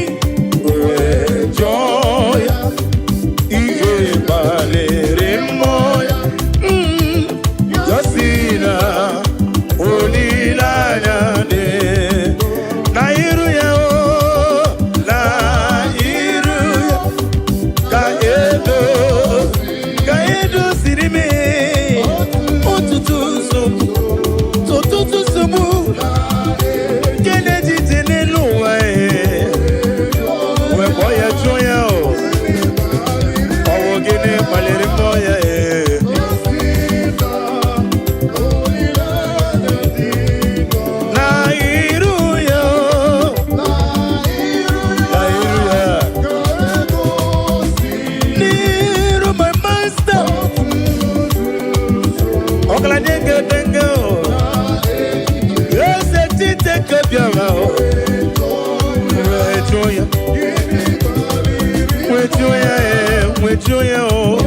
Nwejuo ya, nwejuo ya, ee, nwejuo ya o.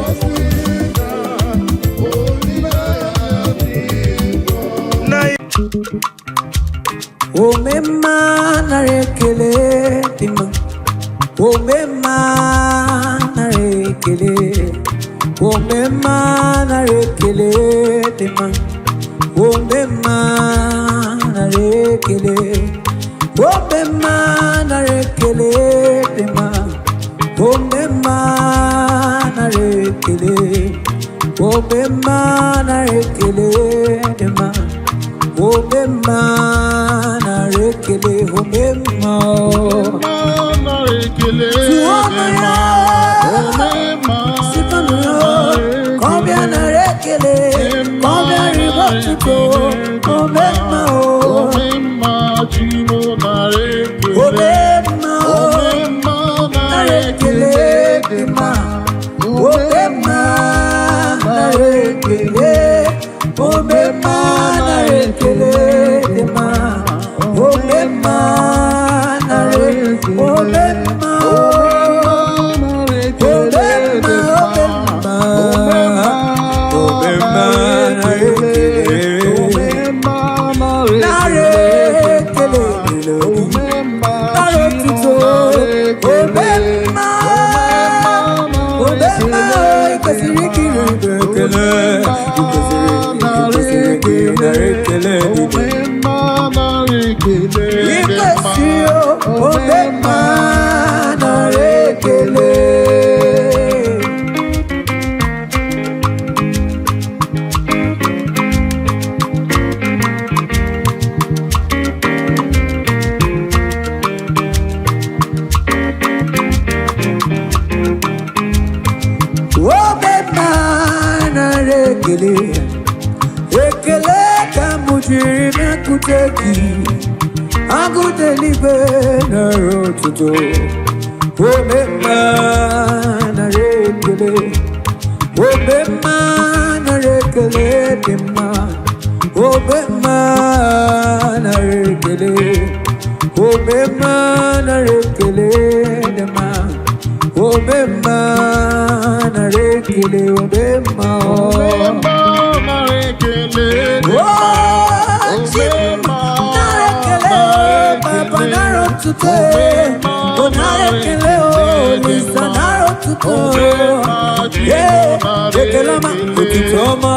Na Omemma, nara ekele dị mma. Omemma, nara ekele. Omemma, nara ekele dị mma. Omemma, nara ekele. Omemma, nara ekele dị mma. Omemma, nara ekele. Omemma, nara ekele dị mma. Omemma, nara ekele. Omemma o. Tụọnụ ya, sikọnụ ya, ka ọ bịa nara ekele, ka ọ bịa ribe otuto. Omemma o, omemma o, nara ekele dị mma. Omemma, nara ekele. Omemma, nara ekele dị mma. Omemma, nara omemma o. Omemma, omemma, omemma, nara ekele. Nara ekele dịrị gị. Nara otuto. Omemma, omemma, ị kwesịrị ikiri ibe ekele. Ị kwesịrị ka ị nara ekele dị gị. Ị kwesịrị o, omemma, nara ekele. Omemma, nara ekele. Ekele ka m jiri bịakwute gị. Agụta eluigwe, nara otuto. Omemma, nara ekele. Omemma, nara ekele dị mma. Omemma, nara ekele. Omemma, nara ekele dị mma. Omemma, nara ekele. Omemma o. Oh, Chi m, nara ekele, Papa, nara otuto. Oh, nara ekele, oh, Olisa, nara otuto. Yeah, ekele ọma, otuto ọma,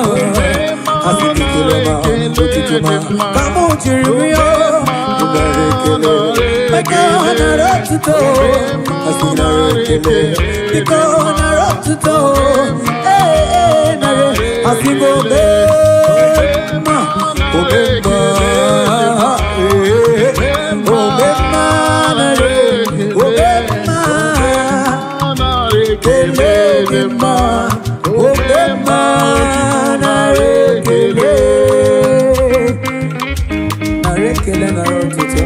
asị m ekele ọma, otuto ọma, ka mụ jiri rịọ, nara ekele, maka nara otuto, asị nara ekele, biko nara otuto, ee, ee, nara, asị m omemma, omemma, ee, omemma, nara, omemma, ekele dị mma, omemma, nara ekele, nara ekele, nara otuto.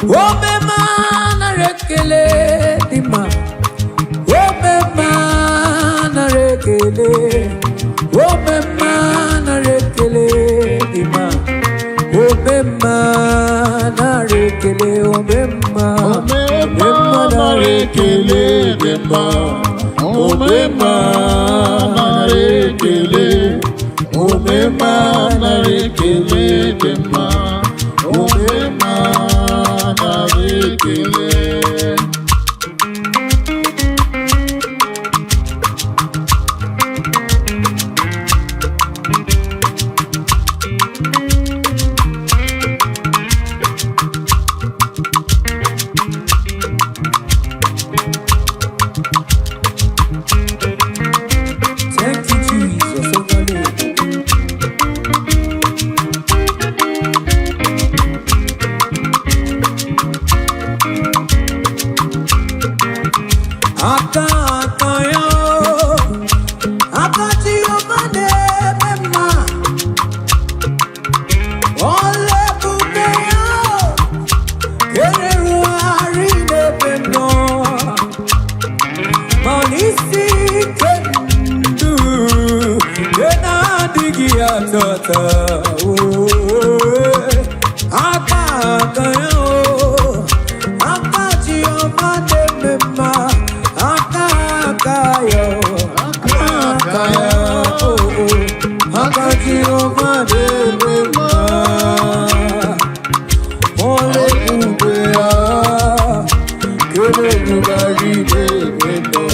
Omemma, nara ekele dị mma. Omemma, nara ekele. Omemma, nara ekele dị mma. Omemma, nara ekele. Omemma, omemma, nara ekele dị mma. Omemma, nara ekele. Omemma, nara ekele dị mma. Omemma, nara ekele. Thank you, Jesus. Overload. Aka aka ya, aka Jehova na-eme mma. Ọla ebube ya kererugharị n'ebe m nọ. Ma n'isi atata. Oh, aka aka ya o, aka Chioma na-eme mma, aka aka ya o, aka ya o, aka Chioma na-eme mma. Ole ebube ya, kele ebugharị n'ebe nọ,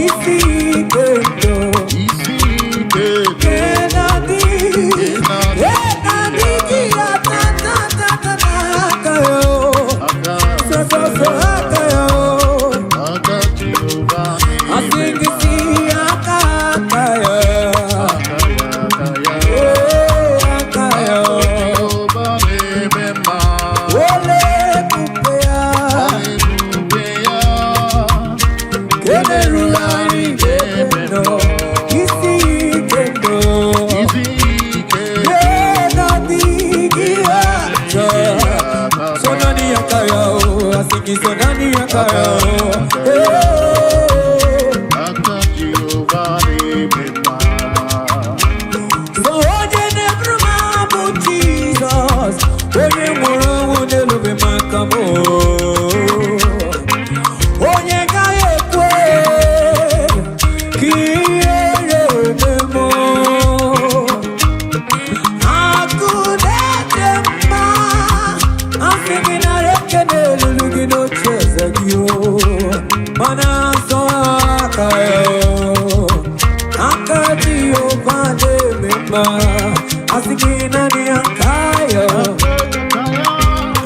isi ike ndụ. Isi ike ndụ. Aka aka Jehova na-eme mma. Aka ya aka ya. Aka Jehova na-eme mma. Ebube ya. N'ebe nọ. Isi ike ndụ. Sonani akaya o, asiki sonani akaya o. Hey. Aka Jehova na-eme mma. So onye na-eburu m abụ Jizọs, onye nwụrụ ọnwụ n'elube maka m. Onye gaghị ekwe ka ihere eme m. Akụ na-ede mma, asị gị nara ekele elulu gị n'oche eze gị o. Mana nsọ aka ya o. Aka Jehova na-eme mma, asị gị naanị aka ya.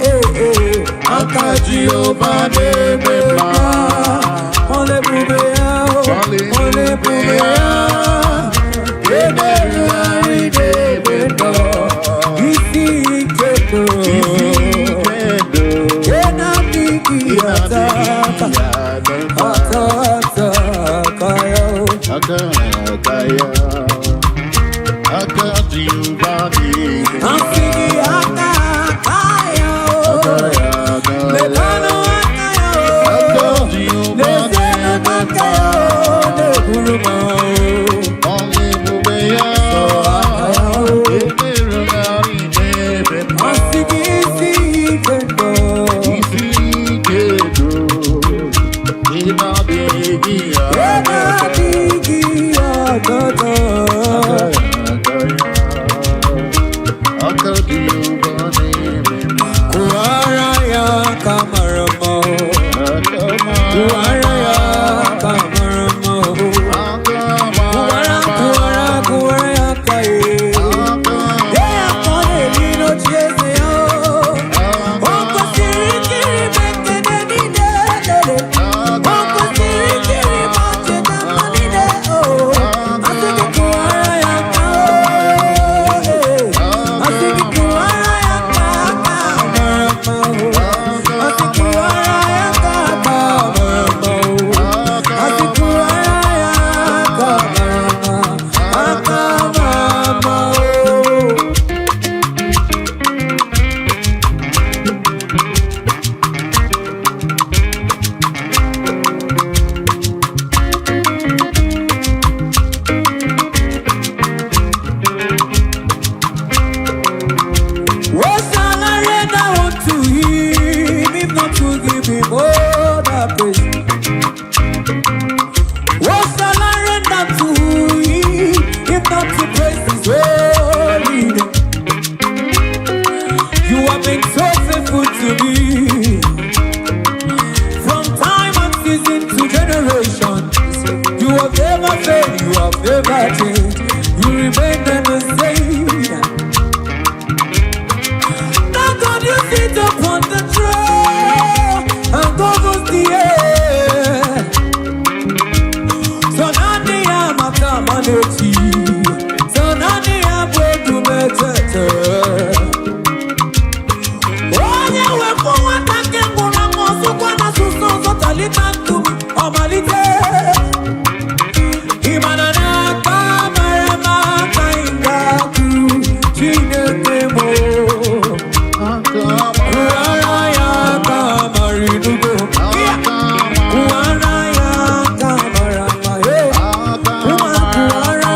Ee, ee, aka Jehova na-eme mma. Ọla ebube ya o, ọla ebube ya. Emerụgharị n'ebe nọ, isi ike nọ. Isi ike ndụ. Ke na-adịghị ata ata, ata ata aka ya o. Aka aka ya. Aka Jehova na-eme mma. Asị gị aka aka ya o. Aka ya aka ya. Mekanụ aka ya o. Aka Jehova N'ezienụ na-eme aka ya mma. o, na-eburu m o. Ọla ebube ya. Aka ya o. Emerụgharị n'ebe mma. Asị gị isi ike ndụ. Isi ike ndụ. Ị na-adịghị Ebe aka. adịghị ọtọtọ. Aka Jehova na-eme mma. Kụwara ya aka mara mma o. Aka mara Kụwara ya aka mara mma o. Aka mara Kụwara, kụwara, kụwara ya aka ye. Aka Dee ya ka ọ na-eri n'oche eze ya o. O kwesịrị ikiri m ekele niile lele. O kwesịrị ikiri m ọchịcha mma niile o. Asị gị kụwara ya aka o. Asị gị kụwara ya aka aka mara mma o. Asị kụwara ya aka aka mara mma o. Asị kụwara ya aka mara mma, aka mara mma o. What shall I render unto him if not to give him all the praise? What shall I render to him if not to praise his holy name? You have been so faithful to me from time and season to generation. You have never failed, you have never changed. You remain the same. Now God, you sit upon the throne and governs the air. So nani ya makamaneti, so nani ya bwedumetete. Onye wepụ nwata nke nwụrụ anwụ ọsụkwa na asụsụ ọzọ talita nkume ọmalite. Ị mara n'aka mara mma ka ị ga-atụ Chineke m o. Kụwara ya aka mara inugo. Kụwara ya aka mara mma. Hey. Kụwara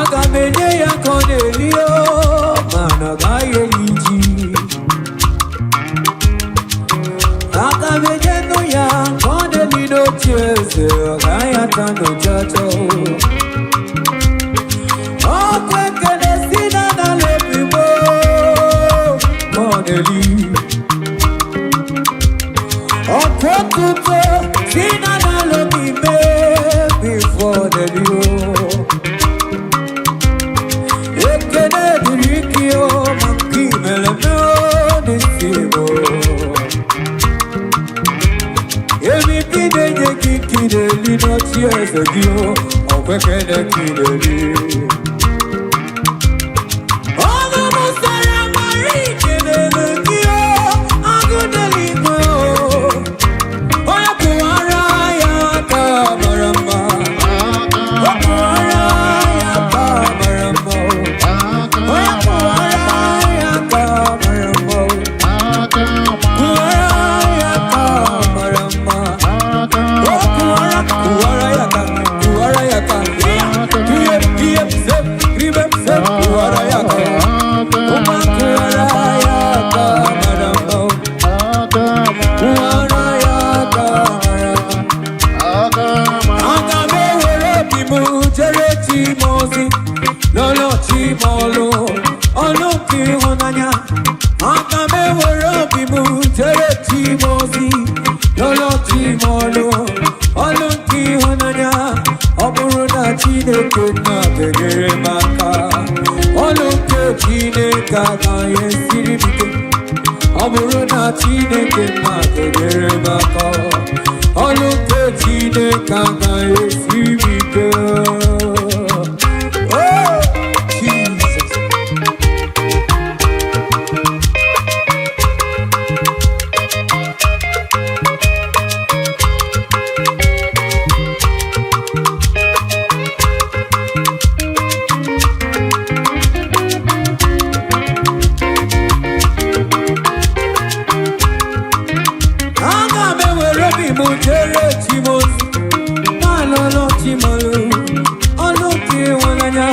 Aga m enye ya ka ọ na-eli o, mana ọ gaghị eli ji. Aga m enye nụ ya ka ọ na-eli n'oche eze, ọ gaghị ata n'ụchacha o. Ọkwa ekele si na n'ala ebigbo ka ọ na-eli. Ọkwa otuto si na n'ala obi mee before ọ na-eli o. Ekele dịrị gị o, maka imere m o n'isi m o. Ebibị na-enye gị ka ị na-eli n'oche eze gị o, ọkwa ekele ka ị na-eli. Ọnụ m sara mara ikelele gị o, agụ n'eluigwe o. Onye kụwara ya aka mara mma. O kụwara ya aka mara mma o. Onye kụwara ya aka mara mma o. Kụwara ya aka mara mma. O kụwara, kụwara ya aka, kụwara ya aka. Ihe, ihe, se, ribe, se, kụwara ya aka. Ụma kụwara ya aka mara mma o. Kụwara ya aka mara mma. Aga m ewere obi m jere chi m ozi, lọlọ chi m ọlụ, ọlụ nke ịhụnanya. Aga m ewere obi m jere chi m ozi, lọlọ chi m ọlụ, ọlụ nke ịhụnanya. Ọ bụrụ na Chineke nna ga-enyere m aka, ọlụ nke Chineke agaghị esiri m ike. Ọ bụrụ na Chineke nna ga-enyere m aka, ọlụ nke Chineke agaghị esiri m ike. Oh, Jesus. Aga m ewere obi m jere chi m ozi, na-alụlụ chi m ọlụ, ọlụ nke ịhụnanya.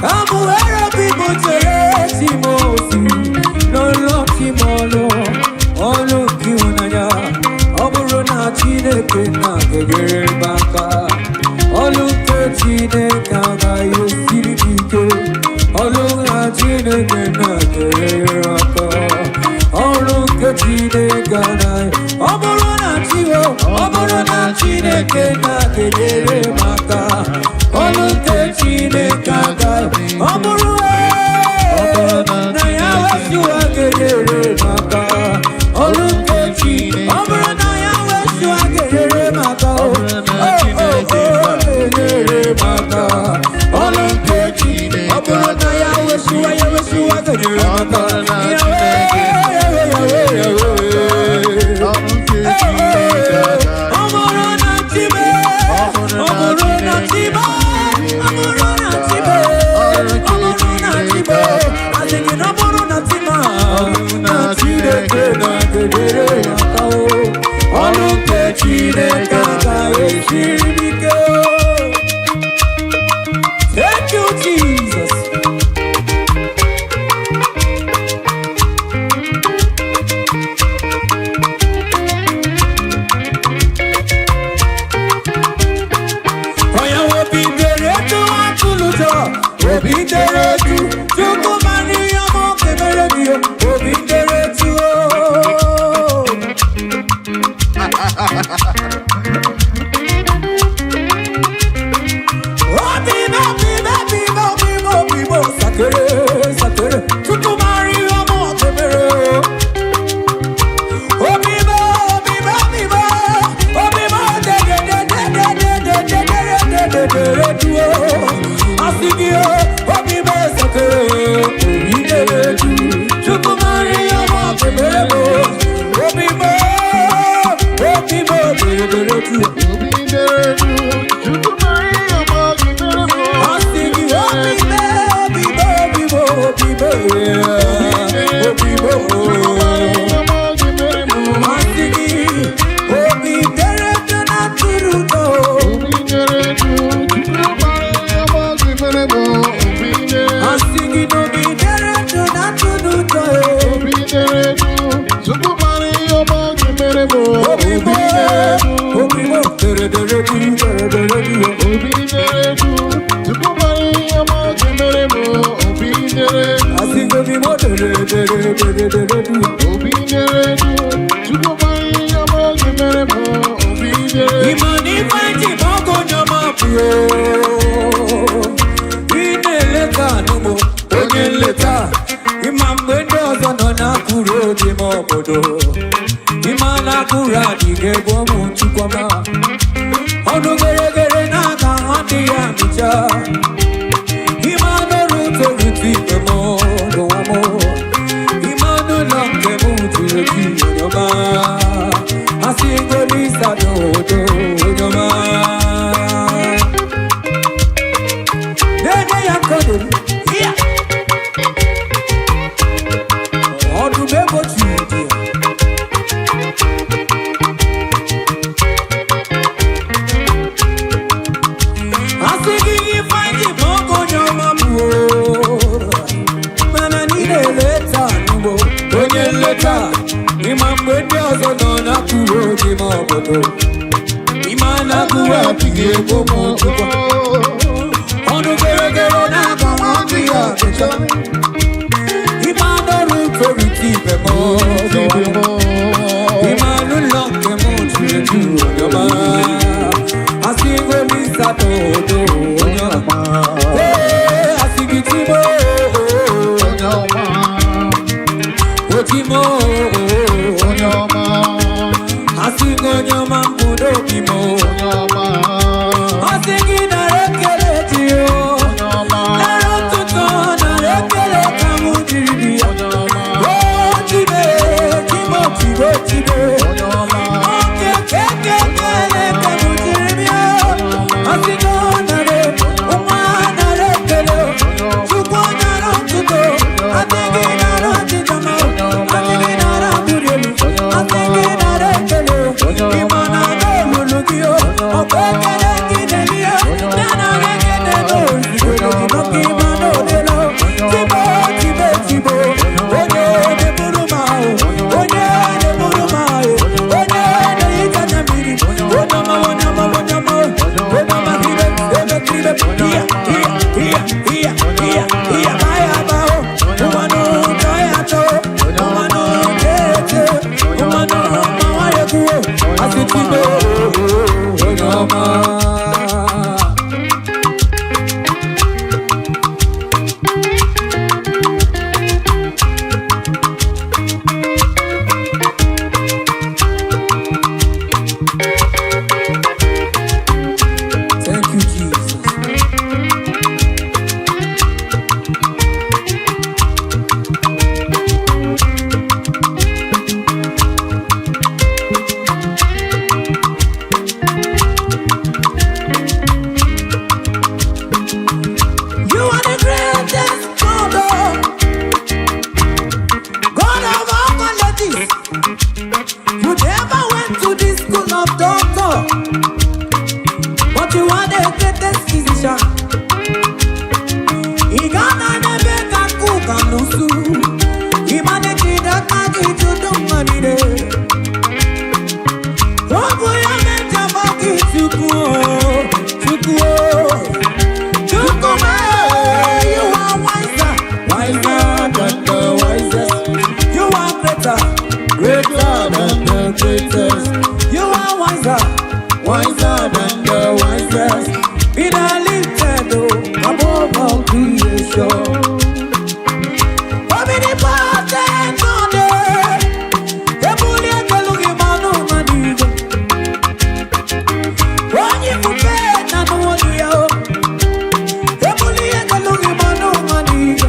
Ka m were obi m jere chi m ozi, lụlụ chi m ọlụ, ọlụ nke ịhụnanya. Ọ bụrụ na Chineke na ga-enyere m aka, ọlụ nke Chineke agaghị esiri m ike. Ọlụ na Chineke na ga-enyere m aka. Ọrụ nke Chineke anaghị, ọ bụrụ na Chiwo, ọ bụrụ na Chineke na-enyere m aka, ọrụ nke Chineke agaghị, ọ bụrụ na ya wesịwa ga-enyere m aka, ọrụ nke Chi, ọ bụrụ na ya wesịwa ga-enyere m aka, o o o ga-enyere m aka, ọrụ nke Chi, ọ bụrụ na ya wesịwa, ya wesịwa ga-enyere m aka, Yahweh, Yahweh, Yahweh, Yahweh. Ọ bụrụ na Chibe, ọ bụrụ na Chibe, ọ bụrụ na Chibe, ọ bụrụ na Chibe, asị gị na ọ bụrụ na Chima, na Chineke na-enyere m aka o. Ọrụ nke Chineke agaghị esiri m ike o. Thank you, Jesus. Onye obi dere etu atụlụjọ, obi dere etu, Chukwu mara ihe ọma ọ ga-emere gị, obi dere etu o. Obi m, obi m, obi m, obi m, obi m, sakere, sakere, Chukwu mara ihe ọma ọ ga-emere o. Obi m, obi m, obi m, obi m, de de de de de de de de de de de de de de o. Asị gị o, obi m sakere. dere du, Chukwu mara ihe ọma ọ ga-emere m. Obi dere du, Asịgo m imo dere dere dere dere du. obi dere du, Chukwu mara ihe ọma ọ ga-emere m. Obi dere du. Ịma na ife ji ma ọgụ onye ọma bụ ị na-eleta anụmụ onye nleta. Ịma mgbe ndị ọzọ nọ na-akụrụ obi m obodo, ịma na akụrụ adịghị egwu ụmụ chukwama ọnụ geregere na-aga ha dị ya mịcha. Ịma n'ọrụ torutu ibe m n'ụwa m, ịma n'ụlọ nke m juru eju onye ọma. Asị ngolisa n'odo onye ọma na-enye ya nkọdoro ya ọdụm egbochi dị ya. Asị gị ifeanyị ma ọgụ onye ọma bụ o. Mana niile eleta n'ugbo onye nleta. Ịma mgbe ndị ọzọ nọ na-akụrụ oge ma obodo, ịma na-akụrụ adịghị egbo m chukwa ọnụ geregere na-aga nwa ya achịcha. Ịma n'ọrụ torite ibe m ọzọ, ịma n'ụlọ nke m juru eju onye ọma. Asị ngolisa n'odo onye ọma. Ee, asị gị timo. Onye ọma, Otimo. onye ọma, Asị gị onye ọma mbụ n'obi m. onye ọma, Asị gị nara ekele dị o. onye ọma, Nara ụtụtụ, nara ekele ka mụ jiri dị ya. onye ọma, O tibe, timo, tibo, tibe. onye ọma, Oke keke kele ka mụ jiri bịa. Asị gị ọ nara, nwa nara ekele. Chukwu nara ụtụtụ, asị gị nara ọchịcha ma, asị gị nara mbuli elu, asị gị nara ekele. Ịma na n'olulu gị o, ọkwa ekele gị na-eri ya, na nara ekele n'ozugbo gị maka ịma na odelo. Tibo, tibe, tibo, onye na-eburu m ahụ, onye na-eburu m ahụ, onye na-ehicha anya mmiri, onye ọma, onye ọma, onye ọma, onye ọma, ibe, ebe, ibe, iya, iya, iya, iya, iya, iya, baya, bao, ụwanụ, tọya, tọ, ụwanụ, tete, ụwanụ, mawa, ekwuo, asị tibo, onye ọma. Thank you, Jesus. You are the greatest God, oh. God of all qualities. You never went to the school of doctor, but you are the greatest physician. Ị ga-ana n'ebe ka kuka n'usu. Ị ma na ejide aka gị jụdụ mma niile. Ọ bụ ya mejọba gị Chukwu o, Chukwu o. Chukwu m, you are wiser, wiser than the wisest. You are greater, greater than the greatest. You are wiser, wiser than the wisest. Be thou lifted oh, above all creation. Omnipotent God, ebuli ekelu gị ma n'ụwa n'igwe. Onye ifufe na n'ụwa ya o. Ebuli ekelu gị ma n'ụwa n'igwe.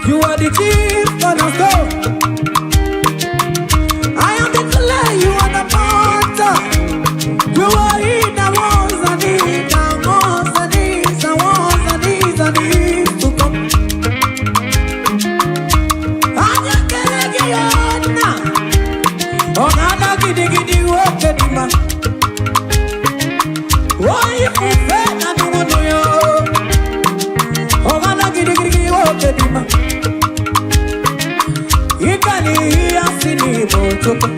You are the chief cornerstone. I am the clay, you are the potter. You are he that was and is and was and is and was and is and is to come. Anya kele gị ya nna. Ọ na-ada gidigidi nwoke dị mma. Onye ifufe na nnụnụ ya o. Ọ na-ada gidigidi nwoke dị mma. Ịga n'ihi ya si n'Igbo Chukwu.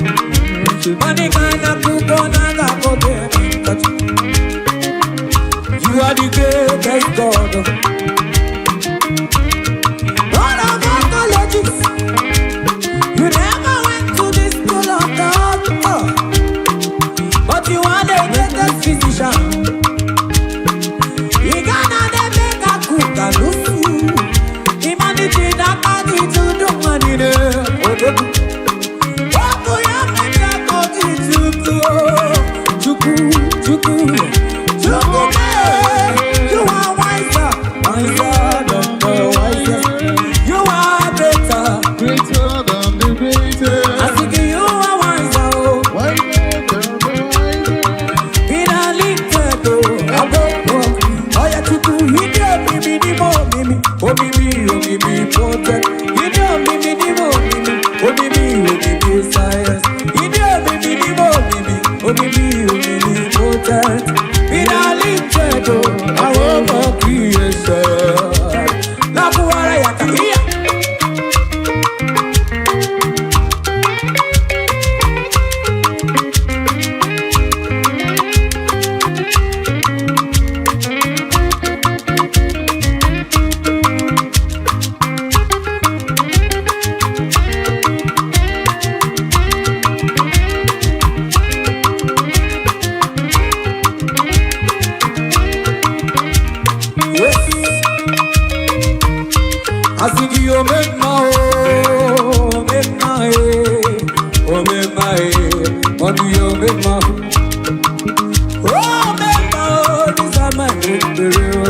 Money man a cook on a go. Omnipotent. Ịdị omimi n'ime omimi, omimi omimi science. Ịdị omimi n'ime omimi, omimi omnipotent. Finally, chedo, our creation. Nakuwara ya kahia. Yes. Asị gị omemma o, omemma e, omemma e, ọdụ ya omemma. Omemma o, dịsa ma ekpere o.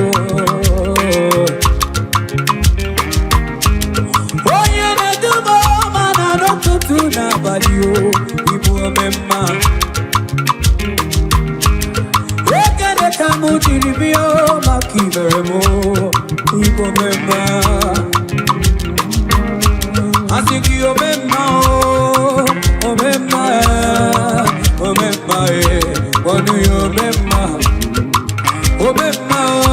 Onye na-eduba ọma na n'ụtụtụ n'abalị o, ịbụ omemma. Ekele ka mụ jiri bịa o, maka ibere m o, ịbụ omemma. Asị gị omemma o, omemma e, omemma e, ọnụ ya omemma. Omemma o,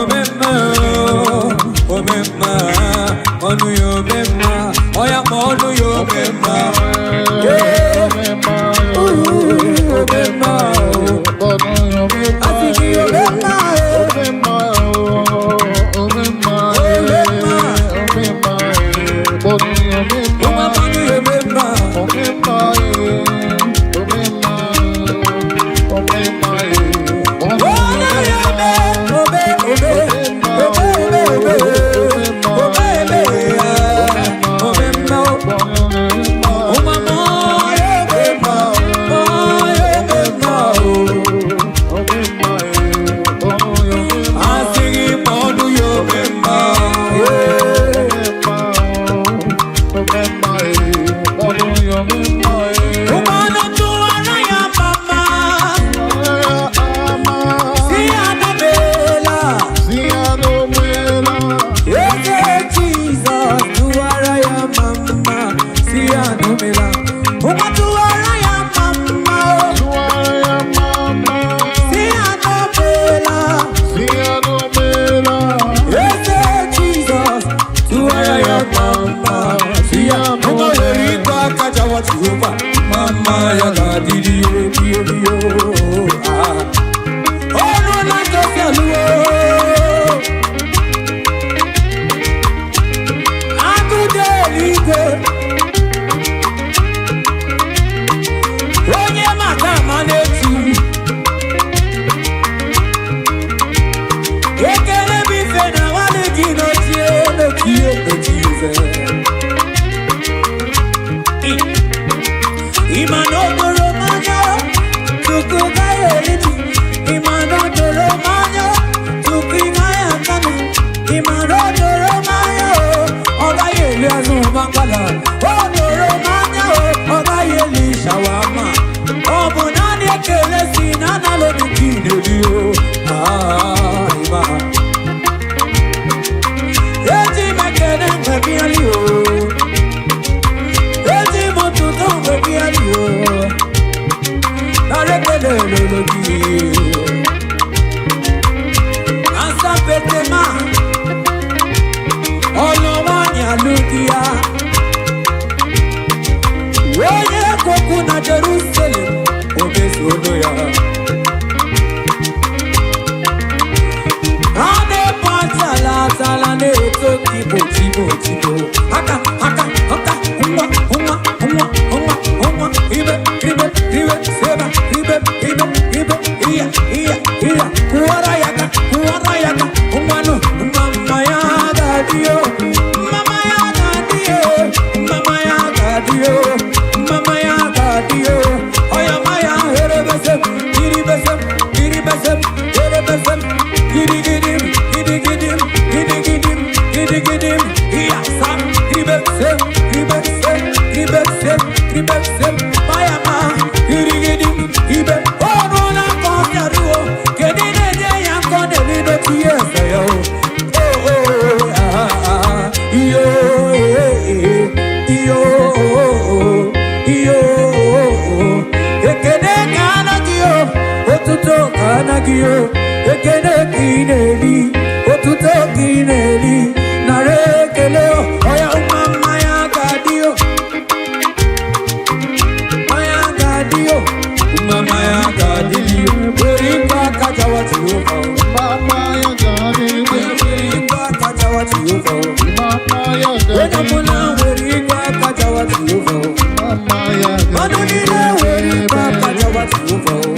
omemma o, omemma, ọnụ ya omemma, ọya ma ọnụ ya omemma. Yeah. Ooh, omemma o, asị gị omemma e, ụmụ ọnụ ya omemma. o. Ekele ka ị na-eri, otuto ka ị na-eri, nara ekele o. Ọya nwa mmanya ga-adị o, mmanya ga-adị o, nwa mmanya ga-adị o. Were ikwe aka jawa Jehova o. Were ikwe aka jawa Jehova o. Onye ọbụla were ikwe aka jawa Jehova o. Mmadụ niile were ikwe aka jawa Jehova o.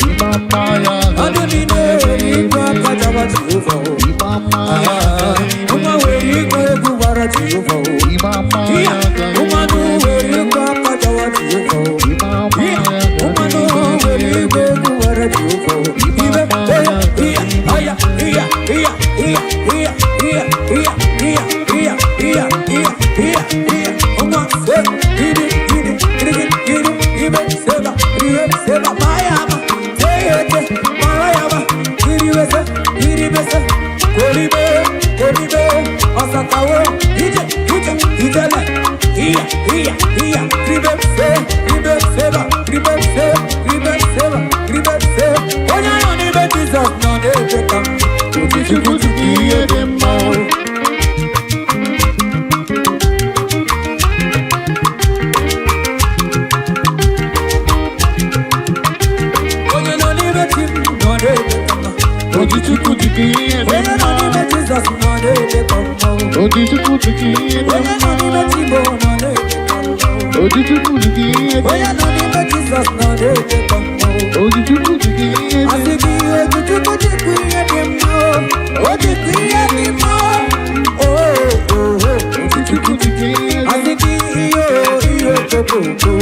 Mmadụ niile were ikwe aka jawa Jehova o. Ah, nwa were ikwe egwu gbara Jehova o. Iya, mmadụ were ikwe aka jawa Jehova o. Iya, mmadụ were ikwe egwu gbara Jehova o. Ibe, oya, iya, aya, iya, iya, iya, iya, iya, iya, iya, iya, iya, iya, iya, iya. Nwa, se, iri, iri, iri, iri, ibe, seba, ire, seba, maya, ma, teyete, marayaba, iribese, iribese, koribe, koribe, ọsakawo, ije, ije, ijele, iya, iya, iya, ribe, se, ribe, seba, ribe, se, ribe, seba, ribe, se. Onye nọ n'ime Jizọs nọ na-eche ka m. Chukwu chukwu ihe dị mma o. Onye nọ n'ime chi m nọ na-eche ka m. Oji Chukwu chukwu ihe dị Onye nọ mma. n'ime Jizọs nọ na-eche ka m. Oji Chukwu chukwu ihe dị Onye nọ mma. n'ime chi m nọ na-eche ka m. Oji Chukwu chukwu ihe dị Onye nọ n'ime Jizọs nọ na-eche ka m. Oji Chukwu chukwu ihe dị Asị gị Ojukwu jikwa ihe dị mma o, o jikwa ihe dị mma o, o, o, o. Chukwu chukwu ihe dị Asị gị ihe o, ihe okokoko.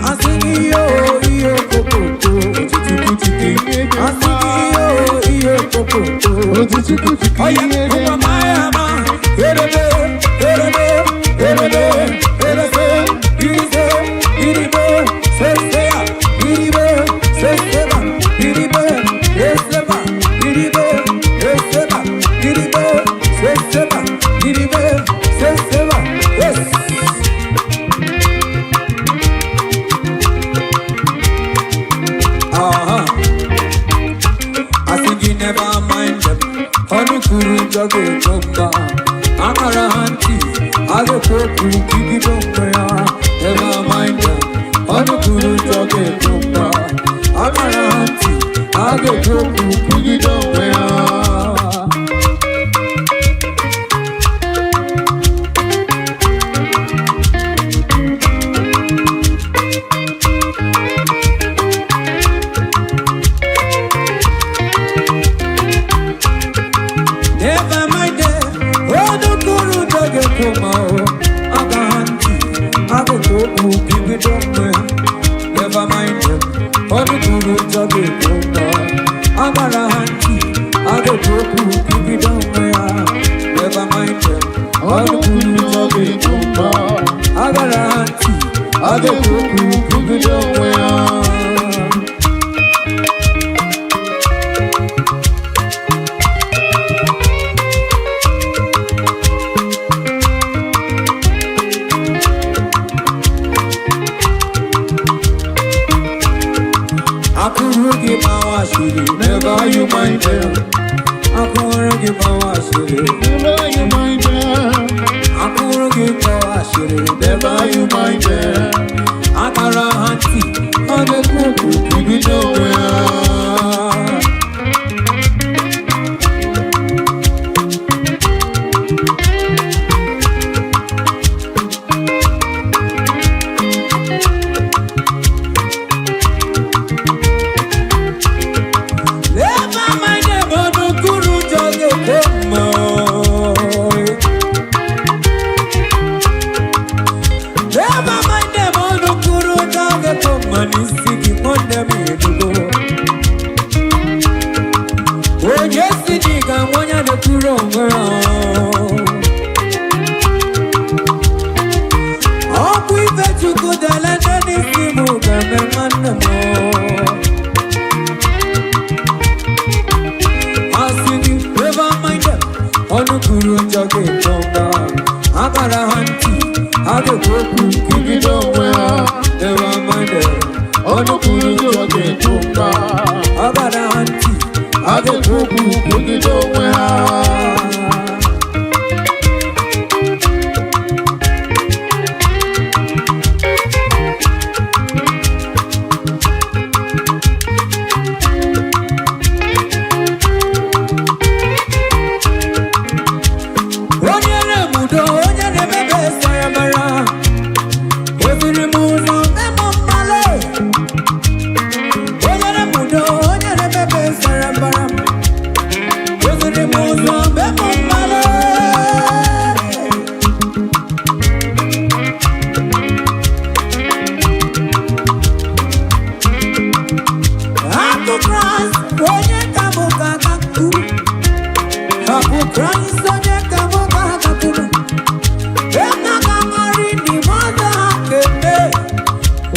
Asị gị ihe o, ihe okokoko. Oji Chukwu chukwu ihe dị Asị gị ihe o, ihe okokoko. Oji Chukwu chukwu Oya, ihe dị ụwa maya ma, erebe, erebe, erebe, erese, irize, iribe, sesea, iribe, seseba, iribe, eseba, iribe, eseba, iribe, seseba, iribe, seseba, yes. Aha. I think you never mind them. Honey kuru njọ ga-ekwo mba. Akara ha ntị, a ga-ekwu okwu kibido mgbe ha. Never mind them. Honey kuru njọ ga-ekwo mba. Akara ha ntị, a ga-ekwu okwu kwugide onwe ha. Never mind them. Ọnụ kwuru njọ ga-ekwo ma o. Aka ha ntị, a ga-ekwu okwu kwugide onwe ha. Never mind them. Ọnụ kwuru njọ ga-ekwo mba. Agbara ha ntị, a ga-ekwu okwu kwugide onwe ha. Never mind them. Ọnụ kwuru njọ ga-ekwo mba. Agbara ha ntị, a ga-ekwu okwu kwugide onwe ha. Akụrụ gị gbawa asịrị, never you mind them. Akụrụ gị gbawa asịrị, Never you mind them. akụrụ gị gbawa asịrị, Never you mind them. Akara ha ntị, ọ na-ekwu okwu Kwugide onwe ha. Never mind them, ọnụ kwuru njọ ga-ekwo mma. Never mind them, ọnụ kwuru njọ ga-ekwo mma n'isi gị, nwanne m edugo. Onye si na ị ga-anwụ onye na-ekwuru onwe ya. Ọkwa ife Chukwu dele nne n'isi m ga-eme nwanne m. Asị gị never mind them. Ọnụ kwuru njọ ga-ekwo mba. Akara ha ntị, ha ga-ekwu okwu Kwugide onwe ha. Never mind them. Ọnụ kwuru njọ ga-ekwo mba. Akara ha ntị, na-ekwu okwu kwugide onwe ha. Onye na-emudo, onye na-emebe saramara, eziri m ụzọ memo mmale. Onye na-emudo, onye na-emebe saramara, eziri m ụzọ memo mmale. Akụ Kraịst, onye ka mụ ga-agakwuru? Akụ Kraịst, onye ka mụ ga-agakwuru? Ena ga-amarị n'ime ọzọ ha kemgbe.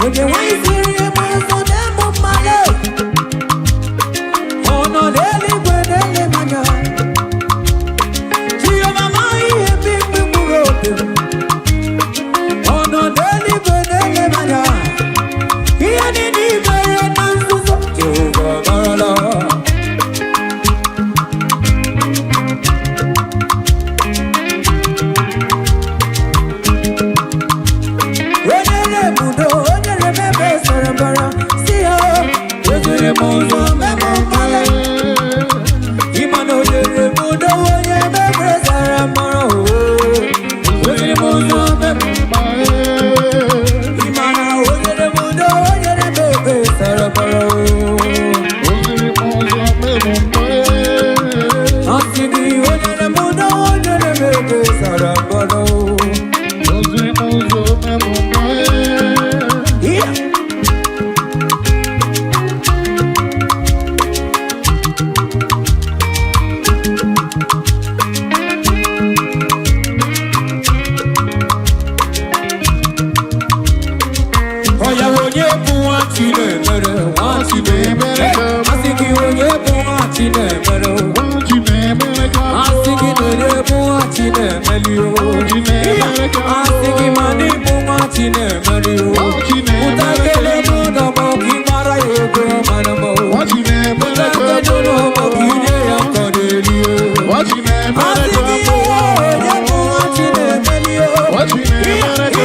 Onye nwanyị siri ebe ọzọ na-emu mmadụ. Ọ nọ n'eluigwe na-ele m anya. Chioma amaghị ihe mkpimkpi mkpụrụ obi m. Ọ nọ n'eluigwe na-ele m anya. Ihe niile i mere na nzuzo, Jehova amarala. Onye na-ebudo, onye na-emebe sara mbara, si ya, eziri m ụzọ mebe mkpali. Ịma na onye na-ebudo, onye emebe sara mbara, oo. Eziri m ụzọ mebe. Ịma na onye na-ebudo, onye na-emebe sara mbara, oo. Asị gị, onye na-ebudo, onye na-emebe sara mbara, oo. Yeah. Ọya onye bụ nwa Chinemere, nwa Chinemere. Asị gị onye bụ nwa Chinemere, o. Asị gị na onye bụ nwa Chinemere, o. Asị gị ma na ịbụ nwa Chinemere, o. Pụta kele n'ụlọ ma ọ ka ị mara ya ego mara m, o. Pụta kele n'ụlọ ma ọ ka ị nye ya nkọ n'elu, o. Asị gị onye bụ nwa Chinemere, o.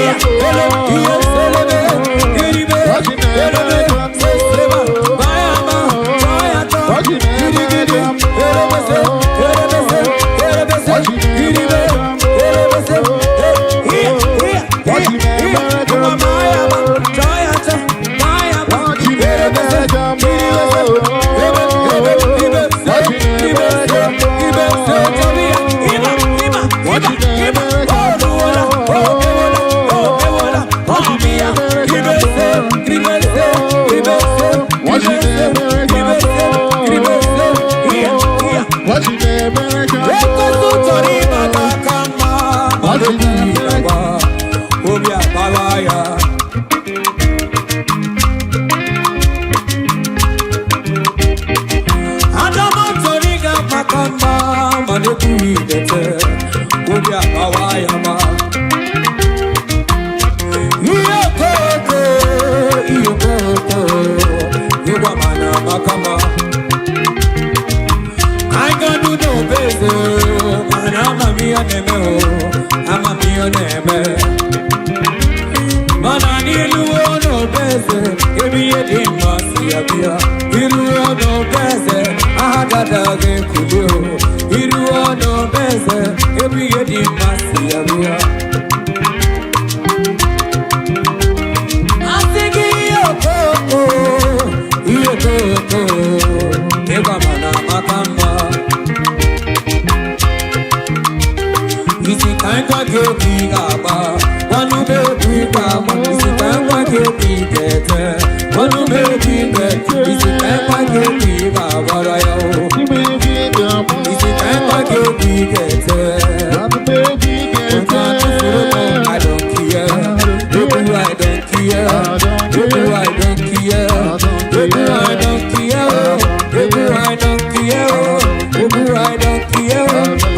Ekwensu chọrọ ịbata aka mma, mana obi agba, obi agbawa ya. Adama chọrọ ịga maka mma, mana ekwughị idete, obi agbawa ya ma. Ihe okoko, ihe okoko, ịgwa mana maka mma. I got to know better. Mana amamihe na-eme o, amamihe na-eme. Mana n'iluo n'obeze, ebe ihe dị mma si abịa. Iruo n'obeze, aha dada ga-ekuli o. Iruo n'obeze, ebe ihe dị mma si abịa. Asị gị ihe okoko, ihe okoko, ịgwa mana maka mma. Isi ka ngwa gị obi ga-agba, gwanụ m egwu ị ga-agba. Isi ka ngwa gị obi ga-ete, gwanụ m egwu ị ga-ete. Isi ka ngwa gị obi ga-agbara ya o. Isi ka ngwa gị obi ga-ete. Ụta tụfuru m, I don't care. Egwu I don't care. Egwu I don't care. Egwu I don't care. Egwu I don't care. Egwu I don't care.